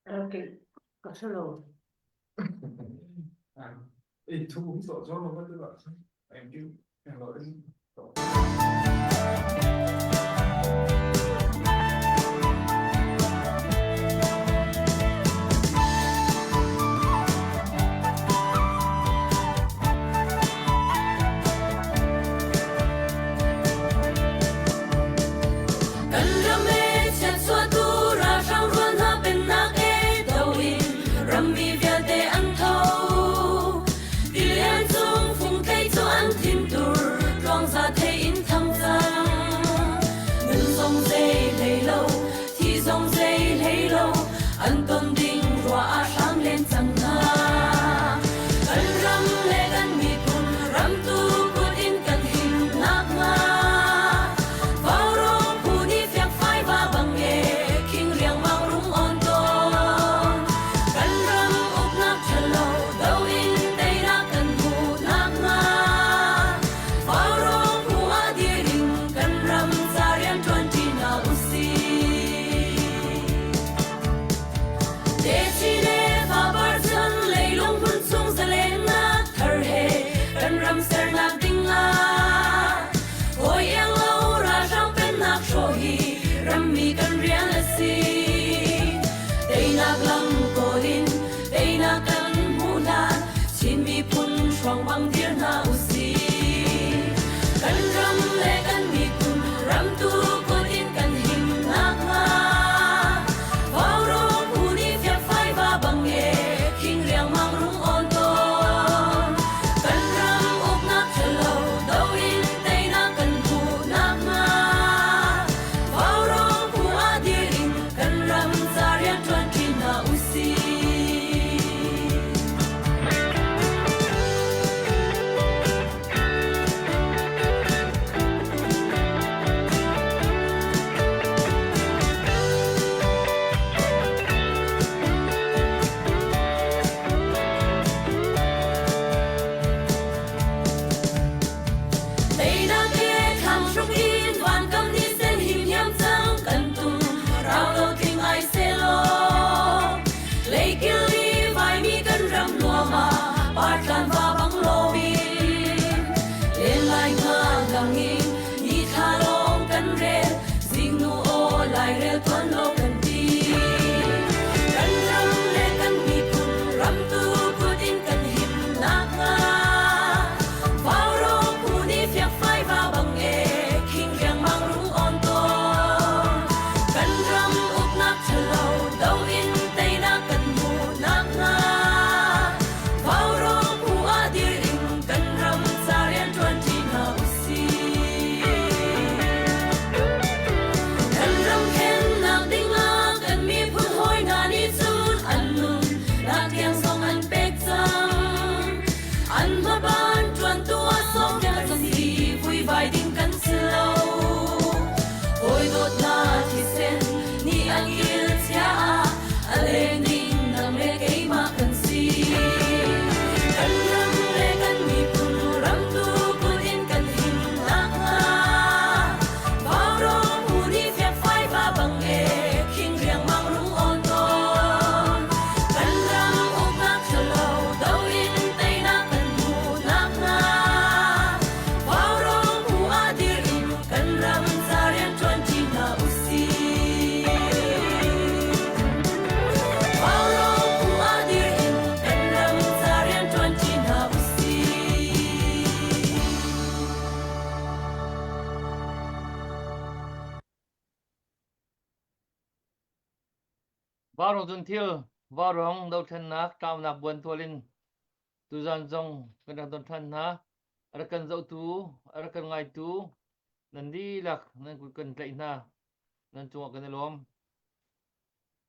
Okay, ka solo. Kan ram e chiatchuahtu ralhrang rual hna pennak e do in rammi vialte an tho. Tilian cung fungthei cu an thintur tluangza thei in thang cang. Nun zong zei hlei lo, thi zong zei hlei lo, an ton ding ruah ah hram len cang hna. Kan ram le kan miphun ramtu kut in kan him nakhnga Vaurawng phu nih fiakfai va bang e khing riangmang rung on tawn. Kan ram uknak ṭhalo do in teinak kan hmuh nakhnga Vaurawng phu ah dir in kan ram ca rian ṭuan ṭi hna usih. Techin le fapar chan leilung hmun chung zalennak thar he kan ram sernak ding ah hawi iang lo ralhrang pennak hrawh hi rammi kan rian a si. Teinak lam kawl in teinak kan hmuh hlan Chin miphun hruang bang dir hna usih. Kan ram le kan miphun ramtu kut in kan him nakhnga Vaurawng phu nih fiakfai va bang e khing riangmang rung awn tawn. Kan ram uknak ṭhalo do in teinak kan hmuh nakhnga Vaurawng phu ah dir in kan ram ca rian ṭuan ṭi hna usih. Teinak he thlam hruk in vankam ni sen him hiam cang kan tum rau lo tling ai selaw leikil i vaimi kan ram nuam ah partlan va bang lomin len lai nga lang in ni thla lawng kan rel zingnu aw lairel tuan lo kan ti kan ram le kan miphun ramtu kut in kan him nakhnga Vaurawng phu nih fiakfai va bang e khing riangmang rung on tawn kan ram uknak ṭhalo do in teinak kan hmuh nakhnga Vaurawng phu ah dir in kan ram ca rian ṭuan ṭi hna usih. Kan ram khennak dingah kan miphun hawi hna nih cun an nun nak tiang zong an pek cang. An hmaban ṭuantu ah sawmnak kan si vuivai ding kan si lo. Hawi dawtnak thisen nih an il chia ah a leng ding nang le keimah kan si. Kan ram le kan miphun ramtu kut in kan him nakhnga Vaurawng phu nih fiakfai va bang e khing riangmang rung awn tawn. Kan ram uknak ṭhalo do in teinak kan hmuh nakhnga Vaurawng phu ah dir in kan ram ca rian ṭuan ṭi hna usih. Vaurawng phu ah dir in kan ram ca rian ṭuan ṭi hna usih. Vaurawng zunthil, vaurawng dothlennak tlaunak buantual in tuzan zong kan rak don ṭhan hna. A rak kan zohtu, a rak kan ngaitu nan dihlak nan kut kan tlaih hna. Nan cungah kan i lawm.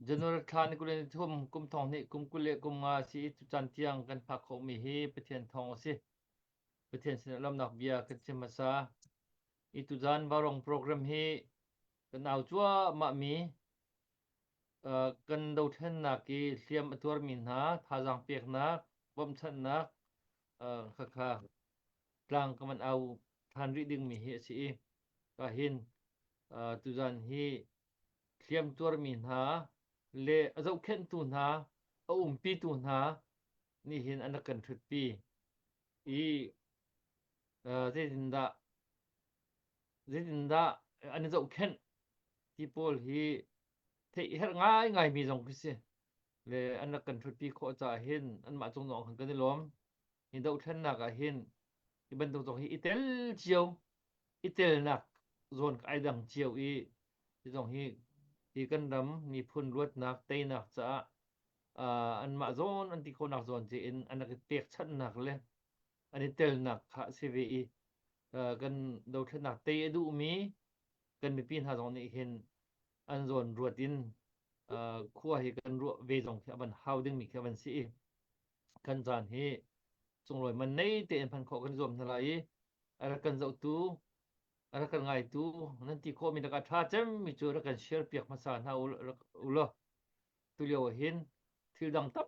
January thla ni 23 kum thong hnih kum 25 a si i tucaan tiang kan phak khawhmi hi Pathian thawng a si. Pathian sinah lawmnak bia kan chim hmasa. I tuzan Vaurawng program hi kan au cuahmah mi kan dothlennak i hliam a tuarmi hna thazaang peknak, bawmhchanhnak. Khakha tlang ka van au than rih dingmi hi a si i ka hin tuzan hi hliam tuarmi hna le a zohkhenhtu hna a umpitu hna nih hin an rak kan ṭhutpi i zeitindah zeitindah an i zohkhenh ti pawl hi theih herh ngaingaimi zong khi si. Le an rak kan ṭhutpi khawh caah hin anmah cung zong khan kan i lawm. Hi dohthlennak ah hin hi bantuk zong hi i tel cio, i telnak zawn ai dang cio i hi zong hi hi kan ram miphun luatnak teinak caah uh, anmah zawn an ti khawhnak zawn ce in an rak i pekchanhnak le an i telnak kha a si ve i uh, kan dothlennak tei a duhmi kan mipi hna zong nih hin an zawn ruat in uh, khua hi kan ruah ve zong khi a van hau dingmi khi a van si i kan caan hi sunglawi man nei tein hman khawh kan zuam hna lai i a rak kan zohtu a rak kan ngaitu nan ti khawhmi lakah ṭha cemmi cu rak kan share piak hmasa hna u law tulio ah hin thil dang tam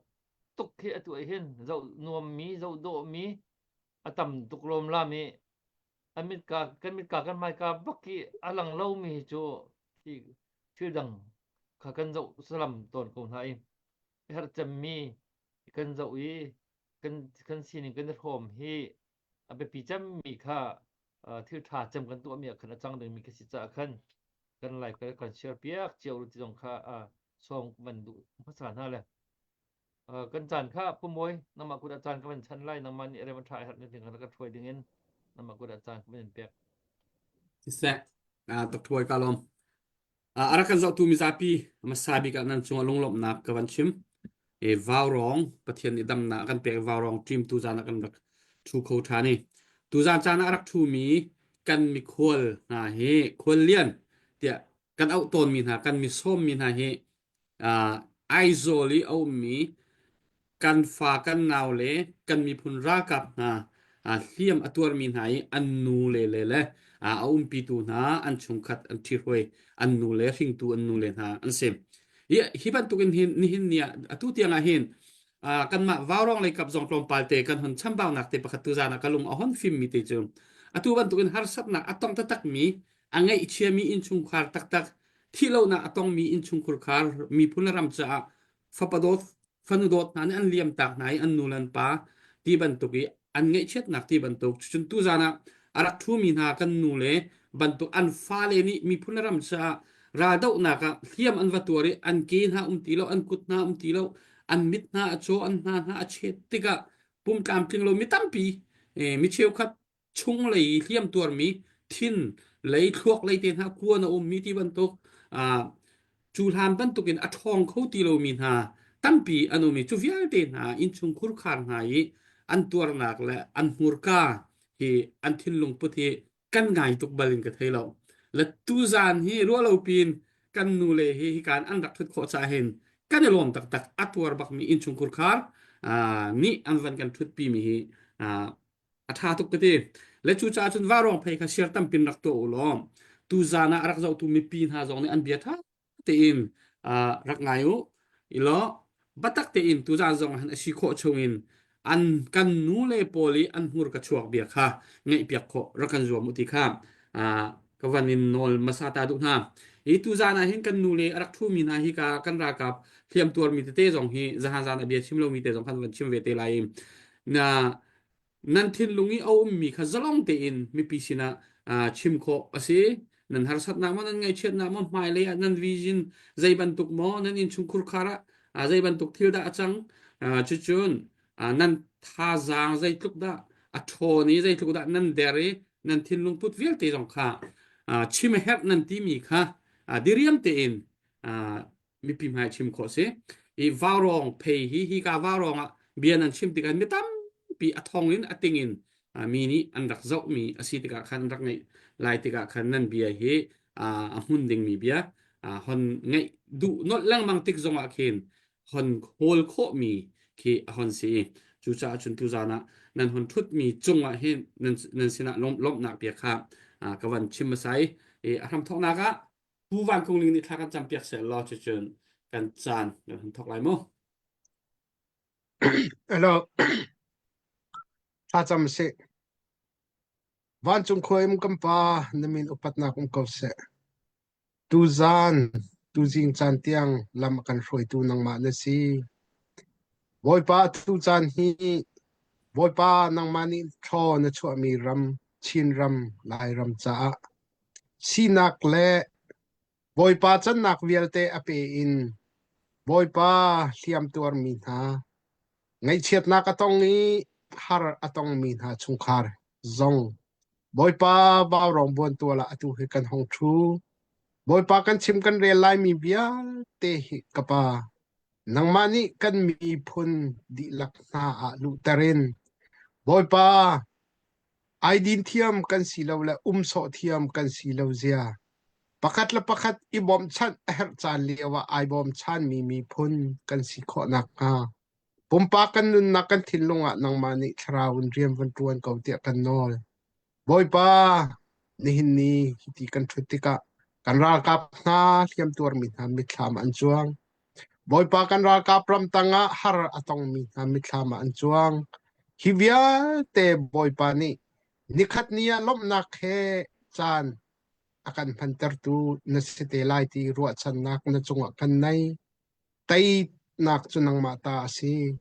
tuk khi atu ah hin zoh nuammi zoh dawhmi a tam tuk lawm lam i an mitka kan mitka kan hmaika bak i a lang lomi hi cu hi thil dang kha kan zoh salam tawn ko hna i herh cemmi kan zoh i kan kan sining kan i hrawm hi a biapi cemmi kha thil ṭha cem kan tuahmi ah khan a cang dingmi khi si caah khan kan live kan kan share piak cio ti zong kha sawm van duh hmasa hna le kan caan kha pumawi nangmah kut ah caan ka van chan lai nangmah nih rem a ṭha herh ding kan ka hruai ding in nangmah kut ah caan ka van in pek. Siseh, Dr. Ka lawm. A rak kan zohtu mizapi hmasa bik ah nan cungah lunglawmhnak ka van chim. E vaurawng Pathian nih damnak a kan pek vaurawng ṭim tuzaan ah kan rak ṭhu kho ṭhan i tuzaan caan ah a rak ṭhumi kan mikhual hna hi khual lian tiah kan auh tawnmi hna kan mi sawmmi hna hi Aizawl i a ummi kan fa kan nau le kan miphun ralkap hna hliam a tuarmi hna i an nu le le le a umpitu hna an chungkhat an ṭhihruai an nu le hringtu an nu le hna an si. Hi, hi bantukin hin nihin ni ah atu tiang ah hin kanmah vaurawng lei kap zong tlawmpal te kan hon chambaunak te pakhat tu zan ah ka lung a hon fimmi te cu atu bantukin harsatnak a tong taktakmi a ngaihchiami innchungkhar taktak thihlohnak a tongmi innchungkhar khar miphun le ram caah fapa dawt fanu dawt hna nih an liam tak hna i an nu le an pa ti bantuk i an ngaihchiatnak ti bantuk cun tuzan ah a rak ṭhumi hna kan nu le bantuk an fale nih miphun le ram caah raldohnak ah hliam an va tuar i an ke hna um ti lo an kut hna um ti lo an mit hna a caw an hna hna a chet tikah pum tlamtling lo mi tampi mi cheukhat chunglei i hliam tuarmi thin lei thluak lei te hna kuan a ummi ti bantuk cu hlan bantukin a ṭhawng kho ti lomi hna tampi an um i cu vialte hna innchung khurkhar hna i an tuarnak le an hmurka hi an thinlung put hi kan ngai tuk bal in ka thei lo. Le tuzaan hi ruahlo piin kan nu le hi hikaan an rak ṭhut khawh caah hin kan i lawm taktak a tuar bakmi innchung khurkhar nih an van kan ṭhutpi mi hi a ṭha tuk ka ti. Le cucaah cun vaurawng phei kha siar tampin rak tuah u law tuzaan ah a rak zohtu mipi hna zong nih an bia ṭha tein rak ngai u. Ilaw biatak tein tuzaan zong ah hin a si khawh chungin an kan nu le pawl i an hmurka chuak bia kha ngaihpiak khawh rak kan zuam u ti kha ka van in nawl hmasa ta duh hna. Hi tuzaan ah hin kan nu le a rak ṭhumi hna hi ka kan ralkap hliam tuarmi tete zong hi zahan zan a bia chim lomi te zong khan van chim ve te lai i na nan thinlung i a ummi kha zalong tein mipi sinah chim khawh a si. Nan harsatnak maw, nan ngaihchiatnak maw, hmailei ah nan vision zei bantuk maw, nan innchungkhur khar ah zei bantuk thil dah a cang. Cucun nan thazaang zeitluk dah a ṭhawn i zeitluk dah nan der i nan thinlung put vialte zong kha chim a herh nan timi kha diriam tein mipi hmai chim khawh si. I vaurawng phei hi hika vaurawng ah bia nan chim tikah mi tampi a thong in a ting in mi nih an rak zohmi a si tikah khan an rak ngaih lai tikah khan nan bia hi a hmun dingmi bia hon ngaih duh nolh lengmang tik zongah khin hon hawl khawhmi khi a hon si i cucaah cun tuzaan ah nan hon ṭhutmi cungah hin nan, nan sinah lawmhnak bia kha ka van chim hmasa i a hramthawknak ah Pu Van Kung Ling nih thla kan campiak seh law cucun kan caan kan hun thawk lai mu. Hello. Thlacam sih. Vancung khua um kan Pa, na min upatnak um ko seh. Tuzaan, tuzing caan tiang lam a kan hruaitu nangmah na si. Bawipa, tu caan hi Bawipa nangmah nih thlaw na chuahmi ram, Chinram, Lairam caah sinak le Bawipa cannak vialte a pe in Bawipa hliam tuarmi hna, ngaihchiatnak a tong i har a tongmi hna chungkhar zong Bawipa vaurawng buantual ah atu hi kan hong ṭhu. Bawipa kan chim kan rel laimi vialte hi ka Pa, nangmah nih kan miphun dihlak hna ah luhter in Bawipa ai din thiam kan si lo le um sawh thiam kan si lo zia pakhat le pakhat i bawmhchanh a herh caan lio ah ai bawmchanmi miphun kan si khawh nakhnga pumpak kan nunnak kan thinlung ah nangmah nih thlarau in rian van ṭuan ko tiah kan nawl. Bawipa, nihin ni hiti kan ṭhut tikah kan ralkap hna hliamtuarmi hna mitthlam an cuang. Bawipa kan ralkap ramtang ah har a tongmi hna mitthlam ah an cuang. Hi vialte Bawipa nih nikhat ni ah lawmhnak he caan a kan hmantertu na si te lai ti ruahchannak na cungah kan nei. Teinak cu nangmah ta a si.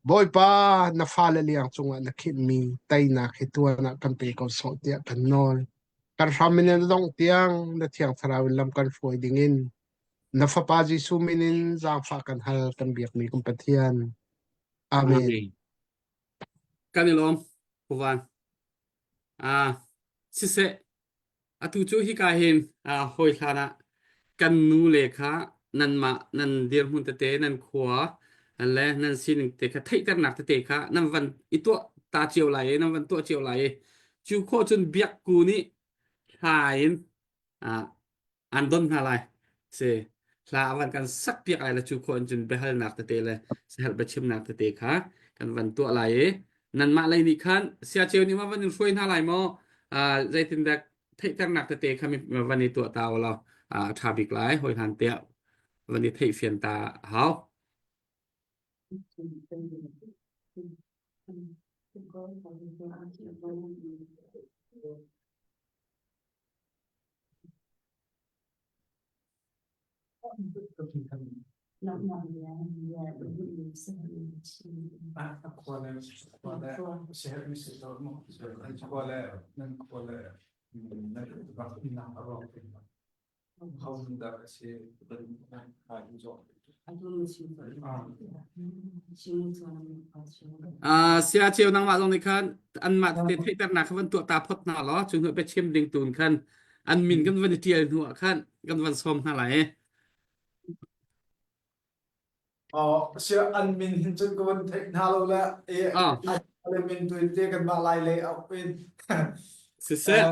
Bawipa, na fale liang cungah na khinhmi teinak hi tuan ah kan pe ko sawh tiah kan nawl. Kan hram in na dongh tiang na Thiang Thlarau in lam kan hruai dingin na Fapa Jesuh min in zaangfah kan hal kan biakmi kan Pathian. Amen. Amen. Kan i lawm, Puvan. Ah, siseh, Atu cu hika hin hawi hlan ah kan nu le kha nanmah nan dirhmun tete nan khua le nan sining te kha theihternak tete kha nan van i tuah ta cio lai i nan van tuah cio lai i cu khawh cun biakku nih hla in an don hna lai. Si hla a van kan sak piak lai le cu khawh in cun biahalnak tete le sahelh biachimnak tete kha kan van tuah lai i nanmah lei nih khan siaceu nih ma van in hruai hna lai maw zeitindah theihternak tete kha van i tuah ta law a ṭha bik lai hawi hlan tiah van i theihfian ta hau. Sia ceu nangmah zong nih khan anmah tete theihternak kha van tuah ta phot hna law cu hnu biachim ding tun khan an min kan van i ṭial hnu ah khan kan van sawm hna lai. Oh, sia an min hin cun ka van theih hna lo le e Ah, le min tu in te kan mah lai lei au in. siseh.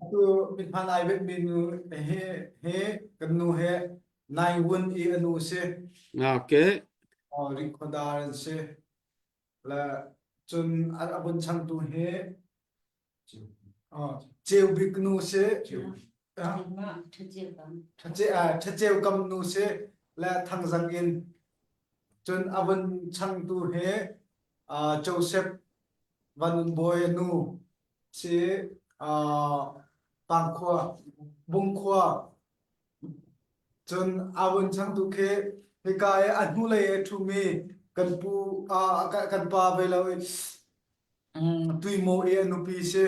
Atu min hman ai bet mi nu he he kan nu he nai wun i anu si. Okay. Oh, rikhodar an si. Le cun a bun changtu hi Ceu bik nu si. Ṭhaceu kam nu si le Thangzang in. Cun a vun changtu hi Joseph Van Un Bawi nu si Pangkhua, Bungkhua. Cun a vun changtu khi hika i a hnulei i a ṭhumi kan pu kan pa ve lo i Tuimaw i a nupi si.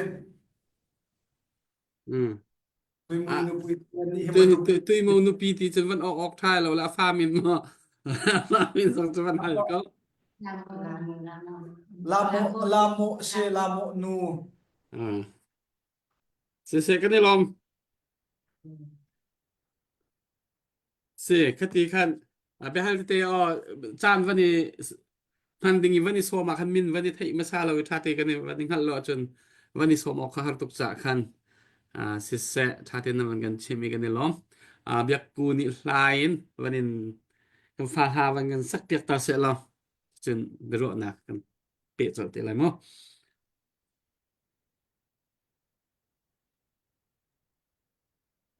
Mm. Tuimaw Ah, nupi nih hi tui matuk tui tui mo nupi ti cun van awk awk ṭhai lo le a fa min maw fa min zong cu van hal ko. Lamo lamo si lamo nu. Mm. Siseh kan i lawm. Si, khati khan a biahal tete aw caan van i hman ding i van i sawm ah khan min van i theih hmasa lo i ṭha te kan i van i hngalh lo ahcun van i sawm awk kha har tuk caah khan ah siseh ṭha tein na van kan chim i kan i lawm. Ah biakku nih hla in van in kan fa hla van kan sak piak ta seh law cun biaruahnak kan peh colh te lai mu.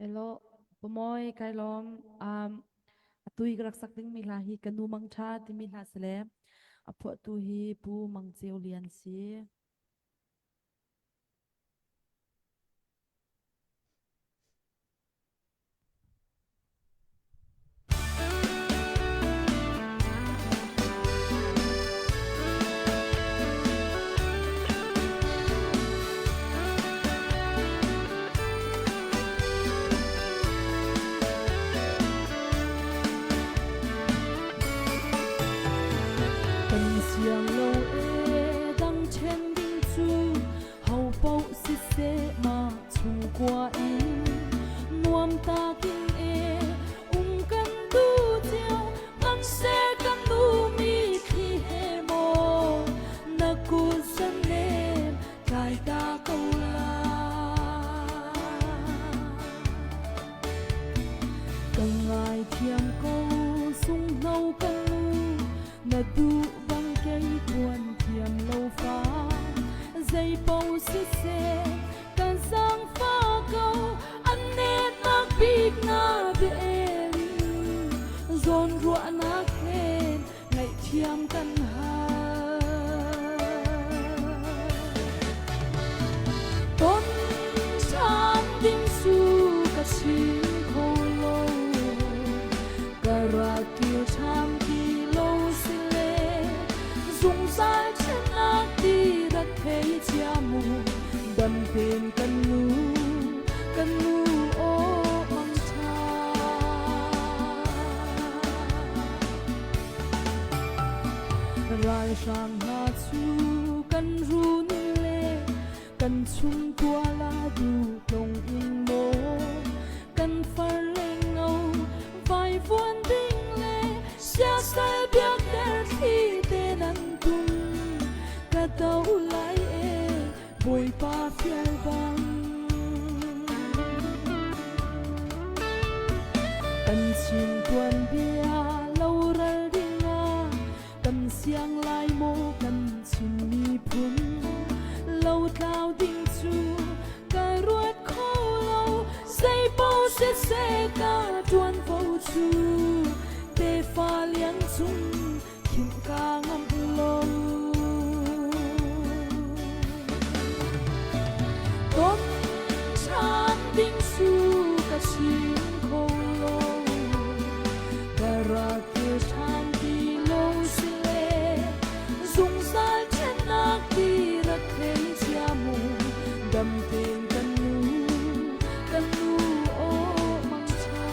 Hello, Pamoy kai lawm. Um, atu i ka rak sak dingmi hla hi ka nu mangṭha timi hla si le a phuahtu hi Pu Mang Ceu Lian si. Siang lo e dang ṭhen ding cu ho paoh siseh mah chungkua in nuam takin e um kan duh cio hmanhseh kan duhmi thli he maw na kut zanem tlai ta ko lai. Ka ngaithiam ko sunghno ka nu na duh bang kei tuan thiam lo fa zei paoh siseh kan zaangfah ko an netnak bik na bia in zawnruahnak he ngaihthiam kan hal. Ton ṭhan ding cu ka chim kho lo, ka rak kir ṭhan ti lo si le zungzal ṭhennak ti rak thei cia mu dam tein kan nu kan nu aw mangṭha. Ralhrang hna cu kan run le kan chungtual ah duh in maw kan far le ngo vaivuan ding le siasal biakter thli te nan tum ka do lai e Bawipa fial bang. Kan chin tuanbia loral dingah kan siang lai maw kan Chin miphun lotlau ding cu ka ruat kho lo zeipaoh siseh ka ṭuanvo cu tefa liang cung khimh ka ngamh lo. Ton ṭhan ding cu ka chim kho lo. Ka rak kir ṭhan ti lo si le zungzal ṭhennak ti rak thei cia mu dam tein kan nu kan nu aw mangṭha.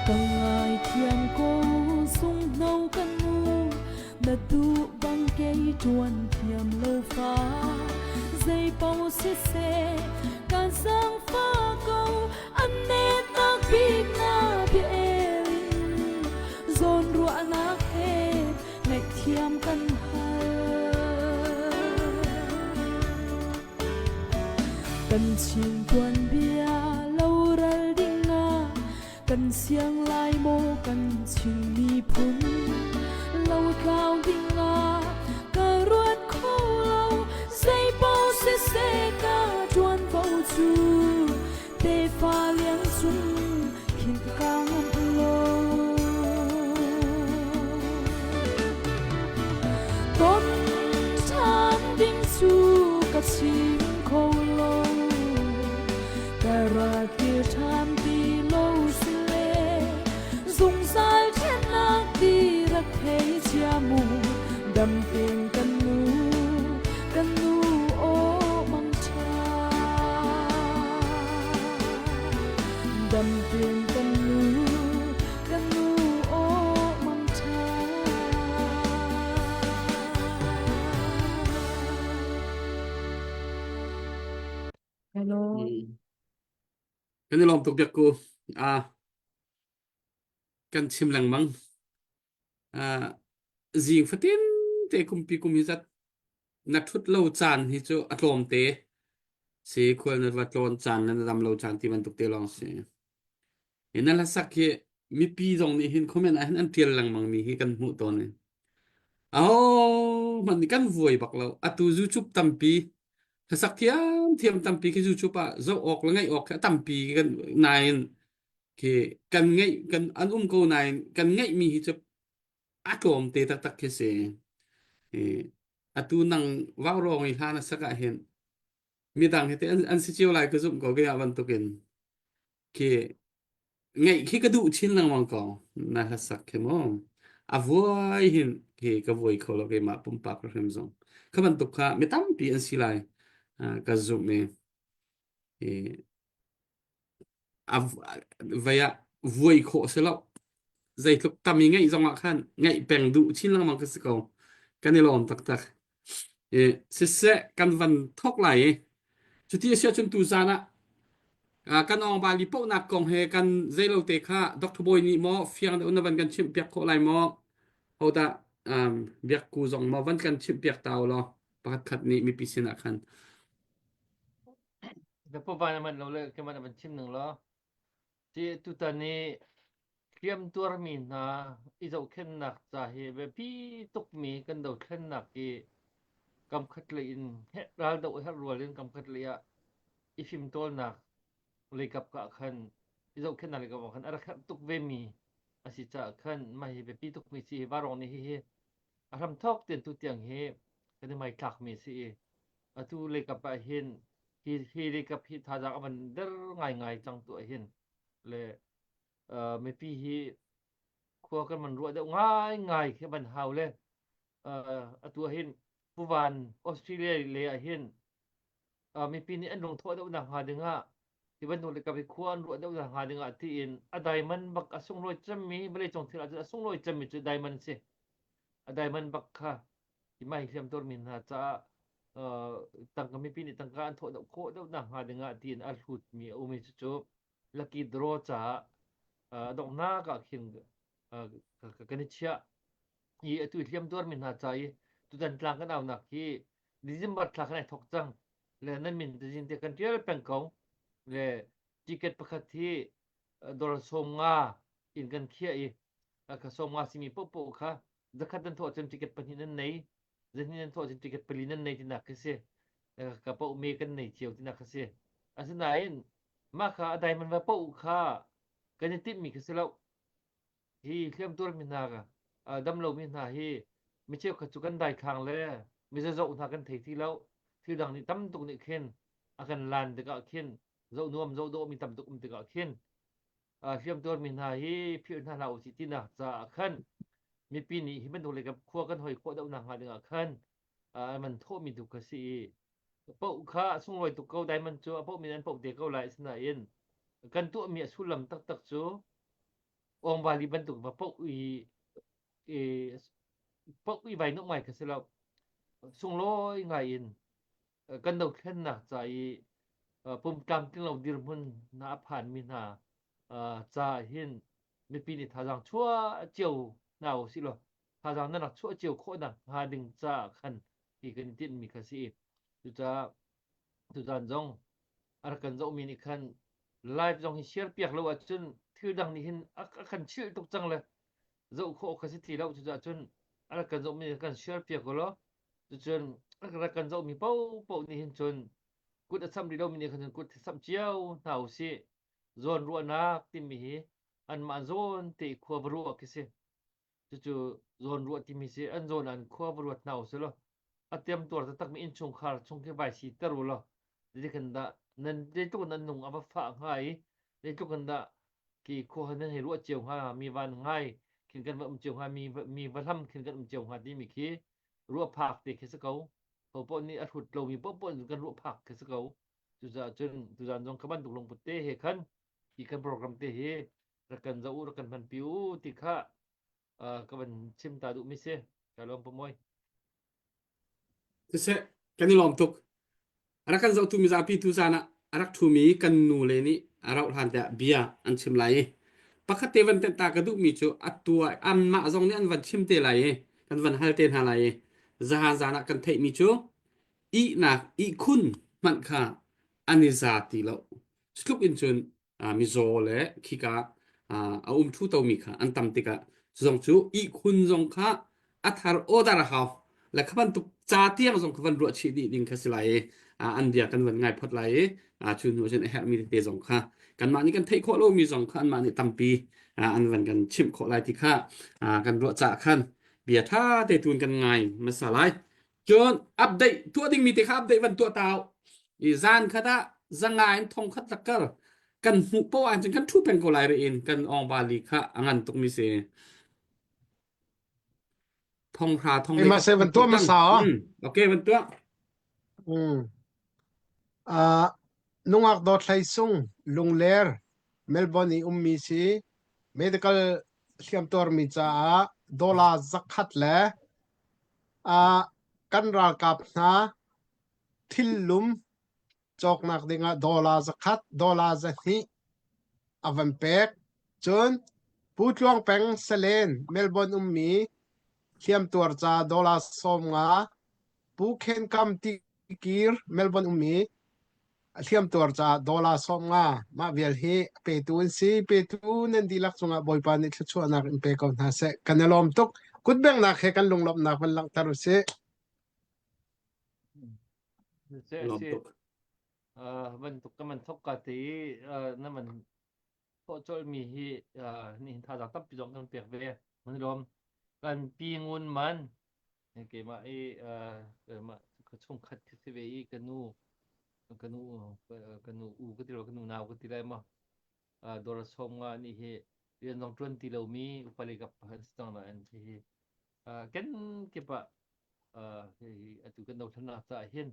Ka ngaithiam ko sunghno kan nu Na duh bang kei ṭuan thiam lo fa zei paoh siseh ka zaangfah ko an netnak bik na bia el in zawnruahnak he ngaihthiam kan hal. Kan Chin tuanbia loral dingah Kan siang lai maw kan Chin miphun lotlau dingah ka ruat kho lo zeipaoh siseh ka ṭuanvo cu tefa liang cung khin ka ngamh lo. Ton ṭhan ding cu ka chim kho lo ka rak kir ṭhan ti lo si le zungzal ṭhennak ti rak thei cia mu dam tein kan nu kan nu aw mangṭha dam tein kan nu kan nu aw mangṭha Hello. Kan i lawm tuk biak ku. Ah, kan chim lengmang. Ah, zing fatin te kumpi kum hi zat na thut lo caan hi cu a tlawm te. Si khual na va tlawn caan le na dam lo caan ti bantuk te lawng si. Hi na hlasak hi mipi zong nih hin comment ah hin an ṭial lengmang mi hi kan hmuh tawn i. Aho hmanh nih kan vuai bak lo. Atu YouTube tampi hlasak thiamthiam tampi khi YouTube ah zoh awk le ngaih awk khi a tampi kan nain khi kan ngeih kan an um ko nain kan ngeihmi hi cu a tlawm te taktak khi si. I atu nang vaurawng i hla na sak ah hin midang hi te an, an si cio lai ka zumh ko keimah bantukin khi. Ngeih khi ka duh chin lengmang ko. Na hlasak khi mu. A vuai hin khi ka vuai kho lo keimah pumpak hrim zong. Kha bantuk kha mi tampi an si lai. Ah, ka zumh i i a vei ah vuai khawh si lo. Zeitluk tam i ngeih zong ah khan ngeih peng duh chin lengmang ka si ko. Kan i lawm taktak. I siseh kan van thok lai i cuti a si ahcun tuzaan ah ah, kan awngbali pohnak kong he kan zeilo te kha Dr. Bawi nih maw fiang deuh na van kan chimh piak khawh lai maw? Hodah um, biakku zong maw van kan chimh piak ta u law pakhat khat nih mipi sinah khan. Na puvan a man lo le keimah na van chim ning law. Ci tutan i hliam tuarmi hna i zohkhenhnak ca hi biapi tukmi kan dothlennak i kamkhat lei in raldoh herh rual in kamkhat lei ah i fimtawlnak leikap ka khan i zohkhenhnak leikap ah khan a rak herh tuk vemi a si caah khan mah hi biapi tukmi si hi Vaurawng nih hihi a hramthawk tian tu tiang hi kan i hmaithlakmi a si i atu leikap ah hin hi hi leikap hi thazaang a van der ngaingai cang tu ah hin le uh, mipi hi khua kan van ruah deuh ngaingai khi van hau le uh, atu ah hin puvan Australia le ah hin uh, mipi nih an lungthawh deuh nak hnga ding ah ti bantuk le kapi khua an ruah deuh nak hnga ding ah tiin a diamond bak a sunglawi cemmi vawlei cung thil ah cun a sunglawi cemmi cu diamond si a diamond bak kha hi mah hi hliam tuarmi hna caah uh, tangka mipi nih tangka an thawh deuh khawh deuh nak hnga ding ah tiin a hlutmi a um i cucu lucky draw caah uh, donghnak ah khin uh, kan i chiah i atu hliam tuarmi hna ca i tutan tlang kan aunak hi December thla kan ai thok cang le nan min tazin te kan tial peng ko le ticket pakhat hi dollar som nga in kan khiah i ka som nga simi popo kha zakhat nan thawh cun ticket pahnih nan nei zahnih nan thawh cun ticket pali nan nei tinak khi si ka poh me kan nei cio tinak khi si asinain mah kha a diamond va poh kha kan i timhmi khi si lo hi hliam tuarmi hna dam lomi hna hi mi cheukhat cu kan daithlang le mi zazoh hna kan thei ti lo thil dang nih tam tuk nih khin a kan lan tikah khin zoh nuam zoh dawh mi tam tuk um tikah khin hliamtuarmi hna hi philh hna hlah usih tinak caah khan mipi nih hi bantuk leikap khua kan hoi khawh deuh nakhnga dingah khan an van thawhmi tu kha si i poh kha a sunglawi tuk ko diamond cu a poh min an poh te ko lai asinain kan tuahmi a sullam taktak cu ongvali bantuk va poh i i poh i vai nuk ngai kha si lo sunglawi ngai in kan dothlennak ca i pumtlamtling lo dirhmun hna a phanmi hna ca hin mipi nih thazaang chuah cio hna usih law thazaang nan rak chuah cio khawh nak hnga ding caah khan hi kan i tinhmi kha si i cucaah tuzan zong a rak kan zohmi nih khan live zong hi share piak lo ahcun thil dang nih hin a kan chilh tuk cang le zoh khawh kha si ti lo cucaah cun a rak kan zohmi nih kan share piak u law cucun a rak kan zohmi paohpaoh nih hin cun kut a samh rih lomi nih khan kut samh cio hna usih. Zawn ruahnak timi hi anmah zawn te khua va ruah khi si. Cucu zawn ruah timi si an zawn an khua va ruat hna usih law a temtuar taktakmi innchungkhar chung khi vai si ter u law zeitin dah nan zeitluk in nan nung a va fah hnga i zeitluk in dah ki khua nan hei ruah cio hnga mi van ngai khin kan va um cio hnga mi mi va hlam khin kan um cio hnga timi khi ruah phak te khi si ko ho poh nih a hrut lomi poh nih kan ruah phak khi si ko cucaah cun tuzan zong ka bantuk lungput te he khan hi kan program te hi rak kan zoh u rak kan hmanpi u ti kha ka van chim ta duh mi si ka lawm pamoy Siseh, kan i lawm tuk. A rak kan zohtu mizapi tu zan ah a rak ṭhumi kan nu le nih a rauh hlan te ah bia an chim lai i pakhat te van tenh ta ka duhmi cu atu ah anmah zong nih an van chim te lai i kan van hal te hna lai i zahan zan ah kan theihmi cu ihnak ihkhun hmanh kha an i za ti lo. Cutluk in cun mizaw le khika a um ṭhu tomi kha an tam tikah zong cu ihkhun zong kha a thar order a hau le kha bantuk ca tiang zong kha van ruah chih dih ding kha si lai i an bia kan van ngai phot lai i cu hnu cun a herhmi tete zong kha kanmah nih kan theih khawh lomi zong kha anmah nih tampi an van kan chimh khawh lai ti kha kan ruah caah khan bia ṭha te tun kan ngai hmasa lai Cun update tuah dingmi te kha update van tuah tau. I zan khat ah zanga in thong khat rak kal. Kan hmuh poah ahcun kan ṭhu peng ko lai ri in kan ong bali kha a ngan tukmi si. Thong hra thong Keimah se van tuah hmasa. Mm, okay, van tuah. Mm. Uh, nungak dawt hlei sung lungler Melbourne i ummi si medical hliamtuarmi caah dollar zakhat le uh, kan ralkap hna thil lum cawknak dingah dollar zakhat dollar zahnih a van pek. Cun Pu Tluang Peng Salen Melbourne ummi hliamtuar ca dollar 50 Pu Khen Kam Tikir Melbourne ummi hliamtuar ca dollar 50 mah vial hi a petu an si. Petu nan dihlak cungah Bawipa nih thluachuahnak in pe ko hna seh. Kan i lawm tuk. Kutbenghnak he kan lunglawmhnak van langhter u sih. Lawm tuk. Bantuk ka man thok ka te i na man thawh colhmi hi nihin thazaang tampi zong kan pek ve. Mun lawm. Kan pi ngun man keimah i keimah ka chungkhat ka si ve i ka nu ka nu ka nu u ka ti lo ka nu nau ka ti lai maw dawr som nga nih hi rian zong ṭuan ti lomi upali kap an si cang nain hi ken kip ah hihi atu kan dothlennak caah hin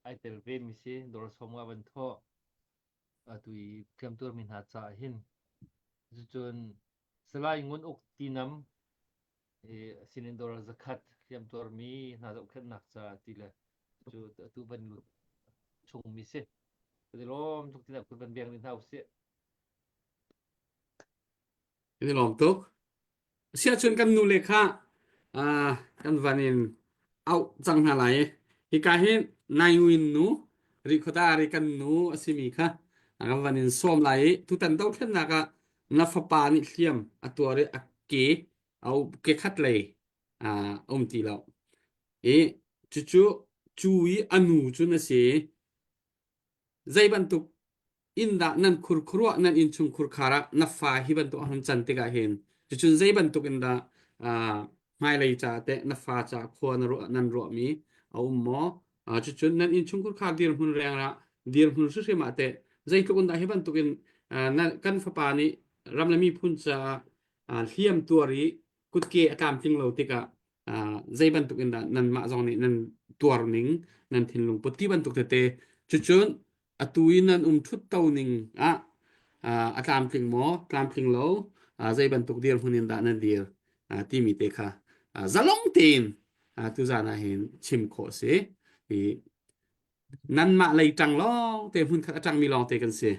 ai tel ve mi si dawr som nga van thawh atu i hriamtuar mi hna caah hin cucun Salai Ngun Uk Tinam hi sinin dawr zakhat hriamtuar mi hna zohkhenhnak caah ti le cu atu van lut chung mi si kan i lawm tuk tinak kun van beng rih hna usih Kan i lawm tuk. Siahcun kan nule kha uh, kan van in auh cang hna lai. Hika hin Naiwin nu, Rikhuta ri kan nu a simi kha kan van in sawm lai i tutan dothlennak ah na fapa nih hliam a tuar i a ke a ke khat lei uh, um ti lo. I cucu cu i a nu cu na si. Zei bantuk inn dah nan khurkhuruah nan innchung khurkhar ah na fa hi bantuk a hun can tikah hin cucun zei bantuk in dah uh, hmailei ca teh na fa ca khua na ruah nan ruahmi a um maw uh, cucun nan innchung khurkhar dirhmun rengah dirhmun hrimhrim ah teh zeitluk in dah hi bantuk in uh, na, kan fapa nih ram le miphun caah uh, hliam tuar i kutke a tlamtling lo tikah uh, zei bantuk in dah nanmah zong nih nan tuar ning nan thinlung put ti bantuk tete cucun atu i nan um thut to ning ah uh, a tlamtling maw tlamtling lo uh, zei bantuk dirhmun in dah nan dir uh, timi te kha uh, zalong tein uh, tuzan ah hin chim khawh si i nanmah lei ṭang lawng te hmun khat a ṭangmi lawng te kan si.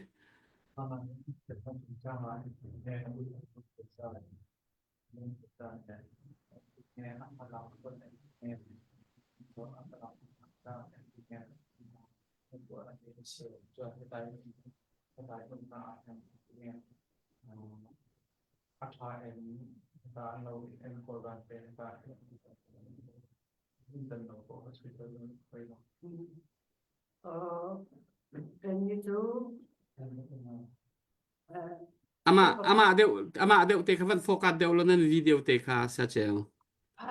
Amah amah deuh amah deuh te kha van focus deuh lo nan video te kha sa ceu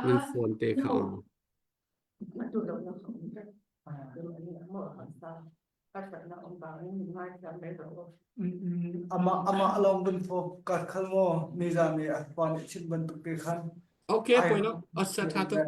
nan phone te kha on. Amah amah lawng van focus khal maw nizan i a pa nih chim bantuk te khan. Okay, poi lo. Asa tha tuk.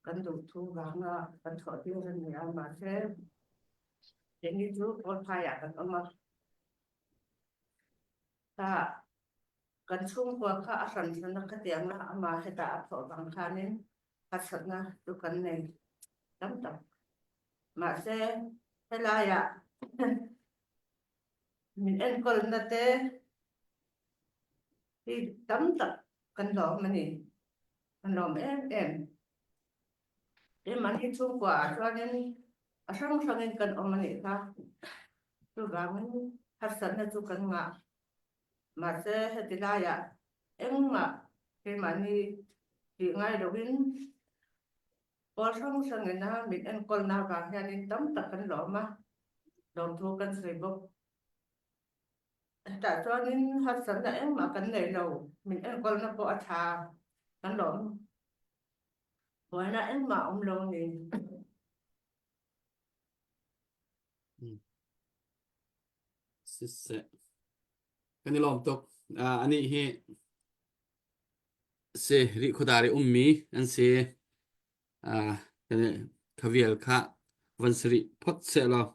Kan duh thu vang ah kan thawh ding an ni a mahse Keini cu Kawlphai ah kan um a. Ta kan chungkhua kha a hran hran ka tiang ah amah heta a thawh bang khan in harsatnak cu kan nei tam tak. Mahse helai ah min enkawlna te hi tam tak kan lawm ani. Kan lawm em em. Keimah hi chungkhua ah chuanin a hranghrang in kan um anih kha. Chuvangin harsatnak cu kan ngah. Mahse heti lai ah. Engmah keimah nih ti ngai loin pawl hranghrang in a min enkawlnak ah hian in tam tak kan lawm a lawmthu kan sawi bawk. Tah chuanin harsatna engmah kan nei lo min enkawlna pawh a tha kan lawm. Buaina engmah um lo ni. Siseh. Kan i lawm tuk. Uh, anih hi si rih khuadar i ummi an si. Uh, kan khavial kha van sari phot seh law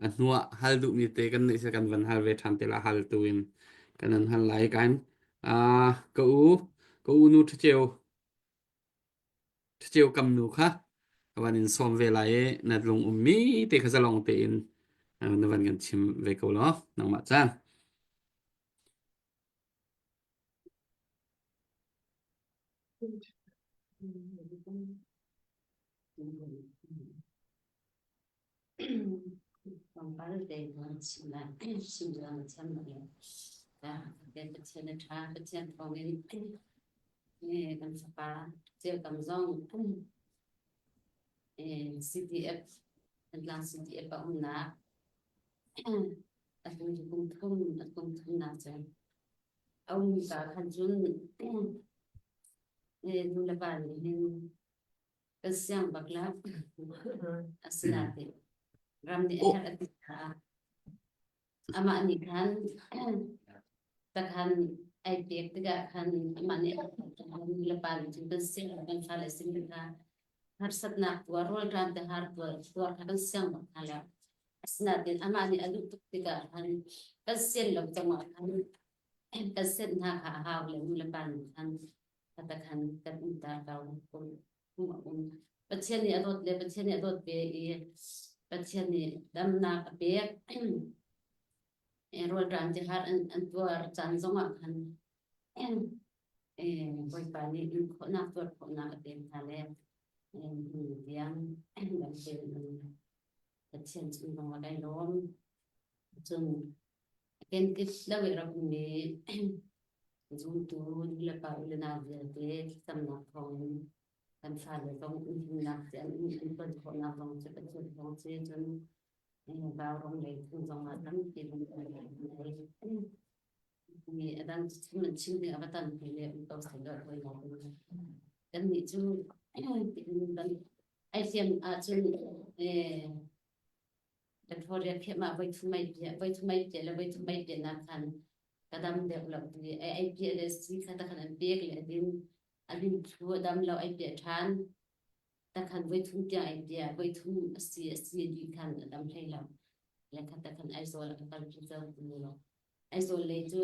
a hnuah hal duhmi te kan neih se kan van hal ve ṭhan te la hal tu in kan an hal lai kan. Uh, ka u ka u nu ṭhaceu Ṭhaceu kam nu kha ka van in sawm ve lai i na lung ummi te kha zalong tein na van kan chim ve ko law nangmah caan. Tlawmpal te kan chim lai. Chim zong a thiam lo. Pathian Pathian a ṭha. Pathian thawngin kan fapa Ceu zong CDF Thantlang CDF a umnak atu kum thum kum thumnak cu a um ka khan cun nu le pa nih hin kan siang bak la asinain ram nih a herh a ti caah amah nih khan takhan ai pek tikah khan amah nih nu le pa nih cun kan siang kan fale sin kha harsatnak tuar rawlṭam te har tuar tuar kha kan siang bak hna lo asinain amah nih a duh tuk tikah khan kan sian lo cangah khan kan sian hna kha a hau le nu le pa nih khan khan kan umter ko um a um. Pathian nih a dawt le Pathian nih a dawt ve i Pathian nih damnak a pek. Rawlṭam tihar an, an tuar caan zongah khan Bawipa nih in khawhnak tuar khawhnak a pek hna le tiang dam tein Pathian cung zong ah kai lawm. Cun kenkip lo i rak ummi zumtu nulepa u le nau vialte thlacamnak thawngin kan fale zong umhimnak te an an ton khawhnak zong cu Pathian thawng si cun vaurawng lei thung zong ah tampi mi a dang chim an chim ding a va tampi le um ko seh law kan nih cu kan ai hliam ahcun Kan thawriat phiah voi thum ai piah voi thum ai piah le voi thum ai piah nak khan ka dam deuh lo ti ai ai piah le si kha ta khan an pek le adin adin thu a dam lo ai piah ṭhan ta khan voi thum tiang ai piah voi thum a si a si di khan a dam hlei lo le kha ta khan Aizawl a kal pi cang ti lo Aizawl lei cu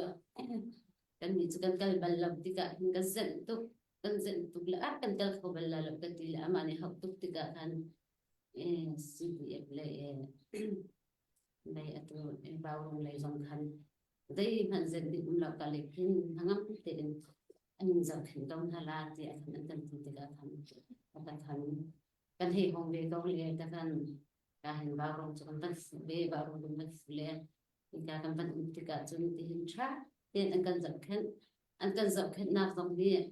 kan nih cu kan kal bal lo tikah hin kan zenh tuk kan zenh tuk le ah kan kal kho bal la lo ka ti le amah nih hauh tuk tikah khan CDF le lei atu Baurung lei zong khan zeihmanh zenh ding um lo ka le khin hnangam tein an in zohkhenh ko hna la ti a khan an kan ti tikah khan ka khan kan hei hong ve ko le ta kan ka hin Baurung cu kan van fuh ve Baurung kan van fuh le ka kan van um tikah cun tihin ṭha tein an kan zohkhenh an kan zohkhenhnak zong nih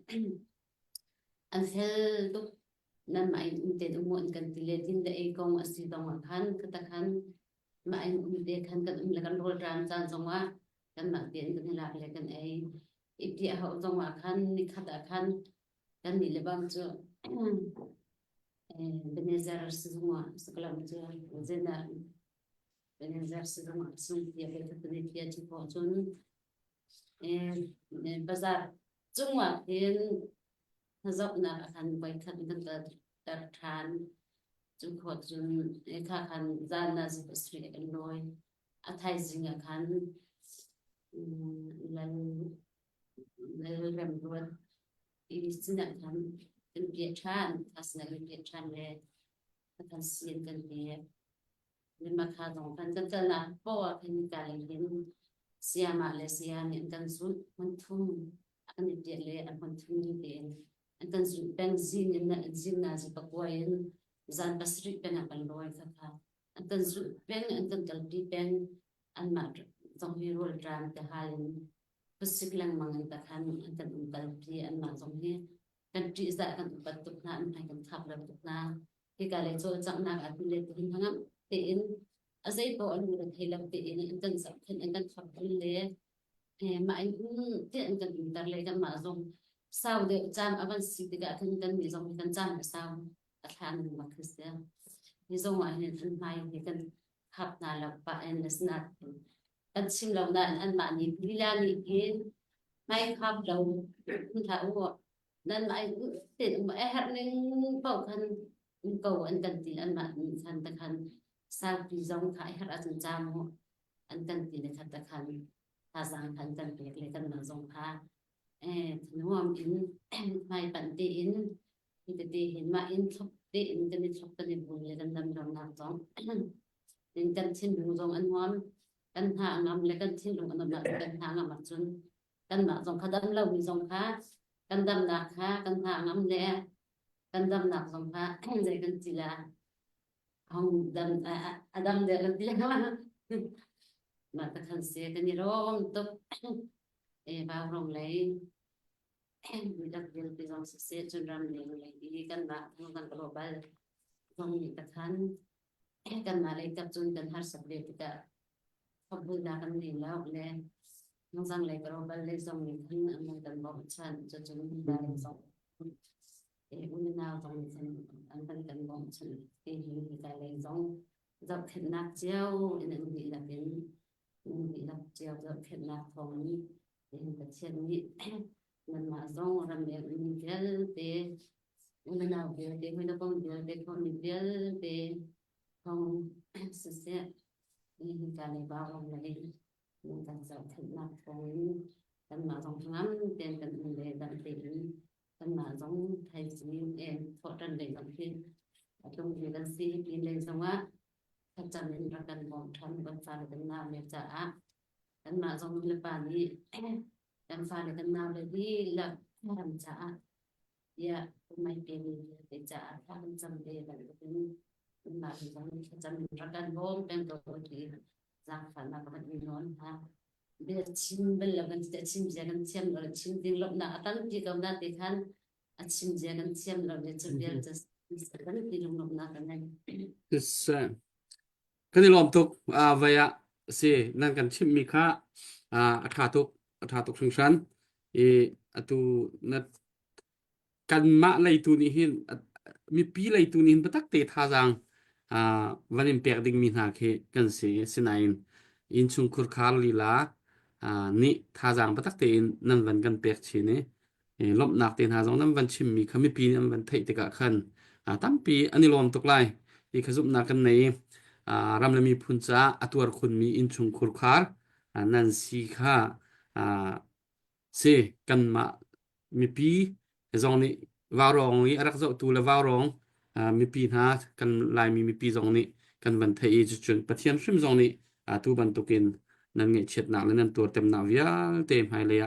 an fel tuk nanmah in um tein um an kan ti le din le ei kong a si zong ah khan ka khan mah in um te khan kan um le kan rawlṭam caan zong ah kanmah tein kan i lak le kan ei i piah hauh zong ah khan nikhat ah khan kan nih le bang cu Benezer sizung ah sakalam cu zena Benezer sizung ah sung tia ve khat ni tia chu ko cun bazar cungah hin Hnazohnak a kan voikhat in kan kalter ṭhan. Cu khawh cun kha khan zan ah pasarih a kan lawi. A thaizing ah khan lal lal remruat i sinah khan kan piah ṭhan. Kha sinah kan piah ṭhan le a kan si an kan pek. Makha zong kan kan kalnak poah ah khin ka lei hin sayamah le saya nih an kan zulh hmun thum an i piah le a hmun thum ning tein an kan zulh peng zin in zin na zu pakua in zan pasarih peng ah kan lawi kha kha an kan zulh peng an kan kalpi peng anmah zong hi rawl ṭam te hal in. Khuasik lengmang in takhan an kan umkalpi anmah zong hi kan ṭihzah kan upat tuk hna an hmai kan khap lo tuk hna. Hika lei cawlcanghnak ah ti le tuhin hnangam tein a zei paoh an lungre thei lo tein an kan zohkhenh an kan thlopbul le mah in um tiah an kan umter le kanmah zong sau deuh caan a van si tikah khin kannih zong hi kan caan a sau a thla nung bak khi si. Hi zong ah hin an hmai hi kan khap hna lo pah in asinain kan chim lo nain anmah nih lila nih hin hmai khap lo hlah u nanmah in tein um a herh ning paoh khan um ko an kan ti anmah nih khan te khan saupi zong kha a herh ahcun caam u an kan ti le khat te khan thazaang khan kan pek le kanmah zong kha eh nuam in hmai panh tein hi tete hin mah in thlop tein kan i thlop kan i bul le kan dam lonak zong in kan thinlung zong a nuam kan hna a ngam le kan thinlung a nuam ahcun kan hna a ngam ahcun kanmah zong kha dam lomi zong kha kan damnak kha kan hna a ngam le kan damnak zong kha zei kan ti la hong dam a dam deuh kan ti la mah ta khan se kan i rawm tuk e vau rong lei Midak vialte zong siseh cun ramleng lei i kanmah thangzang global zong nih ka khan kanmah lei kap cun kan harsat ve tikah thlopbulnak kan nei lo le thangzang lei global lei zong nih khan an kan bawmhchanh cucun hika lei zong unau zong nih khan an kan kan bawmhchanh ti hi hika lei zong zohkhenhnak cio in an dihlak in an dihlak cio zohkhenhnak thawng in Pathian nih nanmah zong ramleng mi vialte unau vialte hawikom vialte khuami vialte thong siseh hika lei bawang lei nan kan zohkhenhnak thawngin kanmah zong hnangam tein kan um le dam tein kanmah zong thaizing en thawhṭan lei zong hi a tlungmi kan si pin lei zongah thlacam in rak kan bawm ṭhan kan fale kan nau le caah Kanmah zong nu le pa nih kan fale kan naule dihlak ram caah tiah pumai pemi vialte caah thla kan cam ve bantukin kanmah zong thlacam in rak kan bawm peng ko ti zaangfahnak ka van in nawn hna. Bia chim bal lo kan chim zia kan thiam lo chim ding lawmhnak a tampi ko na te khan a chim zia kan thiam lo le cu vialte kan ti lunglawmhnak kan ngei. Kan i lawm tuk. Uh, vai ah si nan kan chimhmi kha uh, a ṭha tuk, a ṭha tuk hringhran. I atu na kanmah leitu nih hin mipi leitu nih hin biatak te thazaang uh, van in pek dingmi hna khi kan si. Sinain innchungkhur khar lila uh, nih thazaang biatak tein nan van kan pek chin i lawmhnak te hna zong nan van chimmi kha mipi nih an van theih tikah khan tampi an i lawm tuk lai ti kha zumhnak kan nei. Ram le miphun caah a tuar khunmi innchungkhur khar nan si kha si kanmah mipi zong nih vaurawng i a rak zohtu le vaurawng mipi hna kan Laimi mipi zong nih kan van theih i cucun Pathian hrim zong nih tu bantukin nan ngaihchiatnak le nan tuartemnak vialte hmailei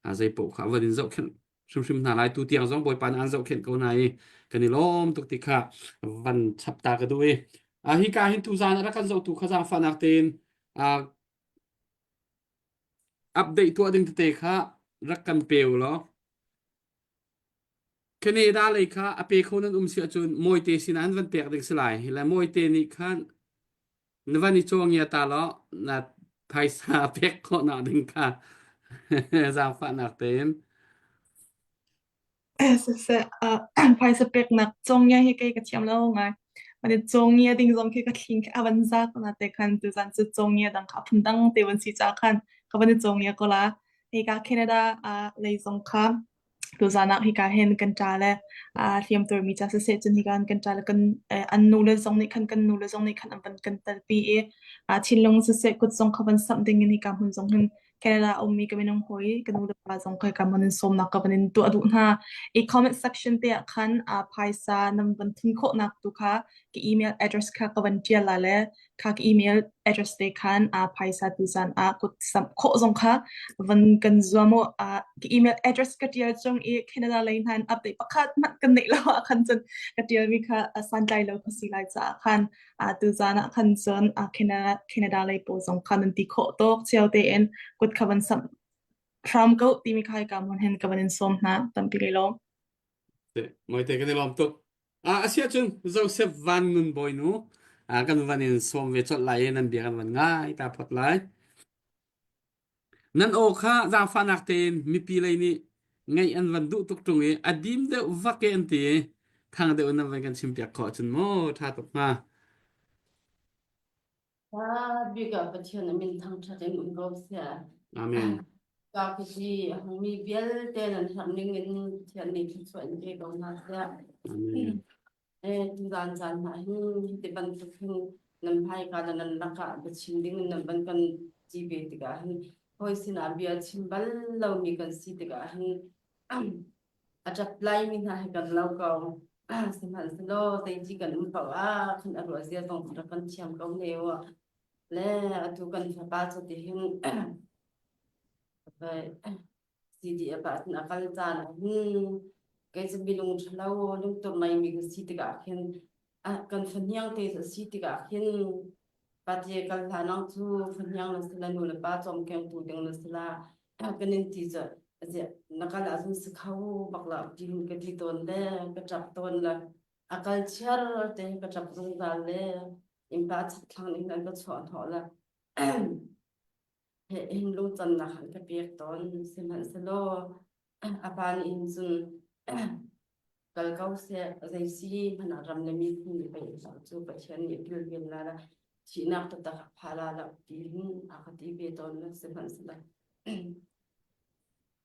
ah zeipaoh kha van in zohkhenh hrimhrim hna lai tu tiang zong Bawipa nih an zohkhenh ko hna i kan i lawm tuk ti kha van chap ta ka duh i hi ka hin tuzaan a rak kan zohtu kha zaangfahnak tein update tuah ding tete kha rak kan pe u law Canada lei kha a pe kho nan um si ahcun Mawite sinah an van pek ding si lai. Hi le Mawite nih khan na van i cawngia ta law na phaisa pek khawhnak ding kha zaangfahnak tein. Siseh, phaisa peknak cawngia hi kei ka thiam lo ngai. Mane cawngia ding zong khi ka thling khi a van za ko na te khan tuzan cu cawngia dang kha phun dang te van si ca khan ka van i cawngia ko la. Hika Canada ah lei zong kha Tuzaan ah hika hin kan ṭa le aa hliamtuarmi ca siseh cun hika hin kan ṭa le kan an nule zong nih khan kan nule zong nih khan an van kan telpi i aa thinlung siseh kut zong kha van samh ding in hika hmun zong hin Canada a ummi ka minung hawi ka nu le pa zong kha hika hmun in sawmnak ka van in tuah duh hna. I comment section te ah khan aa phaisa nan van thun khawhnak tu kha ka email address kha ka van ṭial la le kha ka email address te khan a phaisa tuzan ah kut samh khawh zong kha van kan zuam u ka email address ka tial chung i Canada lei hna in update pakhat hmanh kan neih lo ah khan cun ka tialmi kha santlai lo ka si lai caah khan tuzan ah khan cun Canada Canada lei pawl zong kha nan ti khawh tawk cio tein kut kha van samh. hram ko timi kha hika hmun hin ka van in sawm hna tampi kai lawm. Moite kan i lawm tuk. Ah asiah cun Joseph Van Nun Bawinu ah kan van in sawm ve colh lai i nan bia kan van ngai ta phot lai. Nan aw kha zaangfahnak tein mipi lei nih ngaih an van duh tuk ṭung i a dim deuh vak e an ti i thang deuh in nan van kan chimpiak khawh ahcun maw ṭha tuk hnga. Tha bik ah Pathian a min thangṭhat in um ko seh. Amen. Ka khi a hmangmi vialte nan herh ning in Pathian nih thluachuah in pe ko hna seh. Amen. Eh, tuzaan caan hna hin hiti bantuk hin nan hmaika le nan lakah biachim ding in nan van kan ci ve tikah hin hawi sinah bia chim bal lomi kan si tikah hin a ṭap laimi hna hi kan lo ko. Sihmanhsehlaw zeiti kan um paoh ah khan a ruah zia zong rak kan thiam ko ne u. Le atu kan fapa cu tihin CDF ah cun a kal caan ah hin kei cu minung ṭhalo lungtur neimi ka si tikah khin kan fahniang te a si tikah khin pate kal hlan ang cu fahniang na si la nu le pa cawmkengtu ding na si la kan in ti cu na kal ahcun si kho bak lo ti ka ti tawn le ka ṭap tawn le a kal chiar te ka ṭap zungzal le innpa chakthlang in an ka chuah hnawh le hin lungcannak an ka pek tawn sihmanhsehlaw a pa nih hin cun kal ko seh zei si hmanh ah ram le miphun nih pei cu Pathian nih kilven la la thihnak taktak a pha la lo ti hin a ka ti ve tawn na sihmanhsehlaw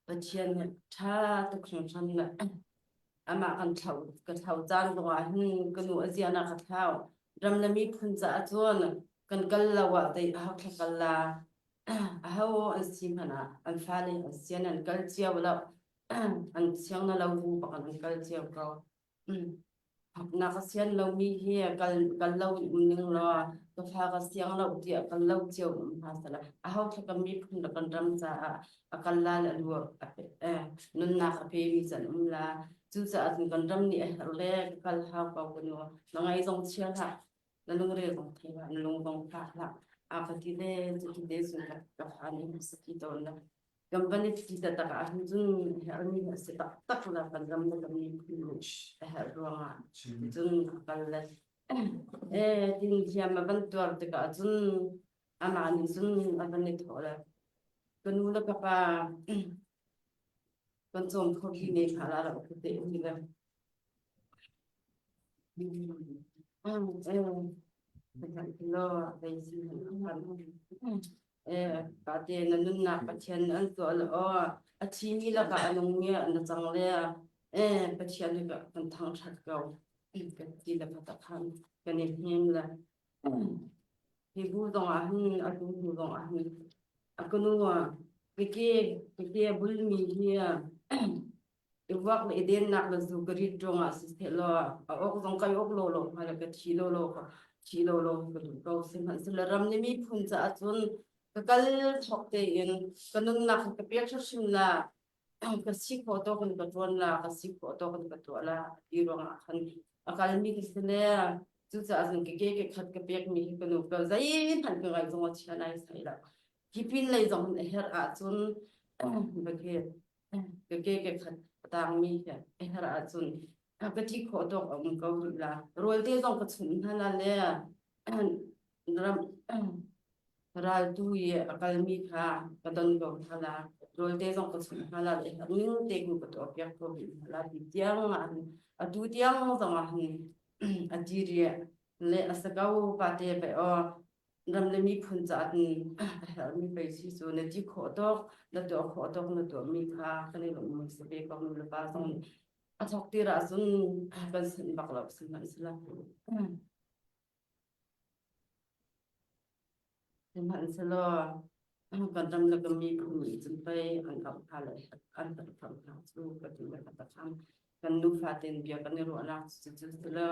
Pathian nih ṭha tuk hringhran le amah kan thlau ka thlau caan zongah hin ka nu a ziahnak ka thlau ram le miphun caah cun kan kal lo ah dei aho thla kal la aho an si hmanh ah an fale an sian an kal cio lo an siang na lo bu bak an kal cio ko Na ka sian lomi hi kal kal lo in um ning law ka fa ka siang lo tiah kal lo cio um hna sehla aho thla kan miphun le kan ram caah a kal la le a lu a pe eh, nunnak a pemi can um la cucaah cun kan ram nih a herh le ka kal hau ko ka nu na ngai zong chia hlah na lungre zong thei hlah na lung zong fah hlah a ka ti le cuti te cun ka fa nih a si tawn la kan van i ti taktak ahhin cun herhmi a si taktak la kan ram le kan miphun nih a herh ruangah cun a kal le eh tin thiam a van tuar tikah cun amah nih cun a van i thawh le ka nu le ka pa kan cawm kho hi ne kha la rak te hi le Pate na nunnak Pathian an tuah la aw a thimi lakah a nungmi ah na cang le eh Pathian nih kan thangṭhat ko kan ti le kha kan i hnem le hi bu zong ah hin atu hnu zong ah hin a ka nu kike kike bulmi hi i vuak le i dennak le zu ka rit ruangah siseh law a awk zong kai awk law law hnga le ka thi law law ka thi law law ka duh ko sihmanhsehlaw ram le miphun caah cun ka kal thawk tein ka nunnak ka pek hrimhrim la ka si khawh tawk in ka ṭuan la ka si khawh tawk in ka tuah la ti ruangah khan a kalmi ka si le cucaah cun ka ke ke khat ka pekmi hi ka nu ka zeihmanh ka ngaih zong a chia nai sai lo hi pin lei zong a herh ahcun ka ke ka ke ke khat a tangmi he a herh ahcun ka thi khawh tawk a um ko rih la rawl te zong ka chunh hna la le ram raltu i a kalmi kha ka don ko hna la rawl te zong ka chunh hna la le ning te ku ka tuah piak ko rih hna la ti tiang ah atu tiang zong ah hin a ti ri le a sa ko pa te pe aw ram le miphun caah a herhmi pei si cu na ti khawh tawk na tuah khawh tawk na tuahmi kha kan i lawmh si ve ko nu le pa zong nih a thawk tir ahcun kan sanh bak lo sihmanhsehlaw sihmanhsehlaw kan ram le kan miphun nih cun pei an auh hna le an kan phorh hna cu ka ti le ka takam kan nufa ten bia kan i ruahnak cu cu si lo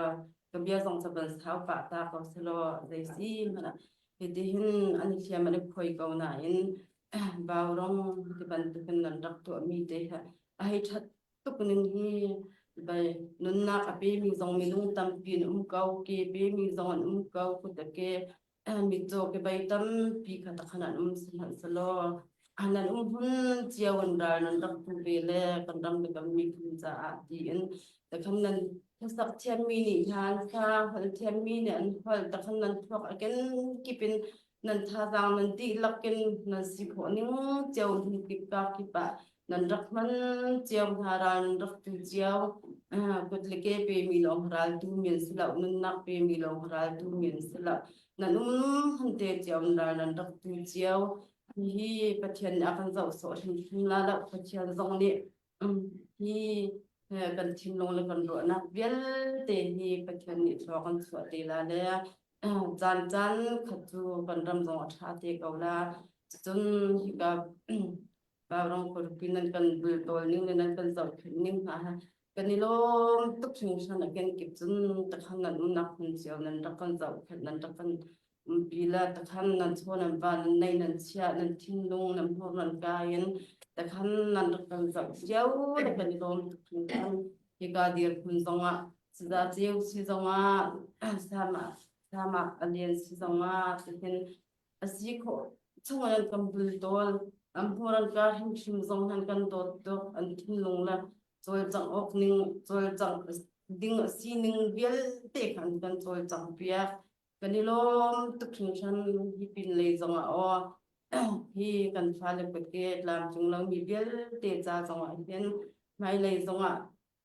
ka bia zong ca ban sau pah ta ko si law zei si hmanh ah hitihin an i hliam an i phuai ko nain Vaurawng ti bantukin nan rak tuahmi te hi a hei ṭhat tuk ning hi bai nunnak a pemi zong minung tampi an um ko ke pemi zong an um ko kut a ke mitcaw ke bei tampi kha takhan an um sihmanhsehlaw. Nan um hmun cio in ral nan rak tu ve le kan ram le kan miphun caah tiin takhan nan hlasak thiammi nih hlan hla holh thiammi nih an holh takhan nan thluak a kenkip in nan thazaang nan dihlak in nan si khawh ning cio hmun kip ka kip ah nan rak hman cio hna ral nan rak tu cio kut le ke pe mi lawng ral tu mi an si lo nunnak pe mi lawng ral tu mi an si lo nan um han te cio ral nan rak tu cio hi Pathian nih a kan zoh sawh hrimhrim la lo Pathian zong nih hi kan thinlung le kan ruahnak vialte hi Pathian nih thlua kan chuah te la le caan caan khat cu kan ram zong a ṭha te ko la cun hika Vaurawng khuarupi nan kan bultawl ning le nan kan zohkhenh ning hna ha kan i lawm tuk hringhran a kenkip cun takhan nan umnak hmun cio nan rak kan zohkhenh nan rak kan umpi le takhan nan chaw nan va nan nei nan chiah nan thinlung nan hmur nan kai in takhan nan rak kan zoh cio le kan i lawm tuk hringhran hika dirhmun zongah saza ceu si zongah sama sama alian si zongah tihin a si khawh chung an kan bultawl an hmur an ka hrimhrim zong han kan dawt tuk an thinlung le cawlcangh awk ning cawlcangh ding a sining vialte kha an kan cawlcangh piak kan i lawm tuk hringhran hi pin lei zong ah aw hi kan fale kutke tlamtling lomi vialte ca zong ah hin hmailei zong ah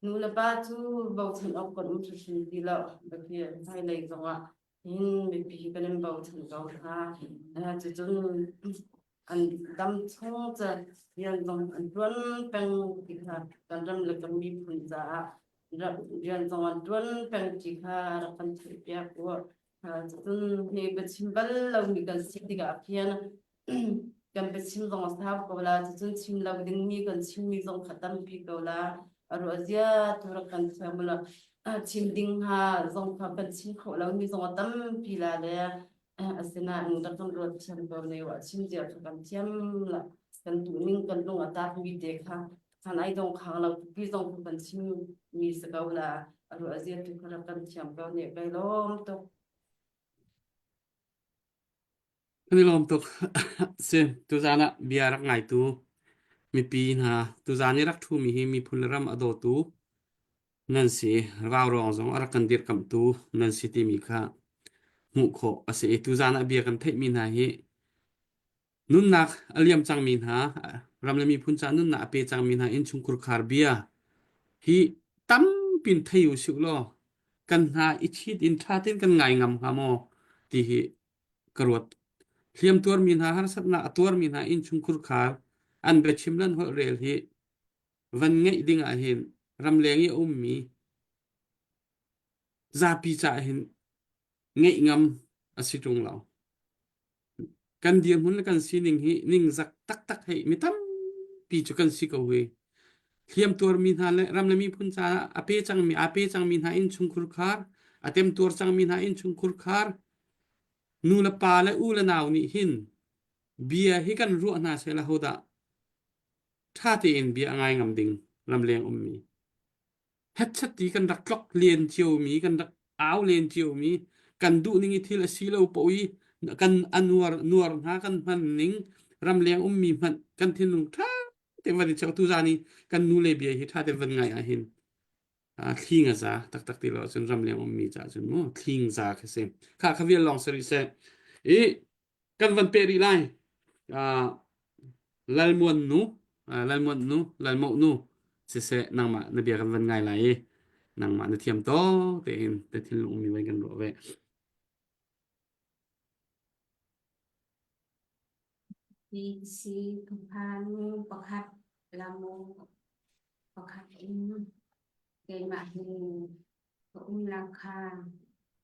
nu le pa cu bochan awk kan um hrimhrim ti lo hmailei zong ah hin mipi kan in bochan ko hna. Cucun an dam chung cu rian zong an ṭuan peng ti kha kan ram le kan miphun caah rian zong an ṭuan peng ti kha rak kan theihpiak u. Cucun hi biachim bal lomi kan si tikah khin kan biachim zong a sau ko la cucun chim lo dingmi kan chimmi zong kha tampi ko la a ruah zia tu rak kan thiam la chim ding hnga zong kha kan chim khawh lomi zong a tampi la le asinain rak kan ruat thiam ko ne wa chim zia kha kan thiam la kan duh ning kan lung a tak mi te kha khan ai dong khang lo pi zong kha kan chim mi si ko la a ruah zia tu kha rak kan thiam ko ne kai lawm tuk Kan i lawm tuk. Si, tuzaan ah bia rak ngaitu mipi hna, tuzaan i rak ṭhumi hi miphun le ram a dawtu nan si. Raurawng zong a rak kan dirkamhtu nan si timi kha hmuh khawh a si i tuzaan ah bia kan theihmi hna hi nunnak a liam cangmi hna, ram le miphun caah nunnak a pe cangmi hna innchungkhur khar bia hi tampin thei u sih law kan hna i ṭhit in ṭha tein kan ngai ngam hnga maw ti hi ka ruat. Hliam tuarmi hna harsatnak a tuarmi hna innchungkhur khar an biachim lan holh rel hi van ngeih ding ah hin ramleng i a ummi zapi caah hin ngeih ngam a si ṭung lo. Kan dirhmun le kan sining hi ningzak taktak hei mi tampi cu kan si ko hi. Hliam tuarmi hna le ram le miphun caah a pe cangmi aa pe cangmi hna innchungkhur khar a temtuar cangmi hna innchungkhur khar nu le pa le u le nau nih hin bia hi kan ruah hna seh la hodah ṭha tein bia a ngai ngam ding ramleng ummi hetchet ti kan rak tlok len ciomi kan rak au len ciomi kan duh ning i thil a si lo paoh i kan a nuar nuar hna kan hman ning ramleng ummi hmanh kan thinlung ṭha tein van i cheu tu zan i kan nu le bia hi ṭha tein van ngai ahhin thling a za taktak ti lo ahcun ramleng ummi caah cun mu thling za khi si kha kha vial lawng si rih seh i kan van peh rih lai lalmuan nu lalmuan nu lalmoh nu siseh nangmah na bia kan van ngai lai i nangmah na thiam to tein te thinlung ummi van kan ruah ve Si ka nu pakhat lamu pakhat in keimah hi ka umnak kha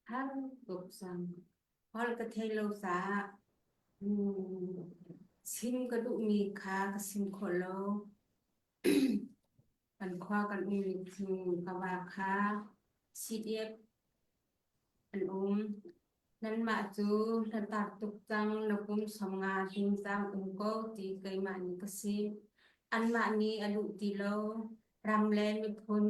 har tuk cang. Holh ka thei lo caah chim ka duhmi kha ka chim khawh lo. Kan khua kan um ka va kha CDF an um. Nanmah cu hlatak tuk cang, na kum 50 hling cang um ko ti keimah nih ka sim. Anmah nih a duh ti lo. Ram le miphun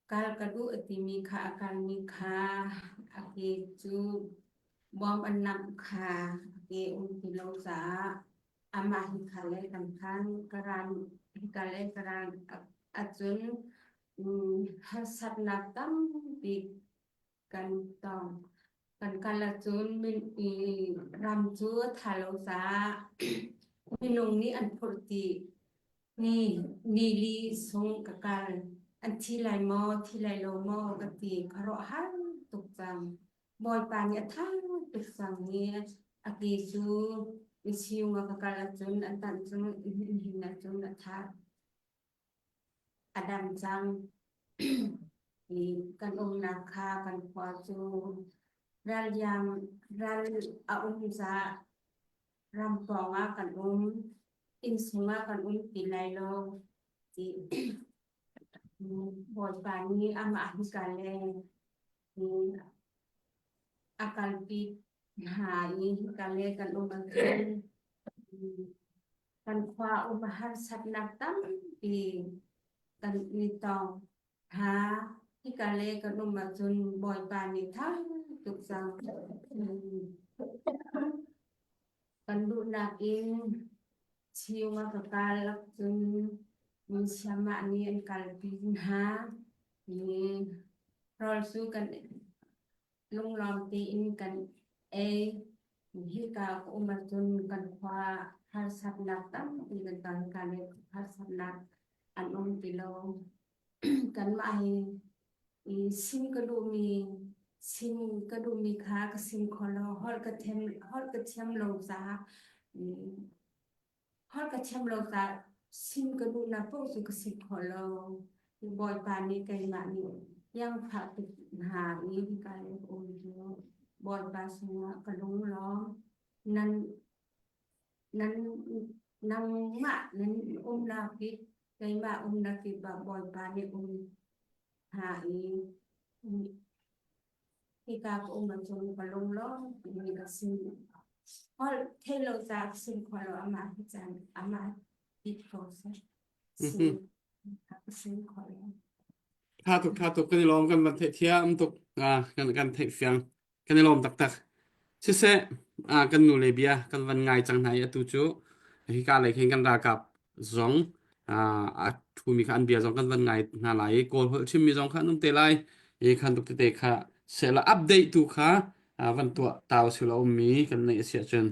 kal ka duh a timi kha a kalmi kha a ke cu. Bawm an namh kha a ke um ti lo caah amah hika le kan phan karan hika le karan ahcun harsatnak tampi kan tong. Kan kal ahcun ram cu a tha lo caah minung nih an phurh dih. Ni ni li sung ka kal. An thi lai maw, thi lai lo maw ka ti khuaruahhar tuk cang. Bawipa nih a tha tuk cang i a ke cu misiung ah ka kal ahcun a tanh cun hin ahcun a tha a dam cang. I kan umnak kha kan khua cu ralliang ral a um caah ram pawng ah kan um. Inn chungah kan um ti lai lo. Ti Bawipa nih amah hika le a kalpi hna i hika le kan um ahcun kan khua um harsatnak tampi kan i tong hna. Hika le kan um ahcun Bawipa nih tha tuk cang. Kan duhnak in chiung a ka kal ahcun mi siamah nih an kalpi hna. Rawl cu kan lunglawm tein kan ei. Hika ka um ahcun kan khua harsatnak tampi kan ton. Hika le harsatnak an um ti lo. Kanmah hi sim ka duhmi sim ka duhmi kha ka sim kho lo. Holh ka thiam holh ka thiam lo caah Holh ka thiam lo caah sim ka duhnak paoh cu ka si kho lo. Bawipa nih keimah nih iangfah tuk hna i hika i ka um cu Bawipa sungah ka lunglawm. Nan nan nangmah nan umnak kip keimah umnak kip ah Bawipa nih um hna i Hika ka um ahcun ka lunglawm timi ka si. Holh theih lo caah ka sim khawh lo amah hi caan amah bit ko seh. Sim ka sim khawh lo. Tha tuk tha tuk kan i lawm kan van theih thiam tuk ah kan kan theih fiang kan i lawm taktak. Siseh ah kan nu le bia kan van ngai cang hna i atu cu hika lei khin kan ralkap zong a ṭhumi kha an bia zong kan van ngai hna lai i Kawl holh chimmi zong kha an um te lai i khan tuk tete kha sehla update tu kha van tuah tau sila ummi kan neih a si ahcun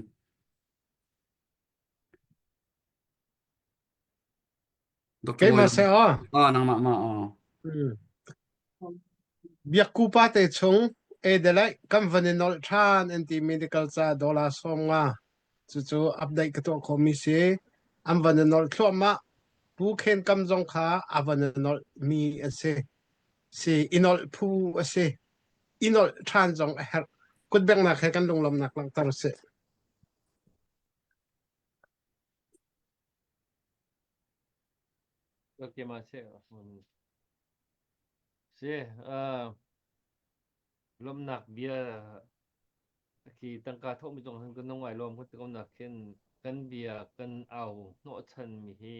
Dr. Keimah seh aw. Oh, nangmah ma aw. Biakku pa te chung Adelaide kan van i nolh ṭhan an ti medical ca dollar 50 Cucu update ka tuah khawhmi si. An van i nolh thluahmah. Pu Khen Kam zong kha a van i nolhmi a si. Si i nolh phu a si. I nolh ṭhan zong a herh. Kutbengnak he kan lunglawmhnak langhter a si. Okay, ma se. Si, uh, lawmhnak bia Khi tangka thawhmi zong hin kan nung ai lawm kan ti ko nakin kan bia kan au hnawhchanmi hi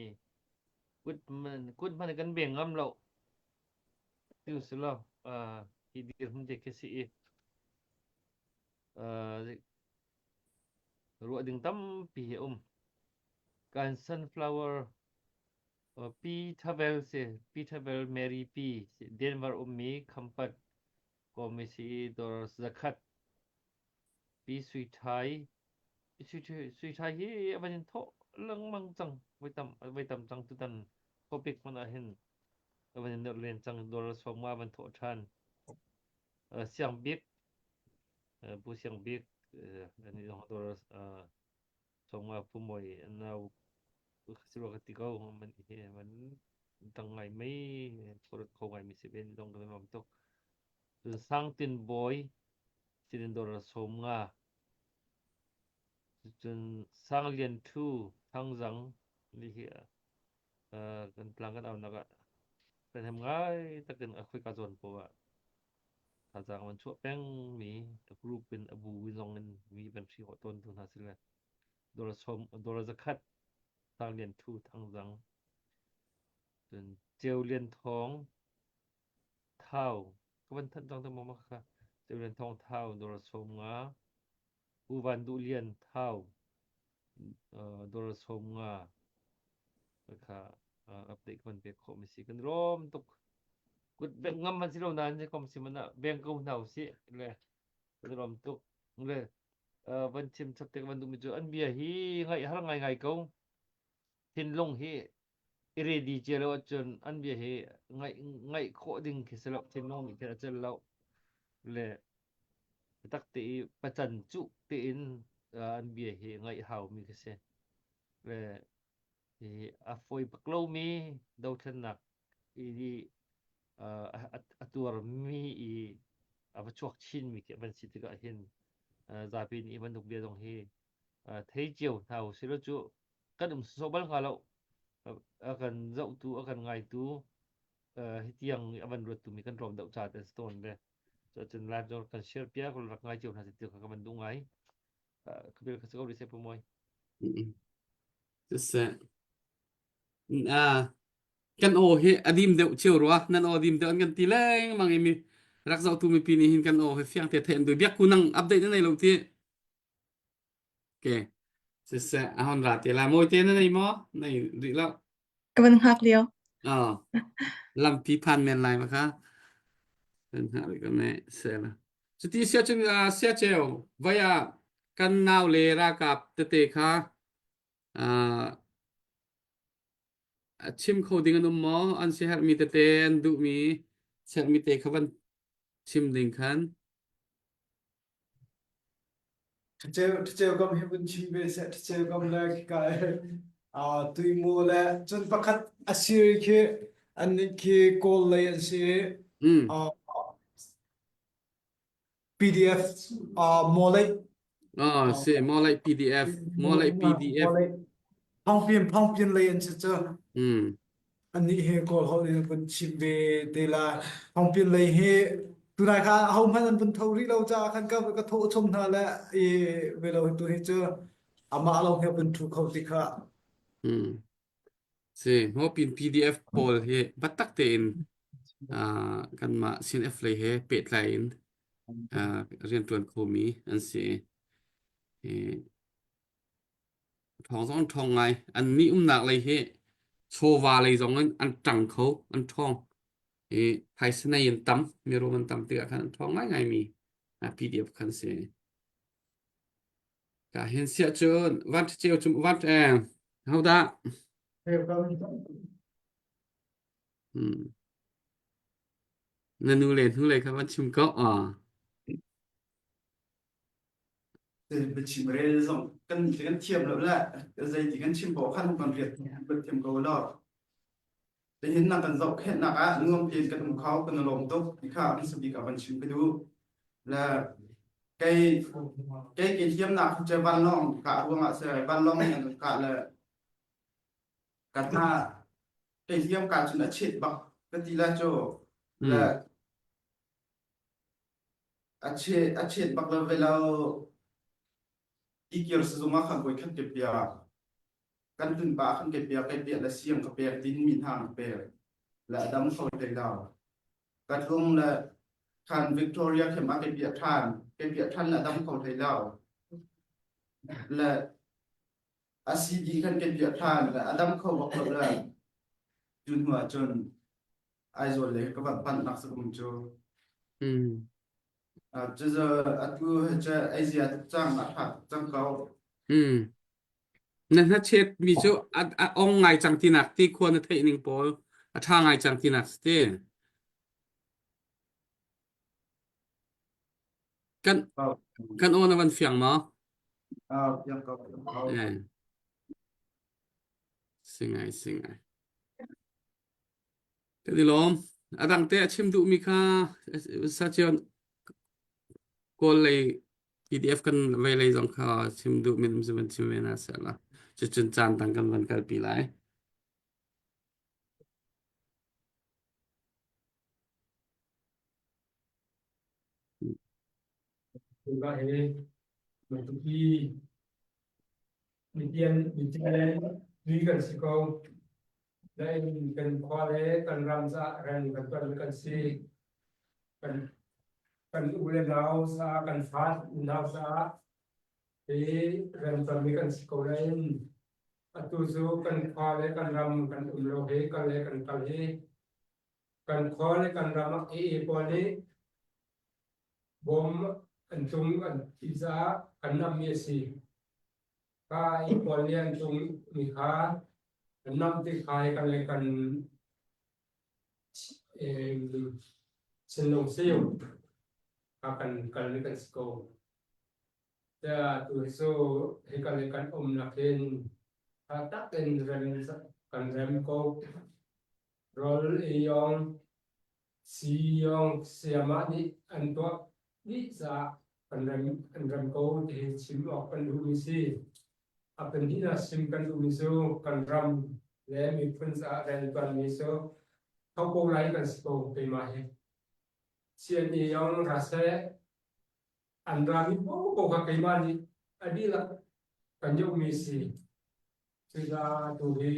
kut man kut hmanh kan beng ngam lo ti si lo uh, hi dirhmun te khi si i uh, ruah ding tampi hi um kan sunflower uh, P Thavel si P Thavel Mary P Denver ummi Khampat Kawmi dawr zakhat Pi Sui Thai Pi Sui Thai hi a van in thawh lengmang cang voi tam voi tam cang tutan topic hmanh ah hin a van in nolh len cang dawr sawm nga van thawh ṭhan Siang Bik Pu Siang Bik ani zong dawr sawm nga Pu Mawi nau siro ka ti ko man hi man tang ngai mei phorot kho ngai mi si ven zong kan lawm tuk cun Sangtin Bawi sinin dawr 50 cun Sang Lian Thu Thangzang ni hi kan tlang kan au nak ah kan hem ngai takin a khoi ka zawn po ah thazaang van chuah peng mi a group in a bu zong in mi van hri ho ton tu hna sile dawr som dawr zakhat Sang Lian Thu Thangzang cun Ceu Lian Thawng Thau ka van thanh cang te maw kha Ceu Lian Thawng Thau dawr 50. Pu Van Duh Lian Thau dollar 50 kha update kan pek khawh mi si kan rom tuk kut beng ngam man si lo nain kom si man ah beng ko hna usih le kan rom tuk le van chim chap te van duh mi cu an bia hi ngaih har ngai ngai ko thinlung hi i ready cia lo ahcun an bia hi ngaih ngaih khawh ding khi si lo thinlung nih khin a cel lo le tak te i pacan cuh tein an bia hi ngaih hau mi khi si le hi a fawi bak lomi dothlennak i a tuarmi i a va chuak chinmi khi van si tikah hin zapi nih bantuk bia zong hi thei cio hna usih law cu kan um sawsawh bal hnga lo. A kan zohtu, a kan ngaitu, hi tiang a van ruattu mi kan rawm deuh ca te si tawn le. Cun live zong kan share piak rak ngai cio hna si ti kha ka van duh ngai. Ka bil kha si ko rih seh Pu Mawi. Siseh. Kan aw hi a dim deuh cio rua. Nan aw dim deuh an kan ti lengmang i mi rak zohtu mipi nih hin kan aw hi fiang te theih an duh. Biak ku nang update na nei lo ti. Okay. Siseh, a hon ra te lai. Mawi te na nei maw? Nei rih lo. Ka van hngak lio. Oh. Lampi phan men lai ma kha. Kan hngak rih ko ne. Sela. Cuti sia cun sia ceu vai ah kan nau le ralkap tete kha a chim kho ding an um maw? An siaherhmi tete an duhmi serhmi te kha van chim ding khan. Ṭhaceu kam hi vun chim ve seh ṭhaceu kam le khika tuimu le cun pakhat a sir khi annih khi Kawl lei an si i PDF Mawleih Oh, si Mawleih PDF Mawleih PDF Phangpin Phangpin lei an si cu. Anih hi Kawl holh in vun chim ve te lai. Phangpin lei hi tunai kha ahohmanh an vun tho rih lo caah khan ka ka thawh chom hna le i ve lo tu hi cu amah lawng hi vun thu kho ti kha. Mm. Si, Ngopin PDF pawl hi biatak tein uh, kanmah CNF lei he pehtlai in uh, rianṭuan khomi an si. I ṭhawng zong an ṭhawng ngai. An nih umnak lei hi chawva lei zong in an ṭang kho, an ṭhawng. I phaisa nei an tam, mirum an tam tikah khan an ṭhawng ngaingaimi PDF khan si. Ka hin siah cun van ceu cum van eh hodah? Hmm. Na nu le hnu le kha van chim ko. Ah. Biachim rel zong kan kan thiam lo le zeiti kan chim paoh khan kan riat kan thiam ko lo. Nihin na kan zohkhenhnak ah nuam tein kan um kho kan i lawm tuk ti kha an sabik ah van chim ka duh. Le kei kei ke hliamnak hi cu vanlawng kah ruangah si vanlawng nih an kan kah le ka hna kei hliam ka cun a chet bak ka ti la cu le a chet a chet bak lo ve lo tikir sizung ah khan voikhat ke piak kan tlun pah khan ke piak ke piak le siang ka pek din mi hna ka pek le a dam kho hlei lo ka tlung le khan Victoria khem ah ke piah than ke piah than le a dam kho hlei lo le a CD khan ke piah than le a dam kho bak lo le cu hnu ah cun Aizawl le ka van panh nak sakum cu Mm. cucu atu cu Asia cang a tha cang ko Mm. Na hnachet mi cu a, a ong ngai cang tinak ti khua na theih ning pawl a ṭha ngai cang tinak si ti. Kan kan aw na van fiang maw? Ah, fiang ko, fiang ko. Eh. Singai singai. Kan i lawm. A dang te a chim duhmi kha sachion Kawl lei PDF kan vei lei zong kha chim duhmi um cu van chim ve na seh la. Cucun caan dang kan van kalpi lai. Ka he matupi mitian mitian tui kan si ko. Nain kan khua le kan ram caah rian kan tuan kan si. Kan kan u le nau caah kan fa nau caah. Hi rianṭuanmi kan si ko nain atu cu kan khua le kan ram kan um lo hi kal le kan kal hi kan khua le kan ram ah AA pawl nih bawm an tlung an ti caah kan nammi a si. Ka i pawl nih an tlung mi kha an nam ti kha hi kan le kan thinlung siu kha kan kal ni kan si ko. Tiah tu hi cu hika le kan umnak hin tha tak in rem kan rem ko. Rawl ei yong si yong sayamah nih an tuah dih caah kan rem kan rem ko ti hi chim awk kan duhmi si. A pahnihnak chim kan duhmi cu kan ram le miphun caah riantuanmi cu tho ko lai kan si ko keimah hi. CNA yong ra seh an rami paohpaoh kha keimah nih a dihlak kan yohmi si. Cucaah tu hi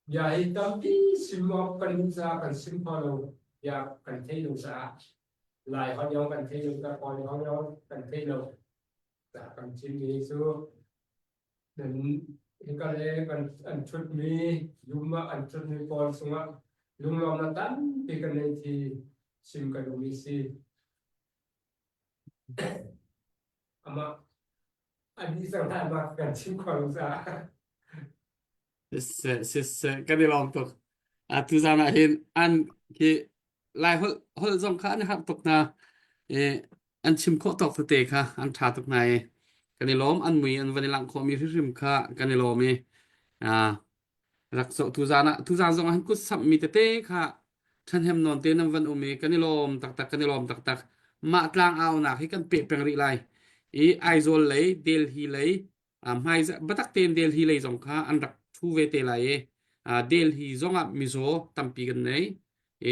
bia hi tampi sim awk kan duh caah kan sim kho lo bia kan thei lo caah Lai holh yong kan thei lo ka Kawl holh yong kan thei lo caah kan chimmi cu nan hika le kan an ṭhutmi lum ah an ṭhutmi pawl chungah lunglawmnak tampi kan nei thi chim ka duhmi si. Amah a dih cang lai ma kan chim kho lo caah. Siseh, siseh, kan i lawm tuk. A tuzan ah hin an khi Lai holh holh zong kha an i harh tuk hna. I an chim khawh tawk tete kha an ṭha tuk hna i kan i lawm. An mui an van i langh khawhmi hrimhrim kha kan i lawm i ah rak zoh tuzan ah tuzan zong ah hin kut samhmi tete kha ṭhahnem nawn te nan van um i kan i lawm taktak kan i lawm taktak. Mah tlang aunak hi kan peh peng rih lai. I Aizawl lei, Delhi lei, hmai biatak tein Delhi lei zong kha an rak thu ve te lai i Delhi zong ah mizaw tampi kan nei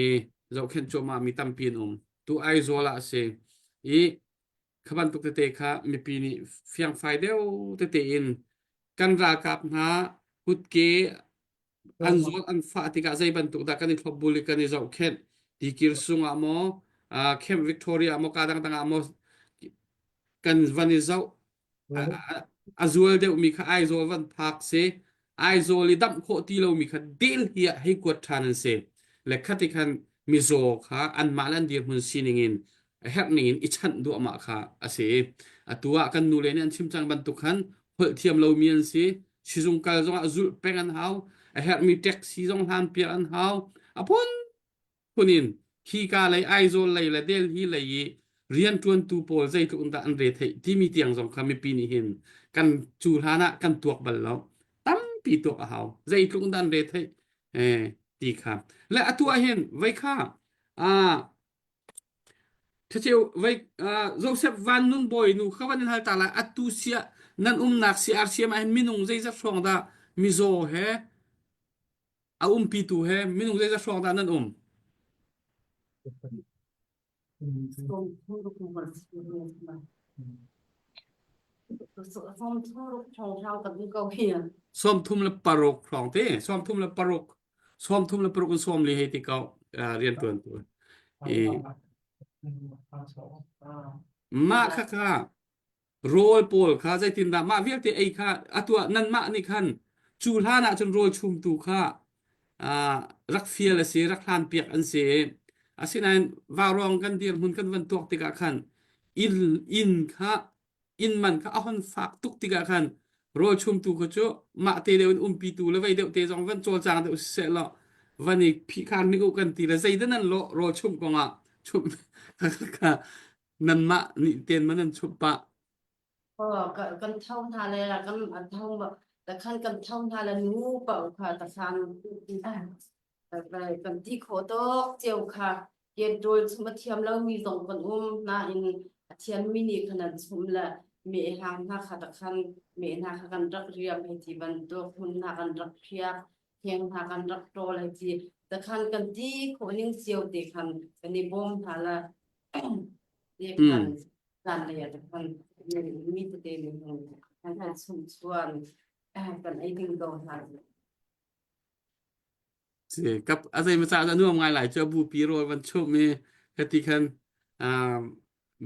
i zohkhenh cuahmah mi tampi an um. Tu Aizawl ah a si i kha bantuk tete kha mipi nih fiangfai deuh tete in kan ralkap hna kutke an zawt an fah tikah zei bantuk dah kan i thlopbul i kan i zohkhenh tikir sung ah maw Camp Victoria maw ka dangdang ah maw kan van i zoh a zual deuhmi kha Aizawl van phak si Aizawl i damh khawh ti lomi kha Delhi ah hei kuat ṭhan an si le khati khan mizaw kha anmah le an dirhmun sining in a herh ning in i chanh duahmah kha a si atu ah kan nule nih an chim cang bantuk khan holh thiam lomi an si sizung kal zongah zulh peng an hau a herhmi taxi zong hlan piak an hau a phun phun in khika lei Aizawl lei le Delhi lei i rianṭuantu pawl zeitluk in dah an re theih timi tiang zong kha mipi nih hin kan cu hlan ah kan tuak bal lo tampi tuak a hau zeitluk in dah an re theih eh ti kha le atu ah hin vei kha ah Thaceu vei Joseph Van Nun Bawi nu kha van in hal ta lai atu sia nan umnak CRCM ah hin minung zeizat hrawng dah mizaw he a umpitu he minung zeizat hrawng dah nan um? 36 hrawng te 36 36 in sawm li hei ti ko rian tuan tu i mah kha kha rawl pawl kha zeitindah mah vialte ei kha atu ah nanmah nih khan cu hlan ah cun rawl chumtu kha rak fial a si rak hlan piak an si asinain vaurawng kan dirhmun kan van tuak tikah khan inn inn kha inn man kha a hon fak tuk tikah khan rawl chumtu kha cu mah te deuh in umpitu le vei deuh te zong van cawlcang deuh siseh law van i phihkhar nik u kan ti le zeidah nan lawh rawl chumh kongah chumh kha nanmah nih ten man nan chumh pah Kan tho hna le kan tho takhan kan tho hna le nu paoh kha takhan kan ti khawh tawk cio kha ṭawl chum a thiam lomi zong kan um nain a thiammi nih khan an chum le mehhang hna kha takhan meh hna kha kan rak riam hei ti bantuk hmun hna kan rak phiak kheng hna kan rak ṭawl hei ti takhan kan ti khawh ning cio te khan kan i bawm hna la te khan zan lei ah khan mi tete nih an kan chumh chuan kan ei ding ko hna. Si kap a zei ma ca nuam ngai lai cu a bupi rawl van chumh i ka ti khan um.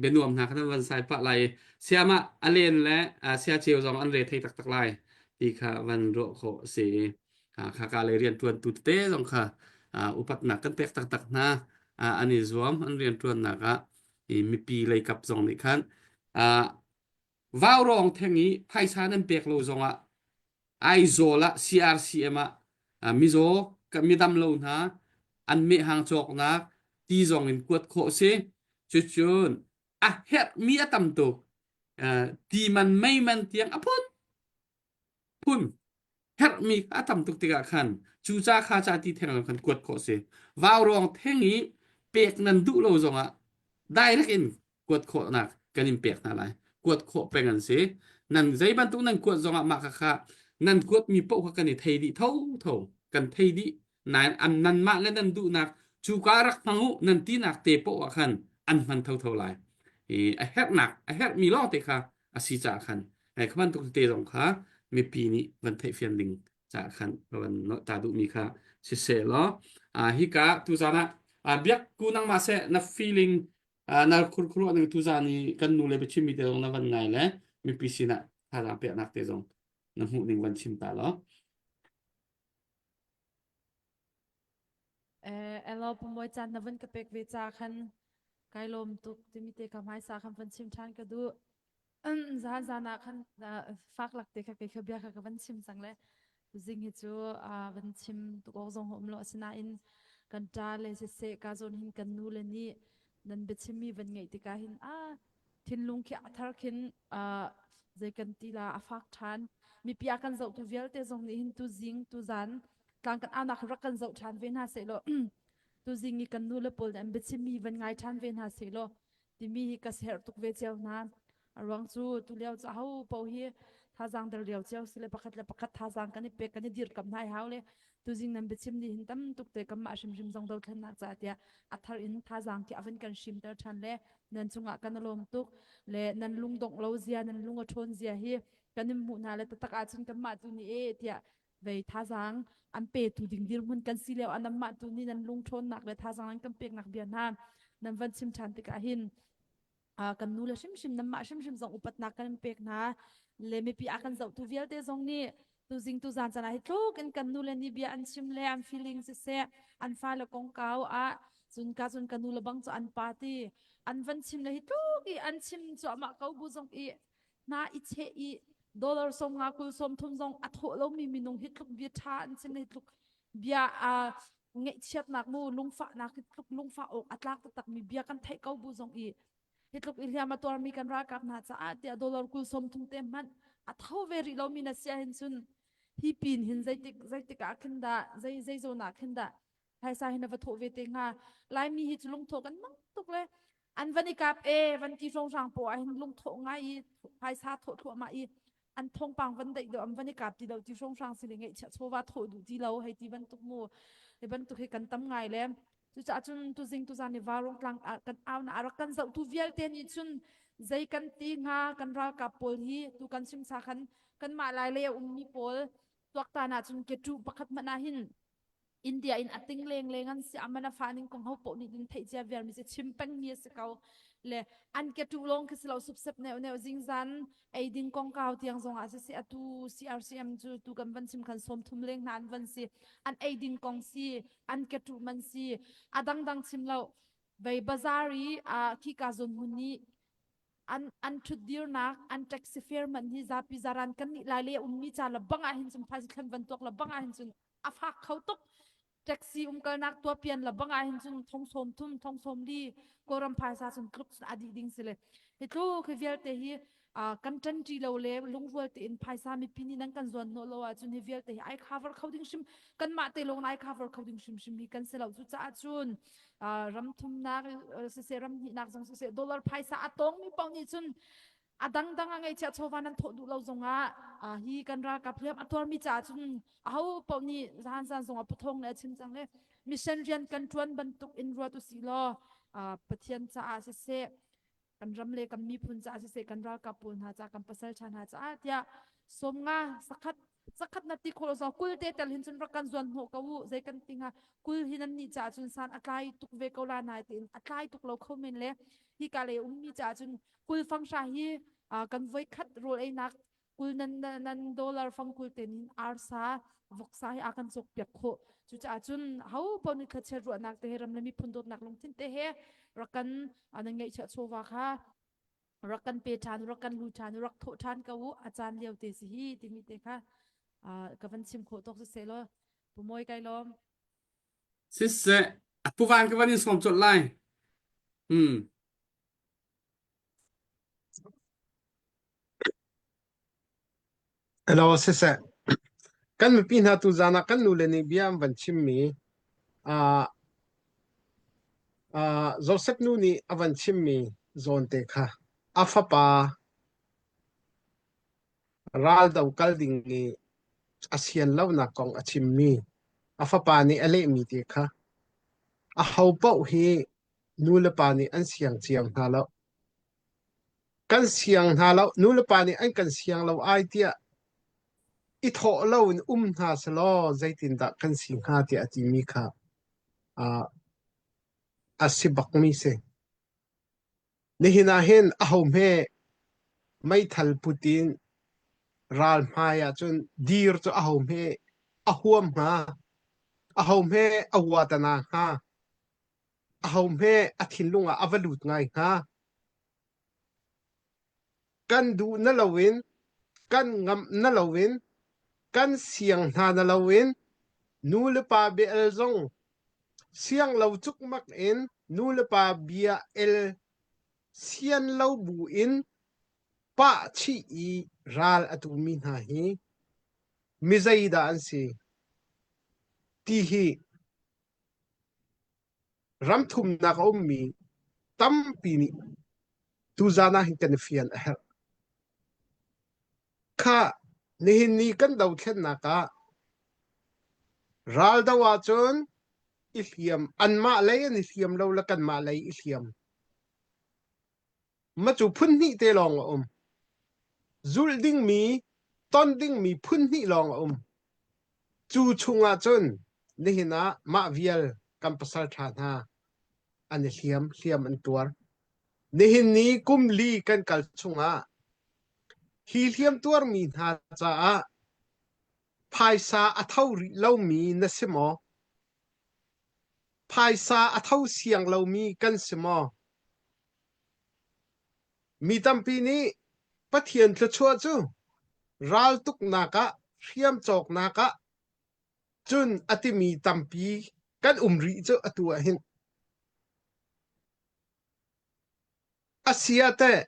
Bianuam hna kha nan van sai pah lai i siam ah a len le sia ceu zong an re thei taktak lai ti kha van ruah khawh a si. Kha ka lei rianṭuantu tete zong kha upatnak kan pek taktak hna. An i zuam an rianṭuannak ah i mipi lei kap zong nih khan vaurawng theng i phaisa nan pek lo zongah Aizawl ah CRCM ah mizaw midam lo hna an mehhang cawknak ti zong in kuat khawh si. Cucun a herhmi a tam tuk. Ti man mei man tiang a phun phun herhmi a tam tuk tikah khan cu ca kha ca ti theng lo khan kuat khawh si. Vaurawng theng i pek nan duh lo zongah direct in kuat khawhnak kan in pek hna lai kuat khawh peng an si nan zei bantuk nan kuat zongah mah kha nan kuatmi paoh kha kan i thei dih tho tho kan thei dih nain an nanmah le nan duhnak cu ka rak hmang u nan tinak te paoh ah khan an hman tho tho lai i a herhnak a herhmi lawng te kha a si caah khan kha bantuk te zong kha mipi nih van theihfian ding caah khan van ta duhmi kha siseh law hika tuzan ah biak ku nangmah seh na feeling na khurkhur ning tuzan i kan nu le biachimmi te zong na van ngai le mipi sinah thazaang peknak te zong na hmuh ning van chim ta law. Eh, elo pumawi caan na van ka pek ve ca khan kai lawm tuk timi te ka hmaisa khan van chim ṭhan ka duh. Zan zan ah khan fak lak te kha kei kha bia kha ka van chim cang le zing hi cu van chim tuk awk zong um lo asinain kan ṭa le siseh ka zawn hin kan nu le nih nan biachimmi van ngeih tikah hin a thinlung khi a thar khin zei kan ti la a fak ṭhan mipi a kan zohtu vialte zong nih hin tu zing tu zan tlang kan aunak rak kan zoh ṭhan ve hna seh law tu zing i kan nu le pawl nih an biachimmi van ngai ṭhan ve hna seh law timi hi ka serh tuk ve cio hna. A ruang cu tulio cu aho paoh hi thazaang der lio cio si le pakhat le pakhat thazaang kan i pek kan i dirkamh hna i hau le tuzing nan biachim nih hin tam tuk te kanmah hrimhrim zong dothlennak caah tiah a thar in thazaang khi a van kan hrimter ṭhan le nan cungah kan i lawm tuk le nan lungdongh lo zia nan lung a ṭhawn zia hi kan in hmuh hna le taktak ahcun kanmah tu nih e tiah vei thazaang an petu ding dirhmun kan si lio ah nanmah tu nih nan lung ṭhawnnak le thazaang an kan peknak bia hna nan van chim ṭhan tikah hin kan nu le hrimhrim nanmah hrimhrim zong upatnak kan pek hna le mipi a kan zohtu vialte zong nih tuzing tuzan caan ah hi tluk in kan nu le nih bia an chim le an feeling siseh an fale kongkau ah cun ka cun ka nu le bang cu an pa ti an van chim le hi tluk i an chim cuahmah ko bu zong i hna i cheh i dollar som nga kul som thum zong a thawh lomi minung hi tluk bia ṭha an chim hi tluk bia a ngaihchiatnak mu lungfahnak hi tluk lungfah awk a tlak taktakmi bia kan theih ko bu zong i hi tluk i hliam a tuarmi kan ralkap hna caah tiah dollar kul som thum te hmanh a tho ve rih lomi na si ahhin cun hi pin hin zeitik zeitik ah khin dah zei zei zawn ah khin dah phaisa hi na va thawh ve te hnga laimi hi cu lungthawh kan mang tuk le an van i kap e van ti hrawnghrang po ah hin lungthawh ngai i phaisa thawh thluahmah i an thawngpang van daih do an van i kap ti lo ti hrawnghrang si le ngeihchiah chawva thawh duh ti lo hei ti bantuk mu hi bantuk hi kan tam ngai le cucaah cun tuzing tuzan i varung tlang kan au na rak kan zohtu vialte nih cun zei kan ti hnga kan ralkap pawl hi tu kan chimsa khan kanmah lai lei a ummi pawl tuaktan ah cun keṭuh pakhat hmanh ah hin India in a ting leng leng an si aman a fa ning kong ho poh nih din theih cia viar mi si chim peng mi a si ko le an ke tu long khi si lo supsep neu neu zingzan ei ding kong kau tiang zong ah si si atu CRCM cu tu kan van chim khan som thum leng hna an van si an ei ding kong si an ke tu man si a dang dang chim lo vei bazar i a khi ka zon hun ni an an ṭhutdirnak an taxi fare man hi zapi zaran kan nih lai le ummi ca la bang ah hin cun phaisi thlan van tuak la bang ah hin cun a fak kho tuk taxi umkalnak tuapian la bang ah hin cun thong sawm thum thong sawm li kawlram phaisa cun tluk cun a dih ding si le hi tluk hi vialte hi kan ṭanṭi lo le lungrual tein phaisa mipi nih nan kan zuan hnawh lo ahcun hi vialte hi ai cover kho ding hrim kanmah te lawng ai cover kho ding hrimhrim hi kan si lo cu caah cun ram thumnak siseh ram hnihnak zong siseh dollar phaisa a tawngmi paoh nih cun a dangdang a ngeihchiah chawva nan thawh duh lo zongah hi kan ralkap hliam a tuarmi caah cun aho paoh nih zan zan zongah puthong le a chim cang le mission rian kan ṭuan bantuk in ruat usih law Pathian caah siseh kan ram le kan miphun caah siseh kan ralkap pawl hna caah kan pasal ṭha hna caah tiah sawmnga sakhat. Zakhat na ti khawh zo kul te tel hin cun rak kan zuan hnawh ko u zei kan ti hnga kul hi nan nih caah cun san a tlai tuk ve ko la nai tiin a tlai tuk lo kho men le hi ka le ummi caah cun kul fanghra hi kan voi khat rawl einak kul nan nan dollar fang kul te nin arsa voksa hi a kan cawk piak khawh cucaah cun ho paoh nih thlachiat ruahnak te he ram le miphun dawtnak lungthin te he rak kan nan ngeihchiah chawva kha rak kan pe ṭhan rak kan lu ṭhan rak thawh ṭhan ko u a caan lio te si hi timi te kha ka van chim khawh tawk siseh law pu mawi kai lawm Siseh, pu van ka van in sawm colh lai. Hmm. Hello, siseh. Kan mipi hna tu zan ah kan nule nih bia an van chimmi uh, uh, Joseph nu nih a van chimmi zawn te kha a fapa raldo kal ding i a sian lonak kong a chimmi a fapa nih a lehmi te kha a ho paoh hi nu le pa nih an siang cio hna lo. Kan siang hna lo, nu le pa nih an kan siang lo ai tiah i thawh lo in um hna selaw zeitindah kan si hnga tiah a timi kha uh, a si bakmi si. Nihin ah hin aho hme meithal put in ral hmai ahcun dir cu aho hme a huam hnga, aho hme a uatana hnga, aho hme a thinlung ah a va lut ngai hnga. Kan duh na loin, kan ngamh na loin, kan siang hna na loin, nu le pa bia el zong siang lo cukmak in nu le pa bia el sian lo bu in pah chih i ral a tumi hna hi mi zeidah an si ti hi Ramthumnak a ummi tampi nih tuzaan ah hin kan i fian a herh. Khah, nihin ni kan dothlennak ah raldo ahcun i hliam anmah lei an i hliam lo le kanmah lei i hliam. Ma cu phun hnih te lawng a um. Zulh dingmi, ton dingmi phun hnih lawng a um. Cu chungah cun nihin ah mah vial kan pasal ṭha hna an i hliam, hliam an tuar. Nihin ni kum li kan kal chungah hi hliam tuarmi hna caah phaisa a tho rih lomi na si maw? Phaisa a tho siang lomi kan si maw? Mi tampi nih Pathian thluachuah cu raltuknak ah, hriam cawknak ah cun a timi tampi kan um rih cu atu ah hin. A si ah teh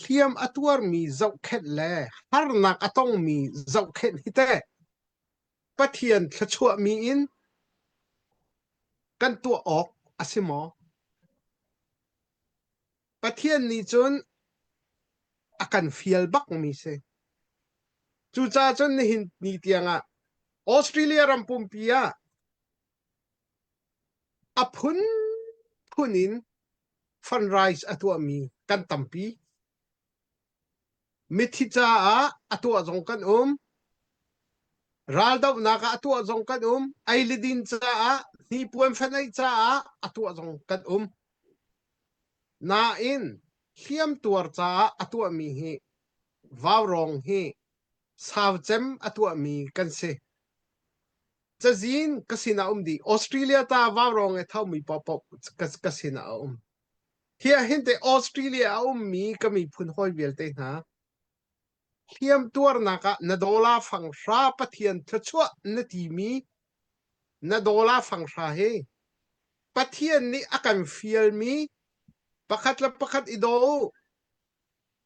hliam a tuarmi zohkhenh le harnak a tongmi zohkhenh hi teh Pathian thluachuahmi in kan tuah awk a si maw? Pathian nih cun a kan fial bakmi si. Cucaah cun nihin ni tiangah Australia ram pumpi ah a phunphun in fundraise a tuahmi kan tampi. Mithi caah a tuah zong kan um. Raldohnak ah a tuah zong kan um. Ei le din caah, hnipuan feneih caah a tuah zong kan um. Nain hliamtuar caah a tuahmi hi vaurawng hi saucem a tuahmi kan si. Cazin ka sinah um dih. Australia ta vaurawng i thomi paohpaoh ka, ka sinah a um. Hi ah hin te Australia a ummi ka miphun hawi vialte hna, hliam tuarnak ah na dollar fanghra Pathian thluachuah na timi na dollar fanghra hi Pathian nih a kan fialmi pakhat le pakhat i daw u,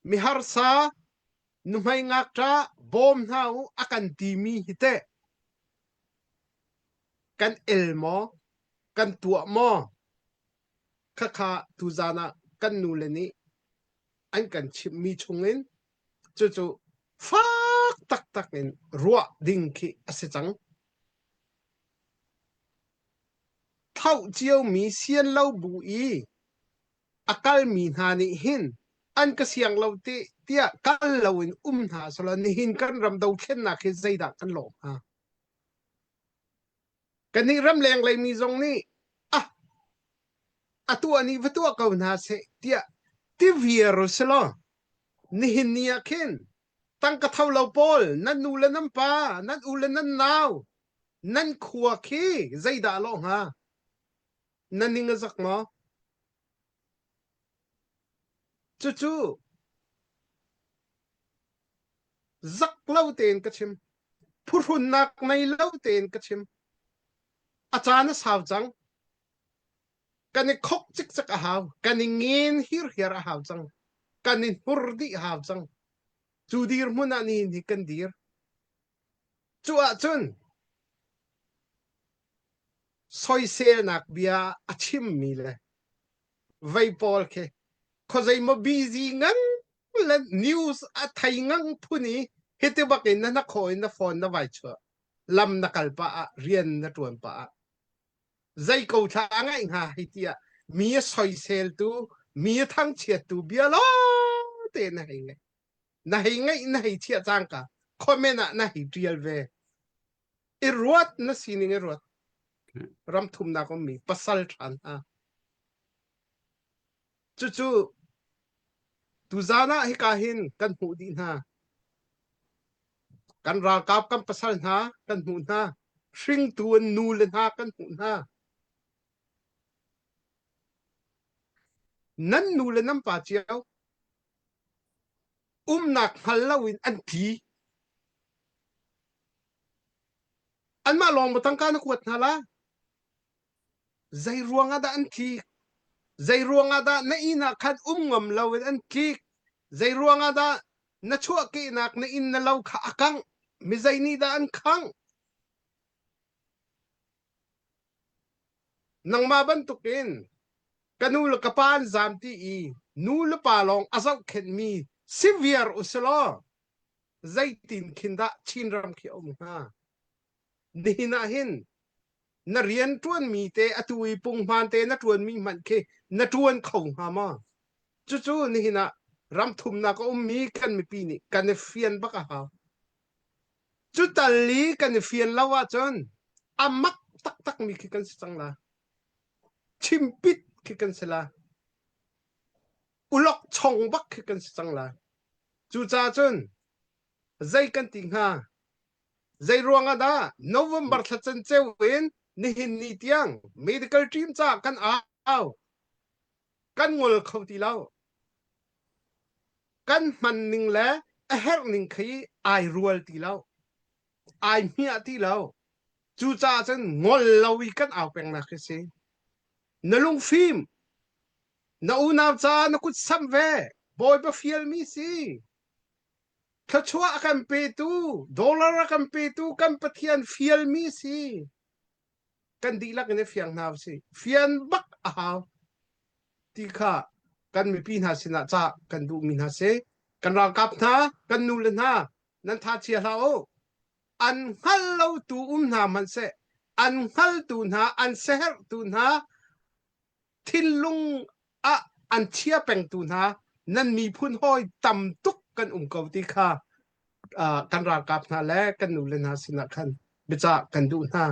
miharsa, nuhmei ngakṭah bawm hna u a kan timi hi teh kan el maw, kan tuah maw? Khakha tuzaan ah kan nule nih an kan chimhmi chungin cucu fak taktak in ruah ding khi a si cang. Thlauh ciomi sian lo bu i a kalmi hna nih hin. An ka siang lo ti tiah kal loin um hna selaw nihin kan ram dothlennak hi zeidah kan lawh hnga? Kannih ramleng leimi zong nih ah a tuah nih va tuah ko hna seh tiah ti viar selaw nihin ni ah khin tangka tho lo pawl nan nu le nan pa nan u le nan nau nan khua khi zeidah lawh hnga? Na ning a zak maw? Cucu zak lo tein ka chim. Phuhrunnak ngei lo tein ka chim. A caan a sau cang. Kan i khok cikcek a hau. Kan i ngen hirhiar a hau cang. Kan i hnur dih a hau cang. Cu dirhmun ah nihin hi kan dir. Cu ahcun soiselnak bia a chimmi le vei pawl khi khuazei maw busy ngang le news a thei ngang phun i hiti bak in na hnakhaw in na phone na vai chuah lam na kal pah ah rian na ṭuan pah ah zei ko thla a ngaih hnga hei tiah mi a soiseltu mi a thangchiattu bia lawng te na hei ngaih na hei ngaih na hei chiah cangka comment ah na hei ṭial ve i ruat na sining i ruat ram thumnak ummi pasal ṭhan hna cucu tuzan ah hika hin kan hmuh dih hna kan ralkap kan pasal hna kan hmuh hna hringtu an nu le hna kan hmuh hna nan nu le nan pa cio umnak hngal loin an tli. Anmah lawng maw tangka na kuat hna la? Zei ruangah dah an tlik? Zei ruangah dah na inn ah khan um ngam loin an tlik? Zei ruangah dah na chuahkehnak na inn na lo kha a kangh? Mi zei nih dah an khangh? Nangmah bantukin ka nu le ka pa an zaam ti i nu le pa lawng a zohkhenhmi si viar u si law zeitin khin dah Chinram khi a um hnga? Nihin ah hin na rian ṭuanmi te atu i punghman te na ṭuanmi hmanh khi na ṭuan kho hnga maw? Cucu nihin ah ram thumnak a ummi kan mipi nih kan i fian bak a hau. Cu tal i kan i fian lo ahcun a mak taktakmi khi kan si cang la. Chimpit khi kan si la. Ulok chong bak khi kan si cang la. Cucaah cun zei kan ti hnga? Zei ruang ah dah November thla canceu in nihin ni tiang medical team caah kan au. Kan ngol kho ti lo. Kan hman ning le a herh ning khi ai rual ti lo. Ai hmiah ti lo. Cucaah cun ngol lo i kan au pengnak hi si. Na lungfim, na unau ca na kut samh ve, Bawipa fialmi si. Thluachuah a kan petu, dollar a kan petu kan Pathian fialmi si. Kan dihlak in i fiang hna usih. Fian bak a hau ti kha kan mipi hna sinah ca kan duhmi hna si. Kan ralkap hna, kan nule hna, nan tha chia hlah u. An hngal lotu um hna hmanhseh, an hngaltu hna, an siaherhtu hna, thinlung ah an chia pengtu hna nan miphun hawi tam tuk kan um ko ti kha uh, kan ralkap hna le kan nule hna sinah khan biacah kan duh hna.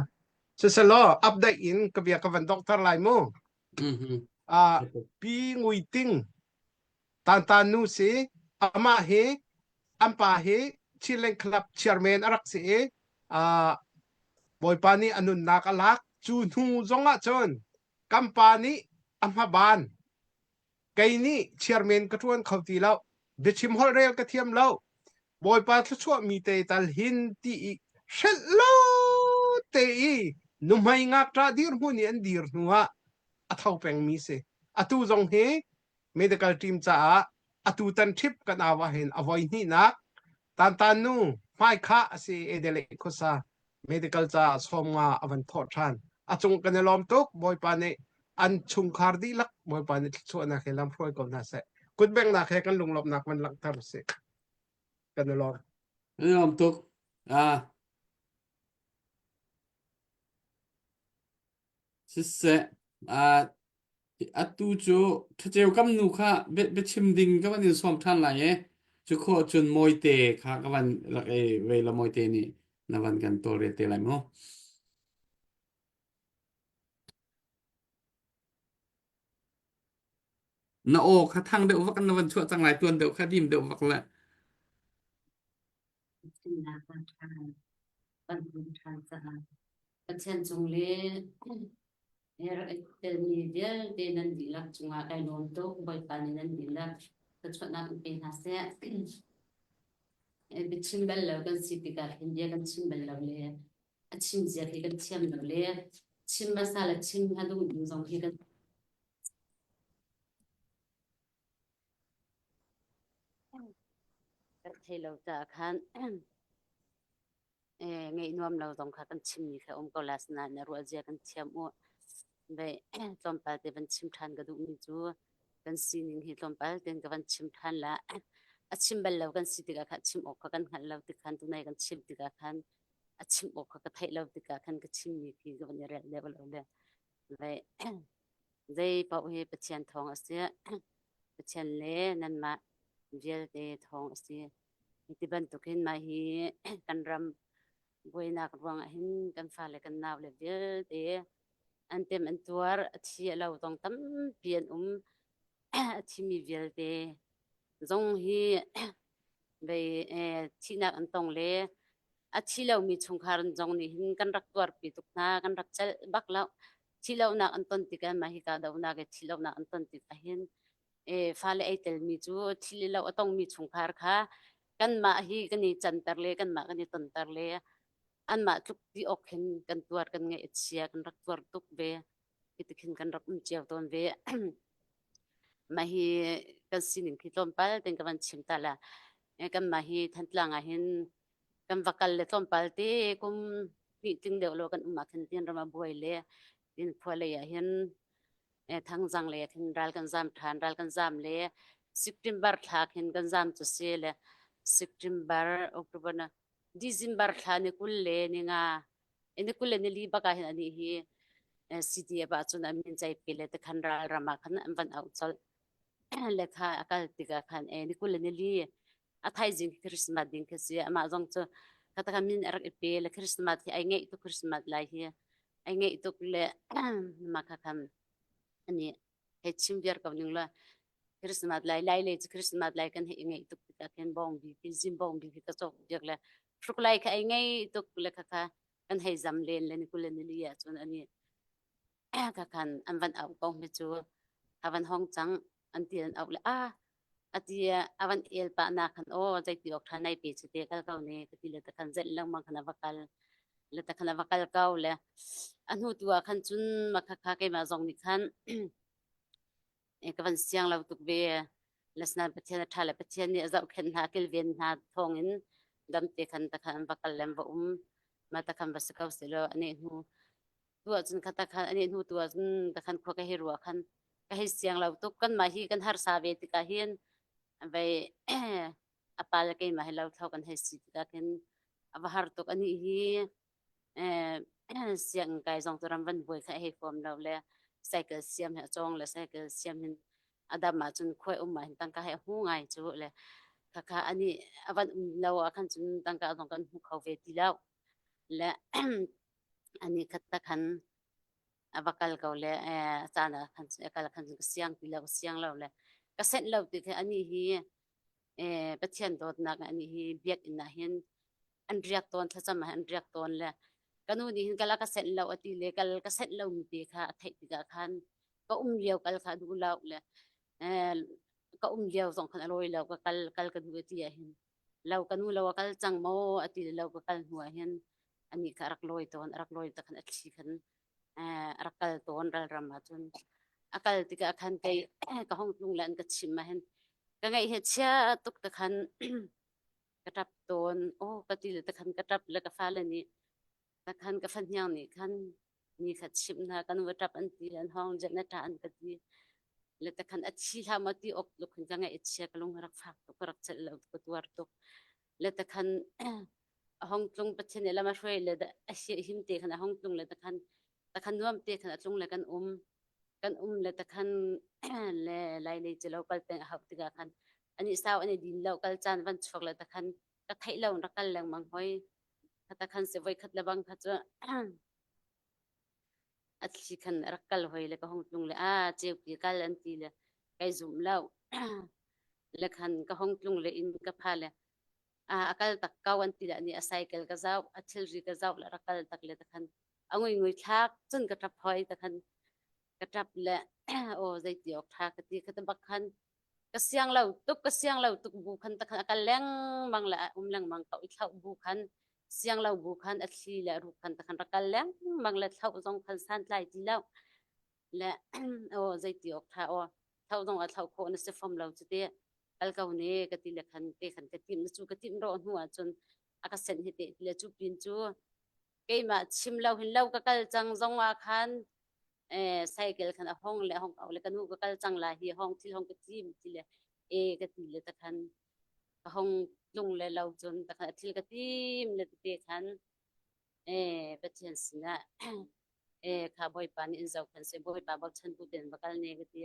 Siselaw update in ka bia ka van dokter lai mu. Mm-hmm. Uh, Pi Ngui Ting Tantan nu si amah hi an pa hi Chinland Club chairman a rak si i uh, Bawipa nih a nunnak a lak cu hnu zong ah cun kan pa nih a hmaban kei nih chairman ka ṭuan kho ti lo biachim holh rel ka thiam lo Bawipa thluachuah mi te tal hin ti i hrelh lo te i nuhmei ngakṭah dirhmun i an dir hnu ah a tho pengmi si atu zong hi medical team caah atu tan trip kan au ah hin a voi hnihnak Tantan nu hmaikhah a si Adelaide khuasa medical caah sawmnga a van thawh ṭhan. A cung kan i lawm tuk. Bawipa nih an chungkhar dihlak Bawipa nih thluachuahnak he lam hruai ko hna seh. Kutbenghnak he kan lunglawmhnak van langhter usih. Kan i lawm. Kan i lawm tuk. Ah. Siseh. Ah. Atu cu ṭhaceu kam nu kha biachim ding ka van in sawm ṭhan lai i cu khawh cun Mawite kha ka van rak i vei la Mawite nih na van kan tawlrel te lai mu. Na aw kha thang deuh vak na van chuah cang lai tuan deuh kha dim deuh vak le. Thimnak ah ṭhan kan um ṭhan caah Pathian cung le rak i telmi vialte nan dihlak cungah kai lawm tuk. Bawipa nih nan dihlak thluachuahnak in pe hna seh. Biachim bal lo kan si tikah hin bia kan chim bal lo le a chim zia hi kan thiam lo le chim hmasa le chim a duh ding zong hi kan Kan thei lo caah khan ngeih nuam lo zong kha kan chimmi kha um ko la sinain a ruah zia kan thiam u. Ve tlawmpal te van chim ṭhan ka duhmi cu kan sining hi tlawmpal tein ka van chim ṭhan la. A chim bal lo kan si tikah khan chim awk kha kan hngalh lo tik khan tunai kan chim tikah khan a chim awk kha ka theih lo tikah khan ka chimmi khi ka van i relh deuh lo le. Ve Zei paoh hi Pathian thawng a si. Pathian le nanmah vialte thawng a si. Hi bantukin mah hi kan ram buainak ruangah hin kan fale kan naule vialte an tem an tuar a thi a lo zong tampi an um. A thimi vialte zong hi vei thihnak an tong le a thi lomi chungkhar zong nih hin kan rak tuarpi tuk hna kan rak celh bak lo. Thihlohnak an ton tikah mah hi kahdohnak i thihlohnak an ton tikah hin fale ei telmi cu thil i lo a tongmi chungkhar kha kanmah hi kan i canter le kanmah kan i tonter le anmah tluk ti awk hin kan tuar kan ngaih a chia kan rak tuar tuk ve hi khin kan rak um cio tawn ve mah hi kan sining khi tlawmpal ten ka van chim ta la kanmah hi Thantlang ah hin kan va kal le tlawmpal te kum hnih tling deuh lo kan um ah khin tin ram a buai le tin khua lei ah hin thangzang lei ah khin ral kan zam ṭhan ral kan zam le September thla khin kan zam cu si le September October na December thla ni 20 le ni nga ni 20 le ni li bak ah hin ani hi CDF ah cun a min cai pe le tikhan ral ram ah khan an van auh colh le kha a kal tikah khan e ni 20 le ni li a thaizing Christmas ding khi si amah zong cu kha min a rak i pe le Christmas hi ai ngeih tuk Christmas lai hi ai ngeih tuk le mah kha khan ani hei chim viar ko ning la Christmas lai lai le cu Christmas lai kan hei i ngeih tuk tikah khin bawng bi ki zim bawng bi ka cawk biak le hruk lai kha ai ngei tuk le kha kha kan hei zam len le ni kul le ni li ah cun ani ka khan an van auh ko mi cu a van hong cang an ti an auh le a ati a van el pa na khan o zeiti awk tha nai pe chu te kal ko ne ka ti le ta khan zel lengmang khan a va kal le ta khan a va kal ko le a hnu tu ah khan cun ma kha kha keimah zong nih khan ka van siang lo tuk ve lesnan Pathian a ṭha le Pathian nih a zohkhenh hna kilven hna thawngin damte khan ta khan an va kal le an va um ma ta khan va si ko selaw ane hnu tu ahcun kha ta khan ane hnu tu ahcun ta khan khua ka hei ruah khan ka hei siang lo tuk kan mah hi kan harsa ve tikah hin vei a pa le keimah hi lothlo kan hei si tikah khin a va har tuk anih hi sianginn kai zong cu ram van buai kha hei huam lo le cycle siam he a cawng le cycle siam hin a dam ahcun khuai um ah hin tangka he a hmu ngai cu le khakha ani a van um lo ah khan cun tangka zong kan hmu kho ve ti lo le ani khat ta khan a va kal ko le a caan ah khan a kal khan ka siang ti lo ka siang lo le ka senh lo ti khi ani hi Pathian dawtnak ani hi biakinn ah hin an riak tawn thlacam ah an riak tawn le ka nu nih hin kal a ka senh lo a ti le kal ka senh lo mi te kha a theih tikah khan ka um lio kal kha duh lo le ka um lio zong khan a lawi lo ka kal kal ka duh a ti ah hin lo ka nu lo a kal cang maw a ti le lo ka kal hnu ah hin anih kha a rak lawi tawn a rak lawi tak khan a thli khan a rak kal tawn ralram ah cun a kal tikah khan kei ka hong tlung le an ka chim ah hin ka ngaih he chia tuk te khan ka ṭap tawn aw ka ti le te khan ka ṭap le ka fale nih ta khan ka fahniang nih khan ni kha chimh hna kan va ṭap an ti an hong jet na ṭa an ka ti le ta khan a thi hlah maw ti awk tluk khan ka ngaih a chia ka lung rak fak tuk ka rak celh lo ka tuar tuk le ta khan a hong tlung Pathian nih lam a hruai le a him te khan a hong tlung le ta khan ta khan nuam te khan a tlung le kan um. Kan um le takhan le lai lei cu lo kal peng a hauh tikah khan ani sau an i din lo kal caan van chuak le takhan ka theih lo rak kal lengmang hoi. Khata khan si voi khat le bang kha cu a thli khan rak kal hoi le ka hong tlung le a ceupi kal an ti le kai zum lo le khan ka hong tlung le inn ka pha le a a kal tak ko an ti le ni a cycle ka zau a thilri ka zau le rak kal tak le takhan a ngui ngui thlak cun ka tap hoi takhan ka tap le o zeiti ok tha ka ti ka bak khan ka siang lo tuk ka siang lo tuk bu khan takhan a kal lengmang le a um lengmang ko i thlauh bu khan siang lo bu khan a thli le ruk khan takhan rak kal lengmang le thlauh zong khan santlai ti lo le aw zeiti ok tha aw thlauh zong a thlauh khawh na si fom lo cu te kal ko ne ka ti le khan te khan ka tim na cu ka tim ro hnu ah cun a ka sen hi te le cu pin cu keimah chim lo hin lo ka kal cang zong ah khan eh cycle khan a hong le hong kau le ka nu ka kal cang la hi hong thil hong ka tim ti le e ka ti le ta khan ka hong tlung le lo cun ta khan thil ka tim le te khan eh Pathian sinah eh kha Bawipa nih in zohkhenh seh Bawipa bochan bu ten va kal ne ka ti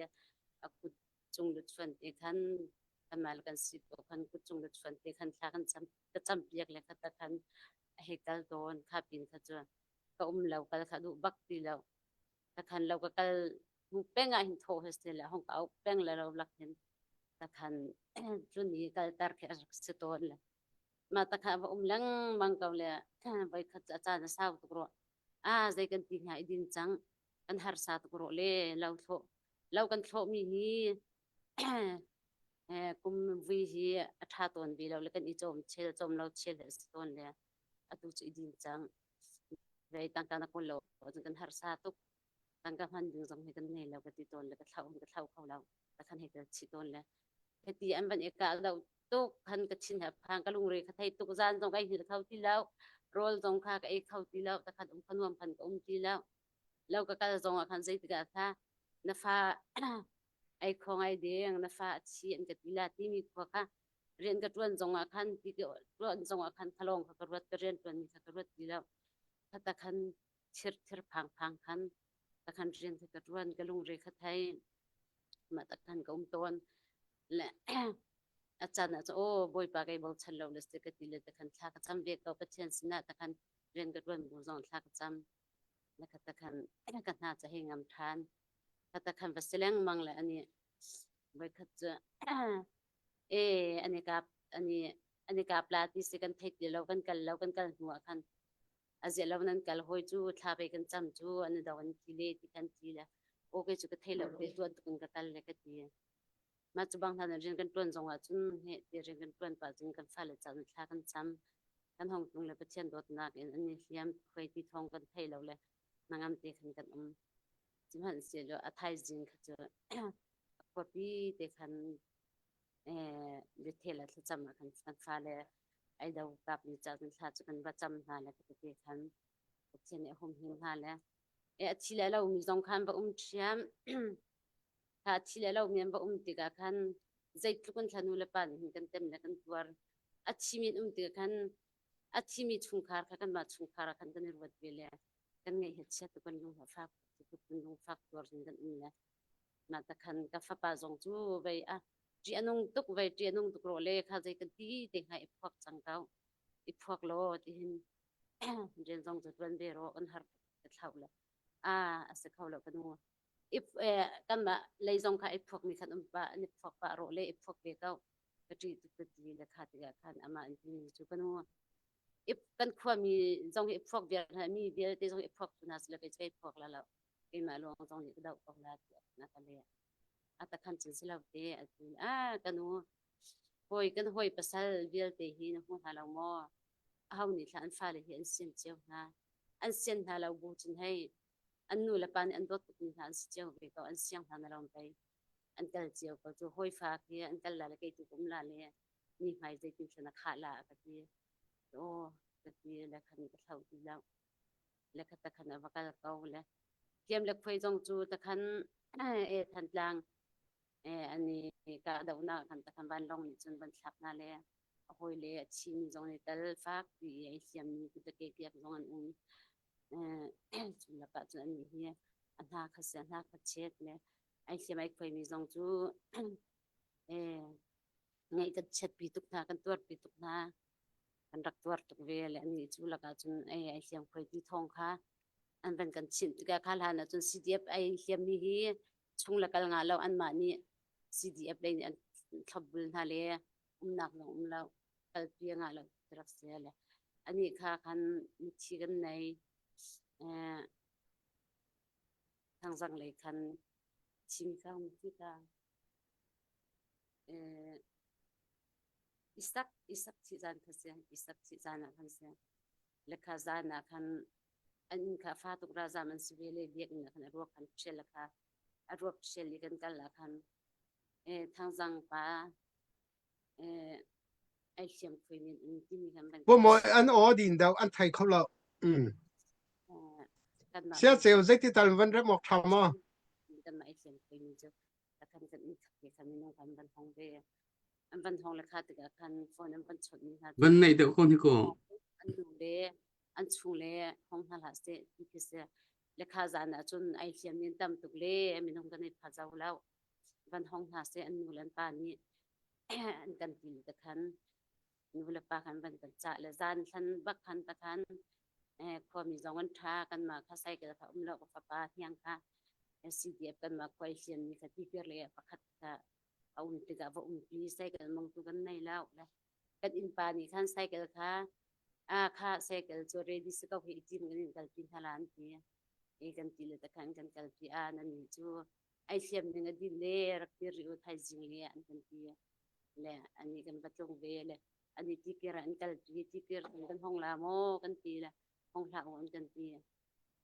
a kut cung lu chuan te khan kanmah le kan si ko khan kut cung lu chuan te khan thla kan cam ka cam piak le kha ta khan a hei kal tawn kha pin kha cu ka um lo kal kha duh bak ti lo ka khan lo ka kal hnu peng ah hin thaw he se le hong ka au peng le lo lak hin ta khan cun i kal tar khi a rak si tawn le ma ta kha va um lengmang ko le voi khat a caan a sau tuk ro a zei kan ti hna i din cang kan harsa tuk ro le lo thlo lo kan thlo mi hi kum vui hi a ṭha tawn bi lo le kan i cawm chel cawm lo chel a si tawn le atu cu i din cang vei tangka na kawl lo cun kan harsa tuk tangka hman ding zong hi kan nei lo ka ti tawn le ka thlau ka thlau kho lo ka khan hei tel chih tawn le heti an van i kah lo tuk khan ka thin he phang ka lungre ka thei tuk zan zong ka hil kho ti lo rawl zong kha ka ei kho ti lo ta khan um kha nuam khan ka um ti lo lo ka kal zong ah khan zeitikah tha na fa ei kho ngai ding na fa a chi an ka ti la timi khua kha rian ka ṭuan zong ah khan ti ka ṭuan zong ah khan thalong kha ka ruat ka rian ṭuan mi kha ka ruat ti lo khata khan thir thir phang phang khan ta khan rian kha ka ṭuan ka lungre kha thei mah ta khan ka um tawn le a caan ah aw bawipa kei bochan lo le si ka ti le ta khan thla ka cam ve ko Pathian sinah ta khan rian ka ṭuan bu zong thla ka cam na kha ta khan ka hna ca hei ngam ṭhan kha ta khan va si lengmang le ani voikhat cu e ani kap ani ani kap la ti si kan thei ti lo kan kal lo kan kal hnu ah khan a zia lo nan kal hoi cu thla pe kan cam cu an do an ti le ti kan ti le okay cu ka thei lo te tuan tuk in ka kal le ka ti mah cu bang hna rian kan tuan zong ah cun he ti rian kan tuan pah cun kan fale ca thla kan cam kan hong tung le Pathian dawtnak in an i hliam khuai ti thawng kan thei lo le nangam te khan kan um sihmanhsehlaw a thaizing kha cu a khuapi te khan eh biathel a thlacam ah khan kan fale ai do kap ni ca cun thla cu kan va cam hna le ka te khan Pathian nih a humhim hna le e a thi le lo mi zong khan va um ṭhiam kha a thi le lo mi an va um tikah khan zeitluk in thla nu le pa nih hin kan tem le kan tuar a thimi an um tikah khan a thimi chungkhar kha kanmah chungkhar ah khan kan i ruat ve le kan ngaih hi chia tuk kan lung a fak tuk kan lung fak tuar in kan um le mah ta khan ka fapa zong cu vei a ṭih a nung tuk vei ṭih a nung tuk rawh le kha zei kan ti te hnga i phuak cang ko i phuak law ti hin rian zong cu ṭuan ve rawh kan har ka thlauh le a a si kho lo ka nu if kanmah lei zong kha i phuak mi khan um pa an i phuak pah rawh le i phuak ve ko ka ṭih tuk ka ti le kha tikah khan amah an ti mi cu ka nu if kan khuami zong hi i phuak vial hna mi vialte zong i phuak tu hna sila kei cu kai phuak la lo keimah lawng zong nih ka doh ko la tiah na ka leh a ta khan cun si lo te a ti a ka nu hawi kan hawi pasal vialte hi na hmu hna lo maw aho nih thla an fale hi an sian cio hna an sian hna lo bu cun hei an nu le pa nih an dawt tuk mi hna an si cio ve ko an siang hna na lo pei an kal cio ko cu hawi fa khi an kal la le kei tu um la le mi hmai zeitin thla na khah la ka ti aw ka ti le khan ka thlau ti lo le kha ta khan a va kal ko le kiam le khuai zong cu ta khan e Thantlang e ani ka dohnak khan ta khan vanlawng nih cun van thlak hna le a hawi le a chimi zong nih tal fak ti ai hliam mi kutake piak zong an um cu lakah cun an hi. A hna kha si a hna kha chet le ai hliam ai khuaimi zong cu eh ngaih kan chiatpi tuk hna kan tuarpi tuk hna. Kan rak tuar tuk ve le annih cu lakah cun ei ai hliam khuai ti thawng kha an van kan chimh tikah kha hlan ah cun CDF ai hliammi hi chung le kal ngah lo anmah nih CDF lei nih an thlopbul hna le umnak zong um lo kalpi a ngah lo ti rak si le anih kha khan mithi kan nei eh thangzang lei khan chim kha mithi kha eh Isak Isak thih zan kha si Isak thih zan ah khan si le kha zan ah khan an inn kha fa tuk ralzam an si ve le biakinn ah khan a ruak khan ṭhial kha a ruak ṭhial i kan kal ah khan eh thangzang pa eh ai hliam khui min in timi kan van Pumawi an aw din deuh an thei kho lo. Mm. eh kanmah Sia ceu zeiti tal van rem awk ṭha maw? kanmah ai hliam khui mi cu khan kan inn khat te khan minung kan van hong ve an van hong le kha tikah khan phone an van chawnh mi hna Van neih deuh ko ni ko. an nu le an chung le hong hna hlah seh ti khi si le kha zan ah cun ai hliam min tam tuk le minung kan i pha zo lo van hong hna seh an nu le an pa nih an kan ti te khan nu le pa khan van kan cah le zan thlan bak khan ta khan eh khuami zong an ṭha kanmah kha cycle kha um lo ka fapa hniang kha CDF kanmah khuai hlian mi kha tipir le pakhat kha a um tikah va umpi cycle mongtu kan nei lo le kan innpa nih khan cycle kha a kha cycle cu ready si ko hi tim kan in kalpi hna la an ti i kan ti le ta khan kan kalpi a nan ni cu ai hliam ning a din le rak ti ri u thaizing le an kan ti le ani kan va tlung ve le ani tikir an kalpi tikir kan hong la maw kan ti le hong hlah u an kan ti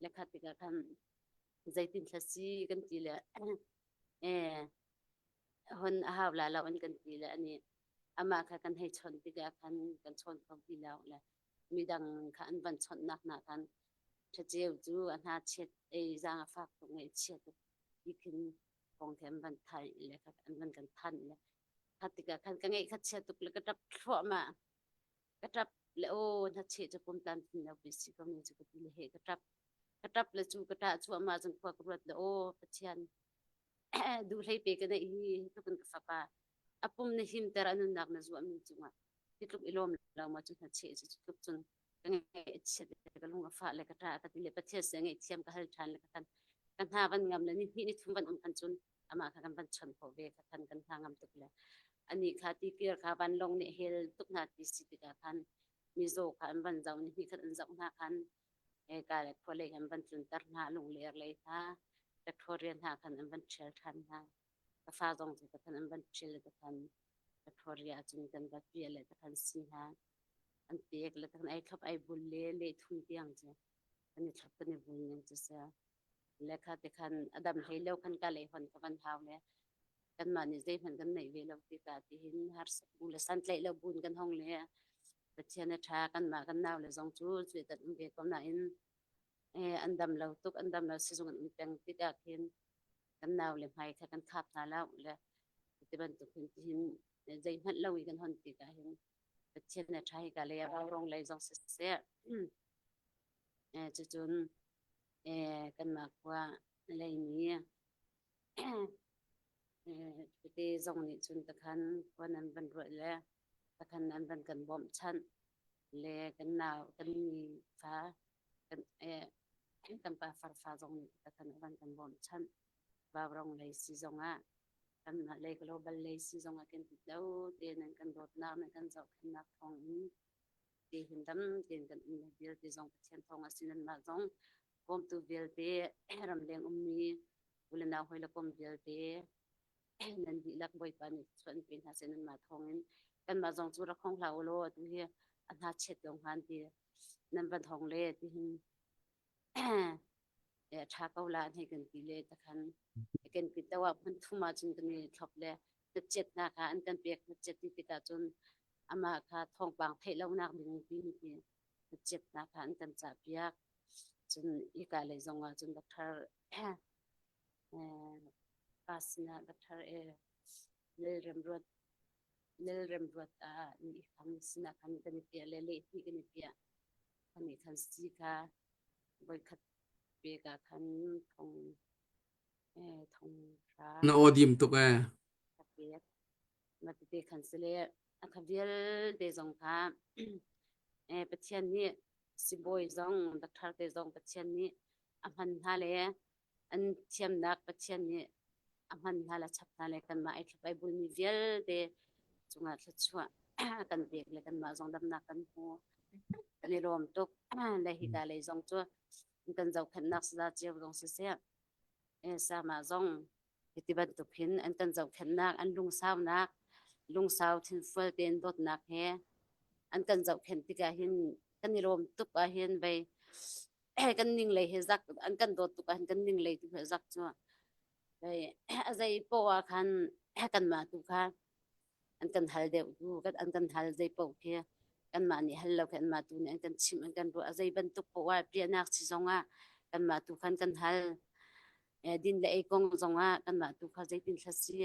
le khat tikah khan zeitin thla si kan ti le eh hon a hau la lo an kan ti le ani amah kha kan hei chawnh tikah khan kan chawn kho ti lo le midang kha an van chawnhnak na khan thaceu cu a hna chiat ei zang a fak tuk ngaih chia tuk ti khin kong the an van thai le kha an van kan than le kha tikah khan ka ngaih kha chia tuk le ka ṭap thluahmah ka ṭap le aw na che cu pum tan thin lo pi si ko mi cu ka ti le he ka ṭap ka ṭap le cu ka ṭah cuahmah cun khua ka ruat le aw Pathian duh hlei pe ka neih hi tluk in ka fapa a pum na himter a nunnak na zuahmi cungah hi tluk i lawm lo ma cu hna che cu tluk cun ka ngaihchiat le ka lung a fah le ka ṭah ka ti le Pathian sin ngaihthiam ka hal ṭhan le ka kan ka hna van ngam le ni hnih ni thum van um khan cun amah kha kan van chon khawh ve kha khan kan hna ngam tuk le ani kha tikir kha vanlawng nih hel tuk hna ti si tikah khan mizaw kha an van zoh ni hnih khat an zoh hna khan ka le khua lei an van tlunter hna lungler lei hna Victoria hna khan an van ṭhial ṭhan hna ka fa zong cu khan an van ṭhial le khan Victoria cun kan va piah le khan si hna an pek le kan ai thlop ai bul le le thum tiang cu kan i thlop kan i bul ning cu sia le kha te khan a dam hlei lo khan ka lei hon ka van hau le kanmah nih zeihmanh kan neih ve lo tikah tihin harsa bu le santlaih lo bun kan hong le Pathian a ṭha kanmah kan nau le zong cu cuitat um ve ko nain eh, an dam lo tuk an dam lo sizung an um peng tikah khin kan nau le hmai kha kan khap hna lo le ti bantuk hin tihin zeihmanh lo i kan hon tikah hin Pathian a ṭha hi ka lei a rong lei zong siseh eh, cucun eh, kanmah khua lei nih Tete zong nih cun takhan khua nan van ruah le takhan nan van kan bawmhchanh le kan nau kan ni fa kan eh, kan pa farfa zong nih takhan a van kan bawmhchanh vaurong lei si zongah kan lei global lei si zongah kan ti lo te nan kan dawtnak nan kan zohkhenhnak thawng in ti hin dam tein kan um vialte zong Pathian thawng a si nan mah zong bawmtu vialte ramleng ummi u le nau hawi le kom vialte nan dihlak Bawipa nih chuan pe hna seh nanmah thawngin kanmah zong cu rak hong hlah u law atu hi a hna chet ko hnga ti nan van hong le ti hin a ṭha ko la an hei kan ti le takhan kan ti to ah phun thum ah cun kan i thlop le hnachetnak kha an kan pek hnachet ti tikah cun amah kha thawngpang theih lonak ding ti ti hnachetnak kha an kan cah piak cun hika lei zong ah cun doctor pa sinah doctor e Lalremruat Lalremruat ah ni kham sinah khan kan i piah le lehhnih kan i piah kan i khan si kha voikhat. pek ah khan thong eh thong hra Na aw dim tuk ee. ka pek. Mah tete khan si le a kha vialte zong kha eh Pathian nih sibawi zong doctor te zong Pathian nih a hman hna le an thiamnak Pathian nih a hman hna le chap hna le kanmah ei thlap ei bulmi vialte cungah thluachuah kan pek le kanmah zong damnak kan hmu. Kan i lawm tuk. Le hika lei zong cu kan zohkhenhnak saza cio zong siseh, sama zong hiti bantuk hin an kan zohkhenhnak, an lungsaunak, lungsau thinfual tein dawtnak he an kan zohkhenh tikah hin kan i lawm tuk ahhin vei kan ning lei he zak an kan dawt tuk ahhin kan ning lei tu he zak cu vei a zei poah ah khan kanmah tu kha an kan hal deuh tu an kan hal zei paoh khi kanmah nih hal lo khi anmah tu nih an kan chimh an kan ruah a zei bantuk poah ah piahnak si zongah kanmah tu khan kan hal din le ei kong zongah kanmah tu kha zeitin thla si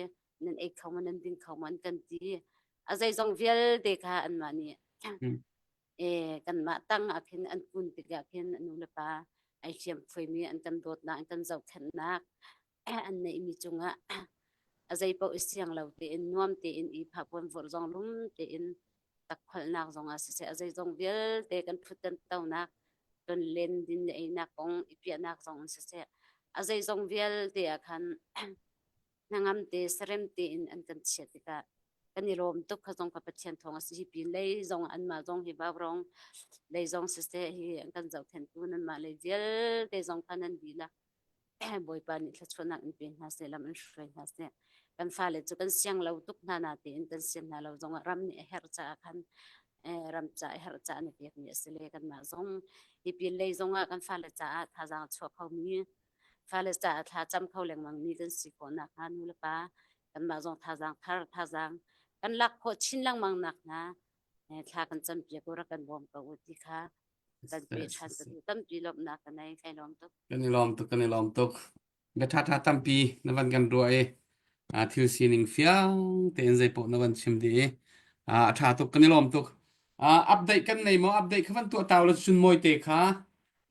nan ei kho ma nan ding kho ma an kan ti a zeizong vialte kha anmah nih e kanmah tang ah khin an kun tikah khin nu le pa ai hliam phuaimi an kan dawtnak an kan zohkhenhnak an neihmi cungah a zei paoh i siang lo tein nuam tein i phapuan vurh zong lum tein takkholhnak zong ah siseh a zeizong vialte kan thut kan tonak ton len din le einak kong i piahnak zong in siseh a zeizong vialte ah khan hnangam te sarem tein an kan chiah tikah kan i lawm tuk kha zong kha Pathian thawng a si hi pin lei zong anmah zong hi vaurong lei zong siseh hi an kan zohkhenhtu nanmah lei vialte zong kha nan dihlak Bawipa nih thluachuahnak in pe hna seh lam in hruai hna seh kan fale cu kan siang lo tuk hna na tein kan sian hna lo zongah ram nih a herh caah khan ram ca a herh caah na pekmi a si le kanmah zong hi pin lei zongah kan fale caah thazaang chuah khomi fale caah thla cam kho lengmang mi kan si khawh nakhnga nu le pa kanmah zong thazaang thar thazaang kan lak khawh chin lengmang nak hnga thla kan campiak u rak kan bawm ko u ti kha kan pe ṭhan ka duh tampi lawmhnak ka nei kai lawm tuk Kan i lawm tuk kan i lawm tuk. Bia ṭhaṭha tampi na van kan ruah i thil sining fiang tein zeipaoh na van chim dih i a ṭha tuk kan i lawm tuk. Update kan nei maw? Update kha van tuah tau la cun mawi te kha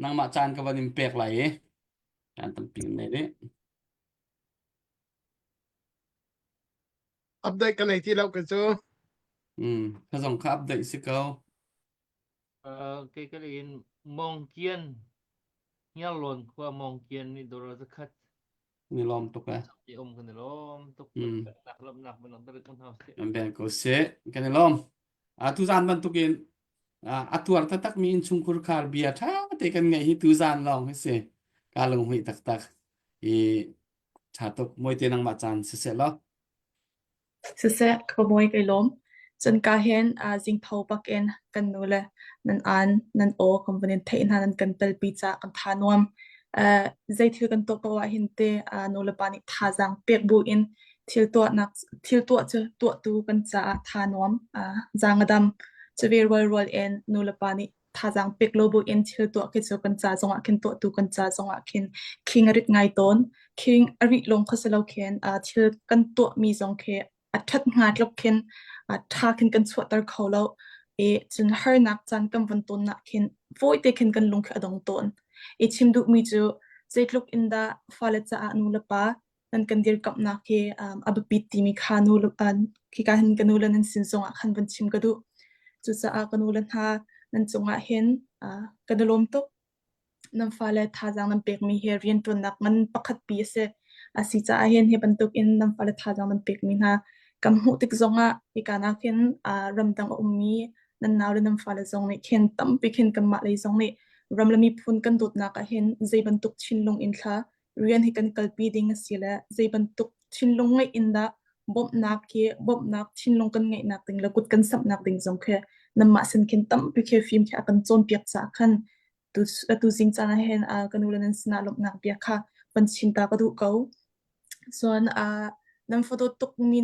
nangmah caan ka van in pek lai i caan tampi kan nei rih. Update ka nei ti lo ka cu. Mm, kha zong kha update si ko. Uh, kei ka in Mong Kian Hniarlawn khua Mong Kian nih dawr zakhat Ni lawm tuk eh. i um kan i lawm tuk Mm. nak lawmnak bantuk tarik kan hau si. Kan bel ko seh. Kan i lawm. Uh, tuzaan bantukin uh, a tuar taktakmi innchungkhur khar bia ṭha te kan ngeih hi tuzaan lawng hi si. Ka lunghmuih taktak. I ṭha tuk. Mawite nangmah caan siseh law. Siseh, ka mawi kai lawm. Cun ka hin zingtho bakin kan nu le nan aan, nan aw kan vun in theih hna, nan kan telpi caah kan tha nuam. Zei thil kan tuah paoh ah hin te nu le pa nih thazaang pek bu in thil tuahnak thil tuah cu tuahtu kan caah tha nuam, zaang a dam. Cuve rualrual in nu le pa nih thazaang pek lo buin thil tuah khi cu kan ca zongah khin tuahtu kan ca zongah khin khing a rit ngai tawn. Khing a rih lawng kha si lo khin thil kan tuahmi zong khi a ṭhat hnga tluk khin ṭha khin kan chuahter kho lo. I cun harnak caan kan von tawnnak khin fawite khin kan lung khi a dong tawn. I chim duhmi cu zeitluk in dah fale caah nu le pa nan kan dirkamhnak hi um, a biapit timi kha nu uh, khika hin ka nu le nan sin zongah khan van chim ka duh. Cucaah ka nu le hna nan cungah hin uh, kan i lawm tuk. Nan fale thazaang nan pekmi hi rianṭuannak ngan pakhat pi a si. A si caah hin hi bantuk in nan fale thazaang nan pekmi hna kan hmuh tik zongah hika nak hin uh, ramdang a ummi nan nau le nan fale zong nih khin tampi khin kanmah lei zong nih ram le miphun kan dawtnak ah hin zei bantuk thinlung in thla rian hi kan kalpi ding a si le zei bantuk thinlung ngeih in dah bawmhnak khi bawmhnak thinlung kan ngeihnak ding le kut kan samhnak ding zong khi nanmah sin khin tampi khi fim khi a kan cawnpiak caah khan tu tu zing caan ah hin ka nu le nan sinah lawmhnak bia kha van chim ta ka duh ko. Cun nan fadawt tukmi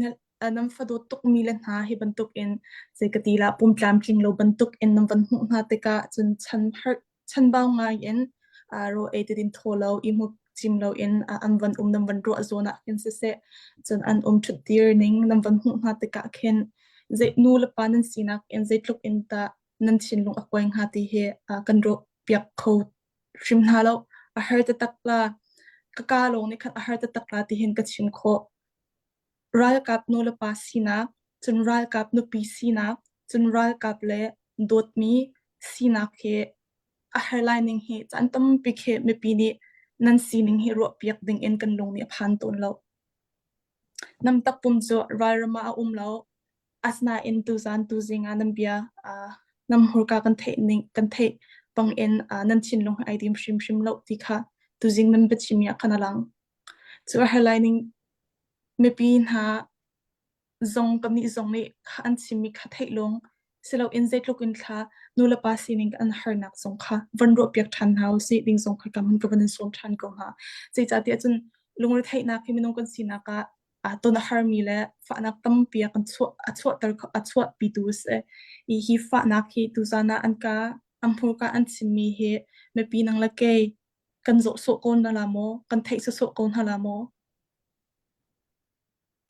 nan fadawt tukmi le hna hi bantuk in zei ka ti lah pum tlamtling lo bantuk in nan van hmuh hna tikah cun chan har chanbau ngai in raw ei ti din thaw lo i hmu cim lo in an van um nan van ruah zawn ah khin siseh cun an um ṭhut dir ning nan van hmuh hna tikah khin zei nu le pa nan sinak in zeitluk in dah nan thinlung a kuai hnga ti hi kan ruah piak kho hrim hna lo. A har taktak la. Ka ka lawng nih khan a har taktak la ti hin ka chim khawh. Ralkap nulepa sinak, cun ralkap nupi sinak, cun ralkap le dawtmi sinak hi a har lai ning hi caan tampi khi mipi nih nan sining hi ruahpiak ding in kan lung nih a phan tawn lo. Nam takpum cu ralram ah a um lo. Asinain tuzaan tuzing ah nan bia uh, nan hmurka kan theih ning kan theih bangin uh, nan thinlung ai dim hrimhrim lo ti kha tuzing nan biachim ah khan a lang. Cu a har lai ning mipi hna zong kannih zong nih kha an chimmi kha theih lawng siloin zeitluk in thla nulepa sining an harnak zong kha van ruahpiak ṭhan hna usih ding zong kha kam ka van in sawm ṭhan ko hna. Zeicahtiah cun lungretheihnak hi minung kan sinak ah aa ton a harmi le fahnak tampi a kan chuah a chuahter a chuahpitu a si. I hi fahnak hi tuzan ah an ka an hmurka an chimmi hi mipi nang le kei kan zawh sawh ko hna la maw? Kan theih sawsawh ko hna la maw?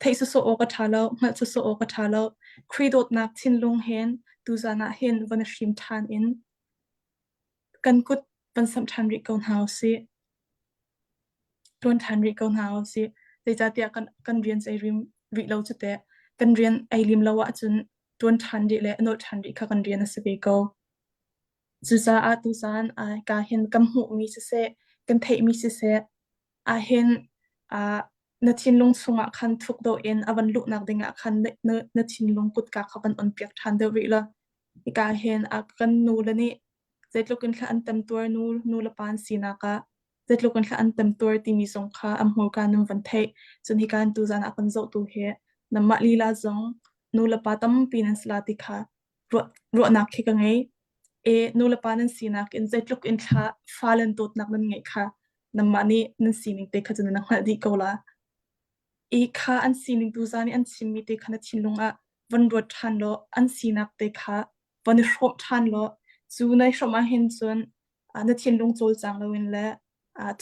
Theih sawsawh awk a ṭha lo, hngalh sawsawh awk a ṭha lo. Khrih dawtnak thinlung hen tuzan ah hin van i hrim ṭhan in kan kut van samh ṭhan rih ko hna usih. Ṭuan ṭhan rih ko hna usih. Zeicahtiah kan, kan rian cu ei rim rih lo cu teh. Kan rian ei lim lo ahcun ṭuan ṭhan rih le nolh ṭhan rih kha kan rian a si ve ko. Cucaah tuzan ka hin kan hmuhmi siseh, kan theihmi siseh, ahhin uh, na thinlung chungah khan thuk deuh in a van luhnak dingah khan na, na, na thinlung kutka kha van on piak ṭhan deuh rih la. Hika hin a kan nu le nih zeitluk in thla an temtuar nu nu le pa an sinak ah zeitluk in thla an temtuar timi zong kha an hmurka nan van theih. Cun hika in tuzan ah kan zohtu hi nanmah lila zong nu le pa tampi nan si la ti kha ruah, ruahnak khi ka ngei. E nu le pa nan sinak in zeitluk in thla fa le dawtnak nan ngeih kha nanmah nih nan sining te kha cu nan hngalh dih ko la. I kha an sining tu zan i an chimmi te kha na thinlung ah van ruat ṭhan law an sinak te kha van i hrawmh ṭhan law cu nai hrawmh ah hin cun na thinlung cawlcang loin le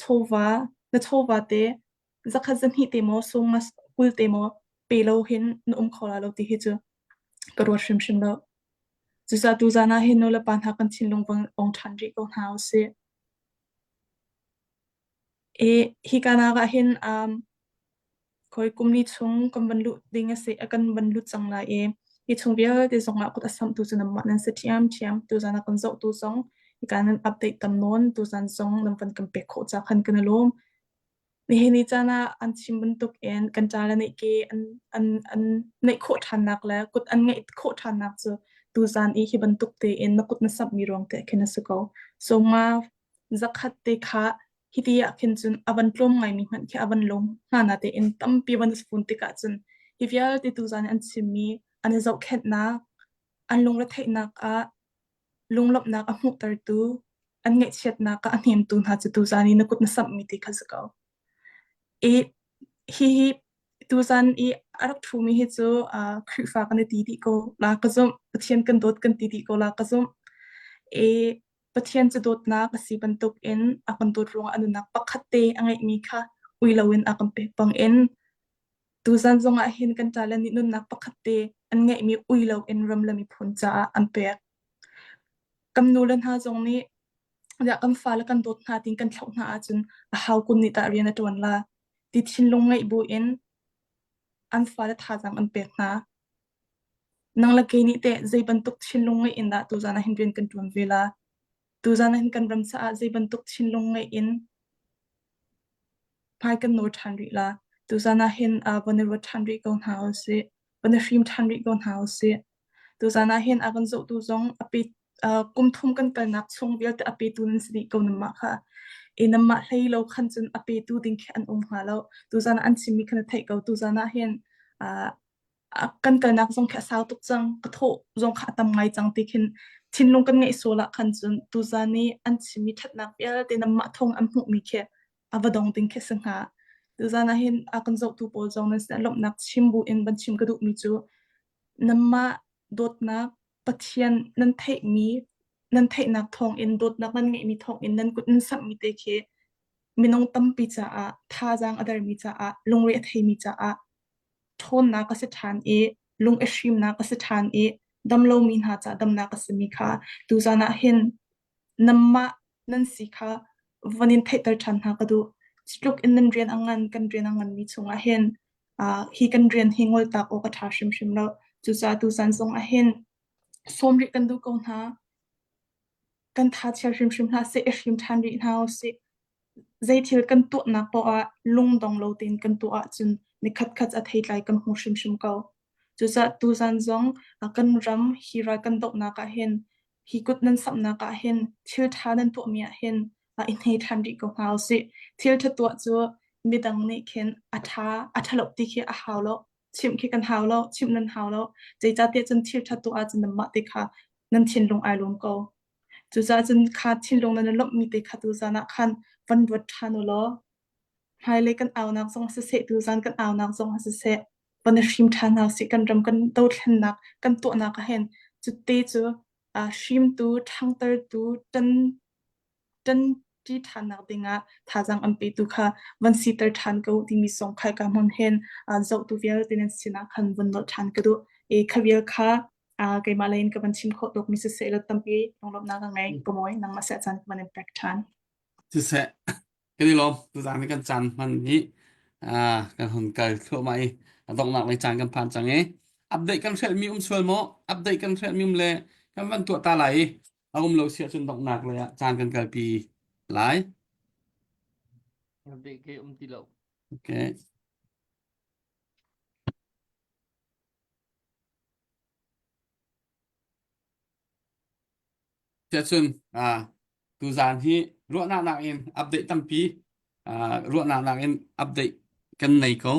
chawva na chawva te zakhat zahnih te maw sung 20 te maw pe lo hin na um kho la lo ti hi cu ka ruat hrimhrim lo. Cucaah tuzaan ah hin nu le pa hna kan thinlung vang ong ṭhan rih ko hna usih. I hika nak ah hin um, khoi kum li chung kan van luh ding a si, kan van lut cang lai i hi chung vialte zongah kut a samhtu cu nanmah nan si ṭhiamṭhiam. Tuzaan ah kan zohtu zong hika nan update tam nawn tuzaan zong nan van kan pek khawh ca khan kan i lawm. Nihin ni caan ah an chim bantukin kan ṭale nih ke an, an, an neih khawh ṭhannak le kut an ngeih khawh ṭhannak cu tuzaan i hi bantuk tein na kut na samhmi ruang te khin a si ko. So ma zakhat te kha hiti ah khin cun a van tlawm ngaimi hmanh khi a van lung hna na tein tampi van fun tikah cun hi vialte tuzaan an chimmi an i zohkhenhnak an lungretheihnak ah lunglawmhnak a hmuhtertu an ngaihchiatnak ah a hnemtu hna cu tuzaan i na kut na samhmi ti kha si ko. I hihi tuzaan i a rak ṭhumi hi cu uh, Khrihfa kan i ti dih ko la ka zumh. Pathian kan dawt kan ti dih ko la ka zumh. I Pathian cu dawtnak a si bantuk in a kan dawt ruangah a nunnak pakhat te a ngeihmi kha ui loin a kan pek bangin tuzaan zongah hin kan ṭale nih nunnak pakhat te an ngeihmi ui loin ram le miphun caah an pek. Kan nule hna zong nih kan fale kan dawt hna tiin kan thlauh hna ahcun a hau kun nih tah rian a ṭuan la ti thinlung ngeih buin an fale thazaang an pek hna. Nang le kei nih teh zei bantuk thinlung ngeih in dah tuzaan ah hin rian kan ṭuan ve la? Tuzaan ah hin kan ram caah zei bantuk thinlung ngeih in hmai kan nawl ṭhan rih la? Tuzaan ah hin uh, van i ruat ṭhan rih ko hna usih. Van i hrim ṭhan rih ko hna usih. Tuzaan ah hin a kan zohtu zong a pe uh, kum thum kan kalnak chung vialte a petu nan si dih ko nanmah kha. I nanmah hlei lo khan cun a petu ding khi an um hnga lo. Tuzaan ah an chimmi kha na theih ko. Tuzaan ah hin uh, kan kalnak zong khi a sau tuk cang. Ka thawh zong kha a tam ngai cang ti khin thinlung kan ngeih sual ah khan cun tuzaan i an chimmi ṭhatnak vialte nanmah thawng an hmuhmi khi a va dong ding khi si hnga. Tuzaan ah hin a kan zohtu pawl zong nan sinah lawmhnak chim bu in van chim ka duhmi cu nanmah dawtnak Pathian nan theihmi nan theihnak thawngin dawtnak nan ngeihmi thawngin nan kut nan samhmi te khi minung tampi caah thazaang a dermi caah lungre a theimi caah ṭhawnnak a si ṭhan i lung i hrimnak a si ṭhan i damlomi hna caah damnak a simi kha tuzaan ah hin nanmah nan si kha. Van in theihter ṭhan hna ka duh. Cutluk in nan rian a ngan, kan rian a nganmi chungah hin uh, hi kan rian hi ngoltak awk a ṭha hrimhrim lo. Cucaah tuzan zong ah hin sawm rih kan duh ko hna. Kan tha chia hrimhrim hlah seh, i hrim ṭhan rih hna usih. Zeithil kan tuahnak paoh ah lungdong lo tein kan tuah ahcun nikhatkhat a theitlai kan hmu hrimhrim ko. Cucaah tuzan zong kan ram hi ral kan dohnak ah hin hi kut nan samhnak ah hin thil ṭha nan tuahmi ah hin i hne ṭhan rih ko hna usih. Thil ṭha tuah cu midang nih khin a ṭha a ṭhalo ti khi a hau lo. Chimh khi kan hau lo, chimh nan hau lo. Zeicahtiah cun thil ṭha tuah ahcun nanmah te kha nan thinlung ai lawm ko. Cucaah cun kha thinlung nan i lawmhmi te kha tuzan ah khan van ruat ṭhan u law hmailei kan aunak zong siseh, tuzan kan aunak zong siseh, van i hrim ṭhan hna usih. Kan ram kan dothlennak kan tuahnak ah hin cutte cu uh, hrimtu, ṭhangtertu, ṭan ṭanṭi ṭhannak dingah thazaang an petu kha van siter ṭhan ko timi song kha ka hmun hin uh, zohtu vialte nan sinah khan vun nolh ṭhan ka duh. E kha vial kha uh, keimah lei in ka van chim khawh tuk mi siseh la tampi lunglawmhnak ka ngei. Ka mawi nangmah seh caan ka van in pek ṭhan. Siseh, kan i lawm. Tuzaan ni kan caan hman hi ah kan hun kal thluahmah i a donghnak lei caan kan phan cang i update kan hrelhmi um sual maw? Update kan hrelhmi um le kan van tuah ta lai i a um lo si ahcun donghnak lei ah caan kan kalpi lai. Update ke um ti lo. Okay. Tiahcun ah tuzaan hi ruahnak nakin update tampi ah ruahnak nakin update kan nei ko.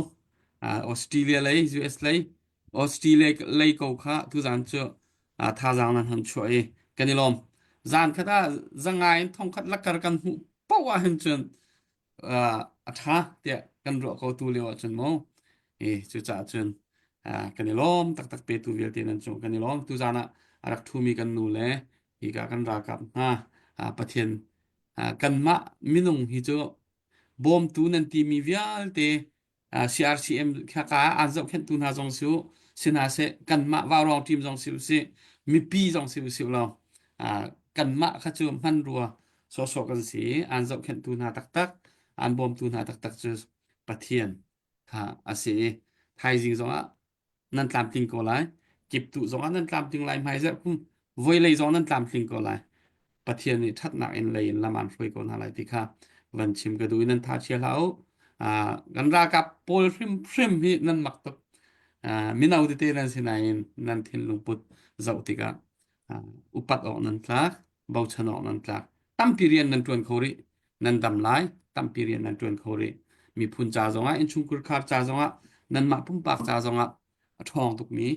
Ah Australia lei, US lei, Australia lei ko kha tuzaan cu ah thazaang nan han chuah i kan i lawm. Zan khat ah zangai in thongkhat lakar kan hmuh paoh ahhin cun a ṭha tiah kan ruah ko tu lio ahcun mu i cucaah cun kan i lawm taktak petu vialte nan cung kan i lawm tuzaan ah a rak ṭhumi kan nu le hika kan ralkap hna Pathian kanmah minung hi cu bawmtu nan timi vialte CRCM khaka aan zohkhenhtu hna zong si u si hna seh kanmah vaurawng team zong si u sih mipi zong si u sih law kanmah kha cu hmanrua sawhsawh kan si i aan zohkhenhtu hna taktak aan bawmtu hna taktak cu Pathian kha a si i thaizing zongah nan tlamtling ko lai kiptuh zongah nan tlamtling lai hmaizarh kum voilei zong nan tlamtling ko lai Pathian nih ṭhatnak in lei in lam aan hruai ko hna lai ti kha van chim ka duh i nan tha chia hlah u kan ralkap pawl hrimhrim hi nan mak tuk mino tete nan si nain nan thinlung put zoh tikah upat awk nan tlak bochan awk nan tlak tampi rian nan ṭuan kho rih nan dam lai tampi rian nan ṭuan kho rih miphun ca zongah innchungkhar khar ca zongah nanmah pumpak ca zongah a ṭhawng tukmi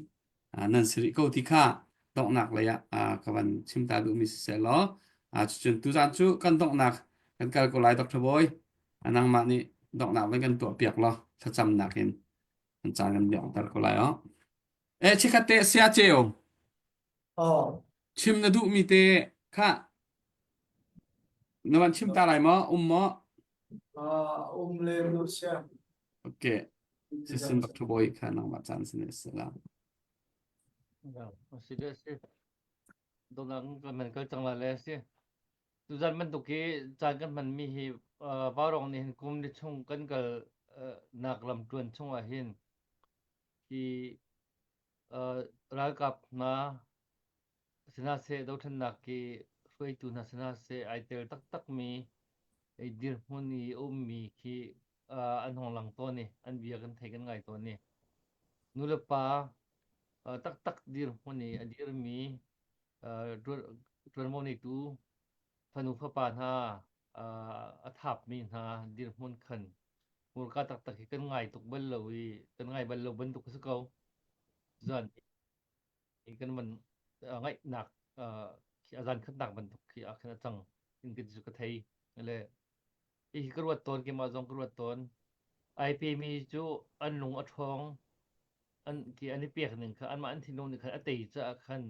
nan si rih ko ti kha donghnak lei ah ka van chim ta duhmi siseh law cucun tuzaan cu kan donghnak kan kal ko lai Dr. Bawi nangmah nih donghnak van kan tuah piak law thlacamnak in kan caan kan liangter ko lai oh eh chikhat te sia ceu Oh. Chim na duhmi te kha na van chim ta lai maw? Um maw? Uh, um le lu sia. Okay. Sisin bak thu kha nangmah caan sin se la. Si le si. Donang kan man kal cang la le si. Tuzan bantuk hi caan kan hmanmi hi Vaurong nih hin kum ni chung kan kal nak lam tuan chung ah hin hi ralkap hna sinaseh dothlennak i hruaitu hna sinaseh ai tel taktakmi dirhmun i a ummi khi an hong lang tawn i an bia kan thei kan ngai tawn i nulepa taktak dirhmun i a dirmi ṭuanvo neitu fanu fapa hna a thapmi hna dirhmun khan hmurka taktak hi kan ngai tuk bal lo i kan ngai bal lo bantuk a si ko. Zan i kan van ngaihnak a zan khatnak bantuk khi ah khan a cang in ka cu ka thei le hi ka ruat tawn keimah zong ka ruat tawn ai pemi cu an lung a ṭhawng an ki an i pek ning kha anmah an thinlung nih khan a tei caah khan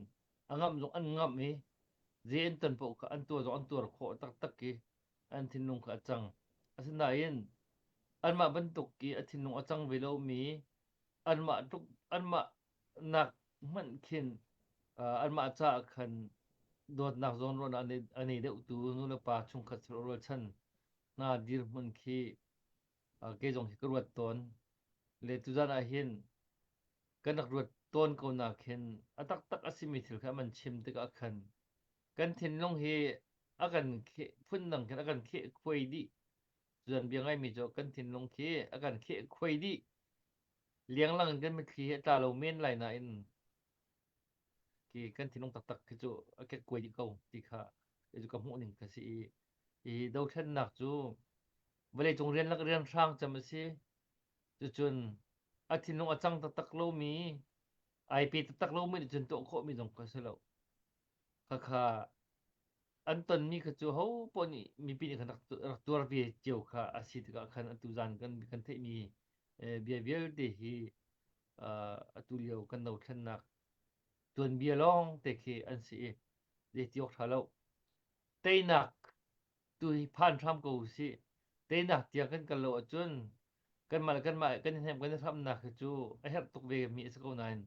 a ngamh zong an ngamh i zei an ton paoh kha an tuar zong an tuar khawh taktak i an thinlung kha a cang. Asinain anmah bantuk i a thinlung a cang ve lomi anmah tluk anmah nak hmanh khin uh, anmah caah khan dawtnak zawnruahnak a nei deuhtu nu le pa chungkhat rualchan. hna dirhmun khi kei zong hi ka ruat tawn. Le tuzan ah hin kan rak ruat tawn ko nak hin a taktak a simi thil kha man chim tikah khan kan thinlung hi a kan kheh phundang khin a kan kheh khuai dih. Tuzan bia ngaimi cu kan thinlung khi a kan kheh khuai dih. Lianglang in kan mitthli hi a tla lo men lai nain khi kan thinlung taktak khi cu a kekkuai dih ko ti kha cu ka hmuh ning ka si i hi dothlennak cu vawleicung rian lak rian hrang cem a si. Cucun a thinlung a cang taktak lomi ai pe taktak lomi nih cun tuah khawhmi zong kha si lo. Khakha an tonmi kha cu ho poah nih mipi nih khan rak tuar ve cio kha a si tikah khan atu zan kan kan theihmi bia vialte hi atu lio kan dothlennak tuanbia lawng te khi an si i zei ti awk ṭha lo. Teinak tu hi phan hram ko usih. Teinak tiang kan kal lo ahcun kanmah le kanmah kan i hnem kan i hramnak hi cu a herh tuk ve mi a si ko nain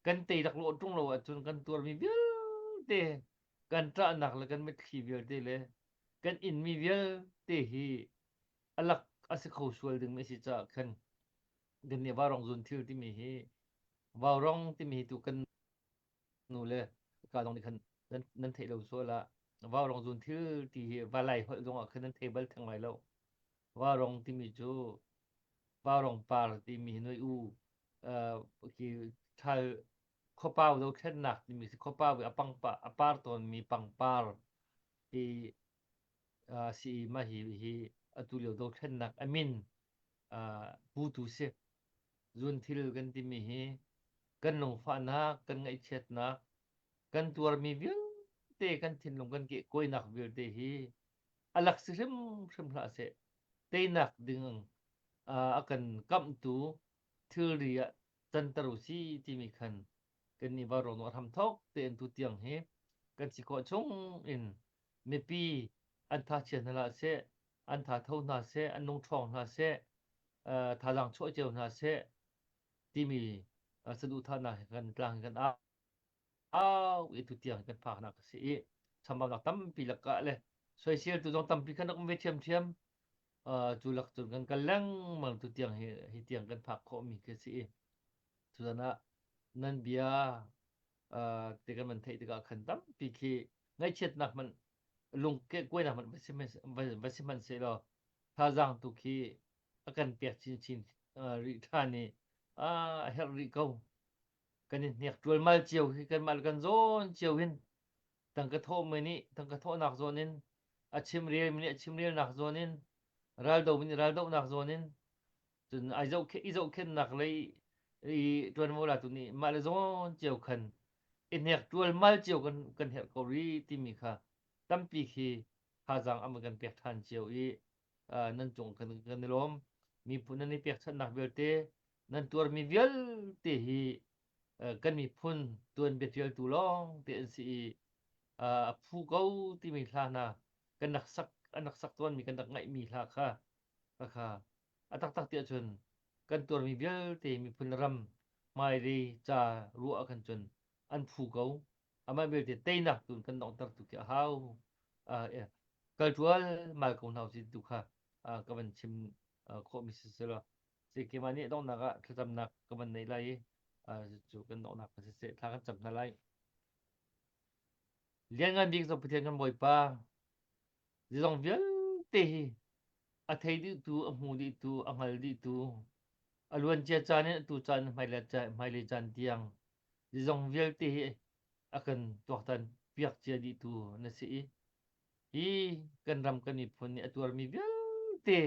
kan tei laklawh ṭung lo ahcun kan tuarmi vialte kan ṭahnak le kan mitthli vialte le kan inmi vialte hi a lak a si kho sual ding a si caah khan kan nih vaurong zun thil timi hi vaurong timi hi tu kan nu le ka zong nih khan nan, nan theih lo sual ah vaurong zun thil ti hi valai holh zong ah khan nan thei bal theng lai lo vaurong timi cu vaurong par timi hi noi u uh, khi thal khuapau dothlennak timi si khuapau i a pangpa a par tawnmi pangpar hi uh, si i mah hi hi atu lio dothlennak a min uh, putu si zun thil kan timi hi kan lungfahnak kan ngaihchiatnak kan tuarmi vialte kan thinlung kan kehkuainak vialte hi a lak si hrimhrim hlah seh teinak ding uh, a kan kamhtu thilri ah canter u si timi khan kan nih vaurawng a hramthawk tein tu tiang hi kan si khawh chung in mipi an tha chia hna hlah seh an tha tho hna seh an lung ṭhawng hna seh thazaang chuah cio hna seh timi saduhthahnak he kan tlang kan au i tu tiang kan phaknak a si i chambaunak tampi lakah le soisel tu zong tampi khan rak um ve ṭhiamṭhiam cu lak cun kan kal lengmang tu tiang hi hi tiang kan phak khawhmi khi si i tuzan ah nan bia te kan van theih tikah khan tampi khi ngaihchiatnak hmanh lung kuainak hmanh va si hmanh sehlaw thazaang tu khi a kan pek chinchin rih ṭhan i a herh rih ko kan i hnek ṭualmal cio hi kanmah le kan zawn cio hin tangka thawhmi nih tangka thawhnak zawn in a chimrelmi nih a chimrelnak zawn in raldomi nih raldohnak zawn in cun ai zohkhenh i zohkhenhnak lei i ṭuanvo latu nih mah le zawn cio khan i hnek ṭualmal cio kan kan herh ko rih timi kha tampi khi thazaang an kan pek ṭhan cio i nan cung kan kan i lawm miphun nan i pekchanhnak vialte nan tuarmi vialte hi kan miphun tuanbia ṭialtu lawng te an si i a phu ko timi hla hna kan rak sak an rak sak tawnmi kan rak ngaihmi hla kha kha a taktak ti ahcun kan tuarmi vialte miphun ram hmailei ca ruah ah khan cun an phu ko amah belte teinak tun kan donghter tu khi a hau kal ṭual mal ko hna usih tu kha ka van chim khawhmi si selaw si keimah nih donghnak ah thlacamnak ka van nei lai i cu kan donghnak ka siseh thla kan cam hna lai. Lianngan bik cu Pathian kan Bawipa zizong vialte hi a thei dihtu, a hmu dihtu, a hngal dihtu, a luancia caan in atu caan hmailei caan tiang zizong vialte hi a kan tuaktan piak cia dihtu na si i hi kan ram kan miphun nih a tuarmi vialte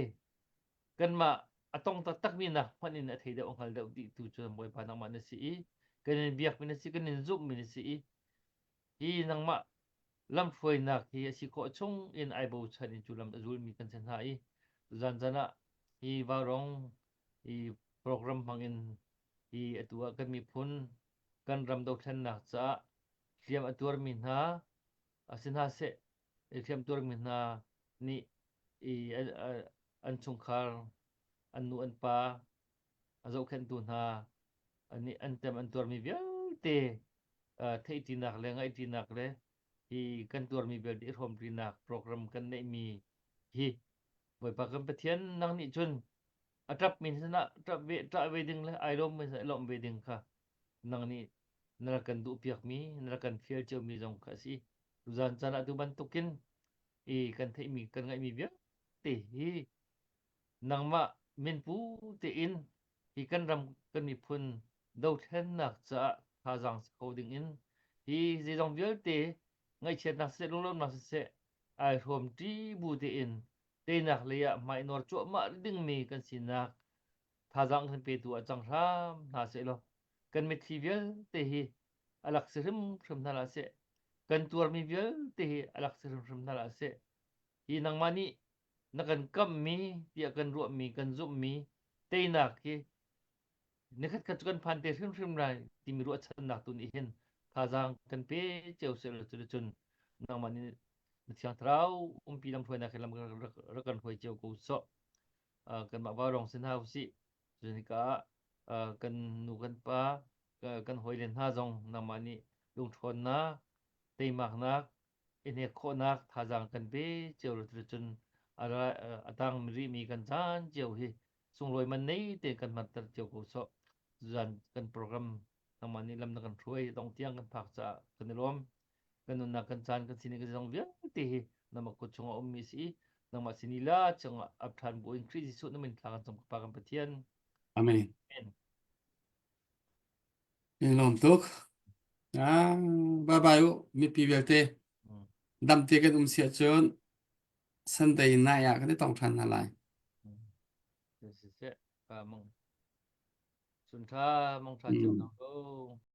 kanmah a tong taktakmi nak hmanh in a thei deuh a hngal deuh dih tu cu Bawipa nangmah na si i kan in biakmi na si kan in zumhmi na si i hi nangmah lamhruainak hi a si khawh chung in ai bochan in cu lam a zulmi kan si hna i zan zan ah hi vaurong hi program hmang in hi atu ah kan miphun kan ram dothlennak caah hliam a tuarmi hna a si hna seh hliam tuarmi hna nih i an chungkhar an nu an pa a zohkhenhtu hna nih an tem an tuarmi vialte theihṭinak le ngaihṭinak le hi kan tuarmi vialte i hrawmṭinak program kan neihmi hi. Bawipa kan Pathian nang nih cun a ṭapmi sinah ṭap ve ṭah ve ding le ai lawmmi sinah i lawmh ve ding kha nang nih na rak kan duhpiakmi na rak kan fial ciomi zong kha a si. Tuzaan caan ah tu bantukin i kan theihmi kan ngaihmi vialte hi nangmah minpu tein hi kan ram kan miphun dothlennak caah thazaang si kho ding in hi zeizong vialte ngaihchiatnak siseh lunglawmhnak siseh ai hrawm ṭi bu tein teinak lei ah hmai nawr cuahmah dingmi kan sinak thazaang kan petu ah cang hram hna seh law kan mitthli vialte hi a lak si hrimhrim hna hlah seh kan tuarmi vialte hi a lak si hrimhrim hna hlah seh hi nangmah nih na kan kammi tiah kan ruahmi kan zumhmi teinak hi nikhat khat cu kan phan te hrimhrim lai timi ruahchannak tu nih hin thazaang kan pe cio seh law cuticun nangmah nih na thiang thlarau umpi lamhruainak he lam rak kan hruai cio ko sawh kanmah vaurawng si hna usih cun hika ah kan nu kan pa kan hawile hna zong nangmah nih lungṭhawnnak teimaknak i hnek khawhnak thazaang kan pe cio lo cun a tang rihmi kan caan cio hi sunglawi man nei tein kan hmanter cio ko sawh zan kan program nangmah nih lam na kan hruai dong tiang kan phak caah kan i lawm kan nunnak kan caan kan sining kan zong vialte hi nangmah kut chungah ummi si i nangmah sini la chungah ap ṭhan bu in Khrih Jesuh na min thla kan cam ka pa kan Pathian Amen. Amen. In lawm tuk. Ah, bye bye u mipi vialte. Mm. Dam te kan um sia cun Sunday night ah kan i tong ṭhan hna lai. Mm. Siseh, pa mong. Sun tha mong tha cio Mm. ko.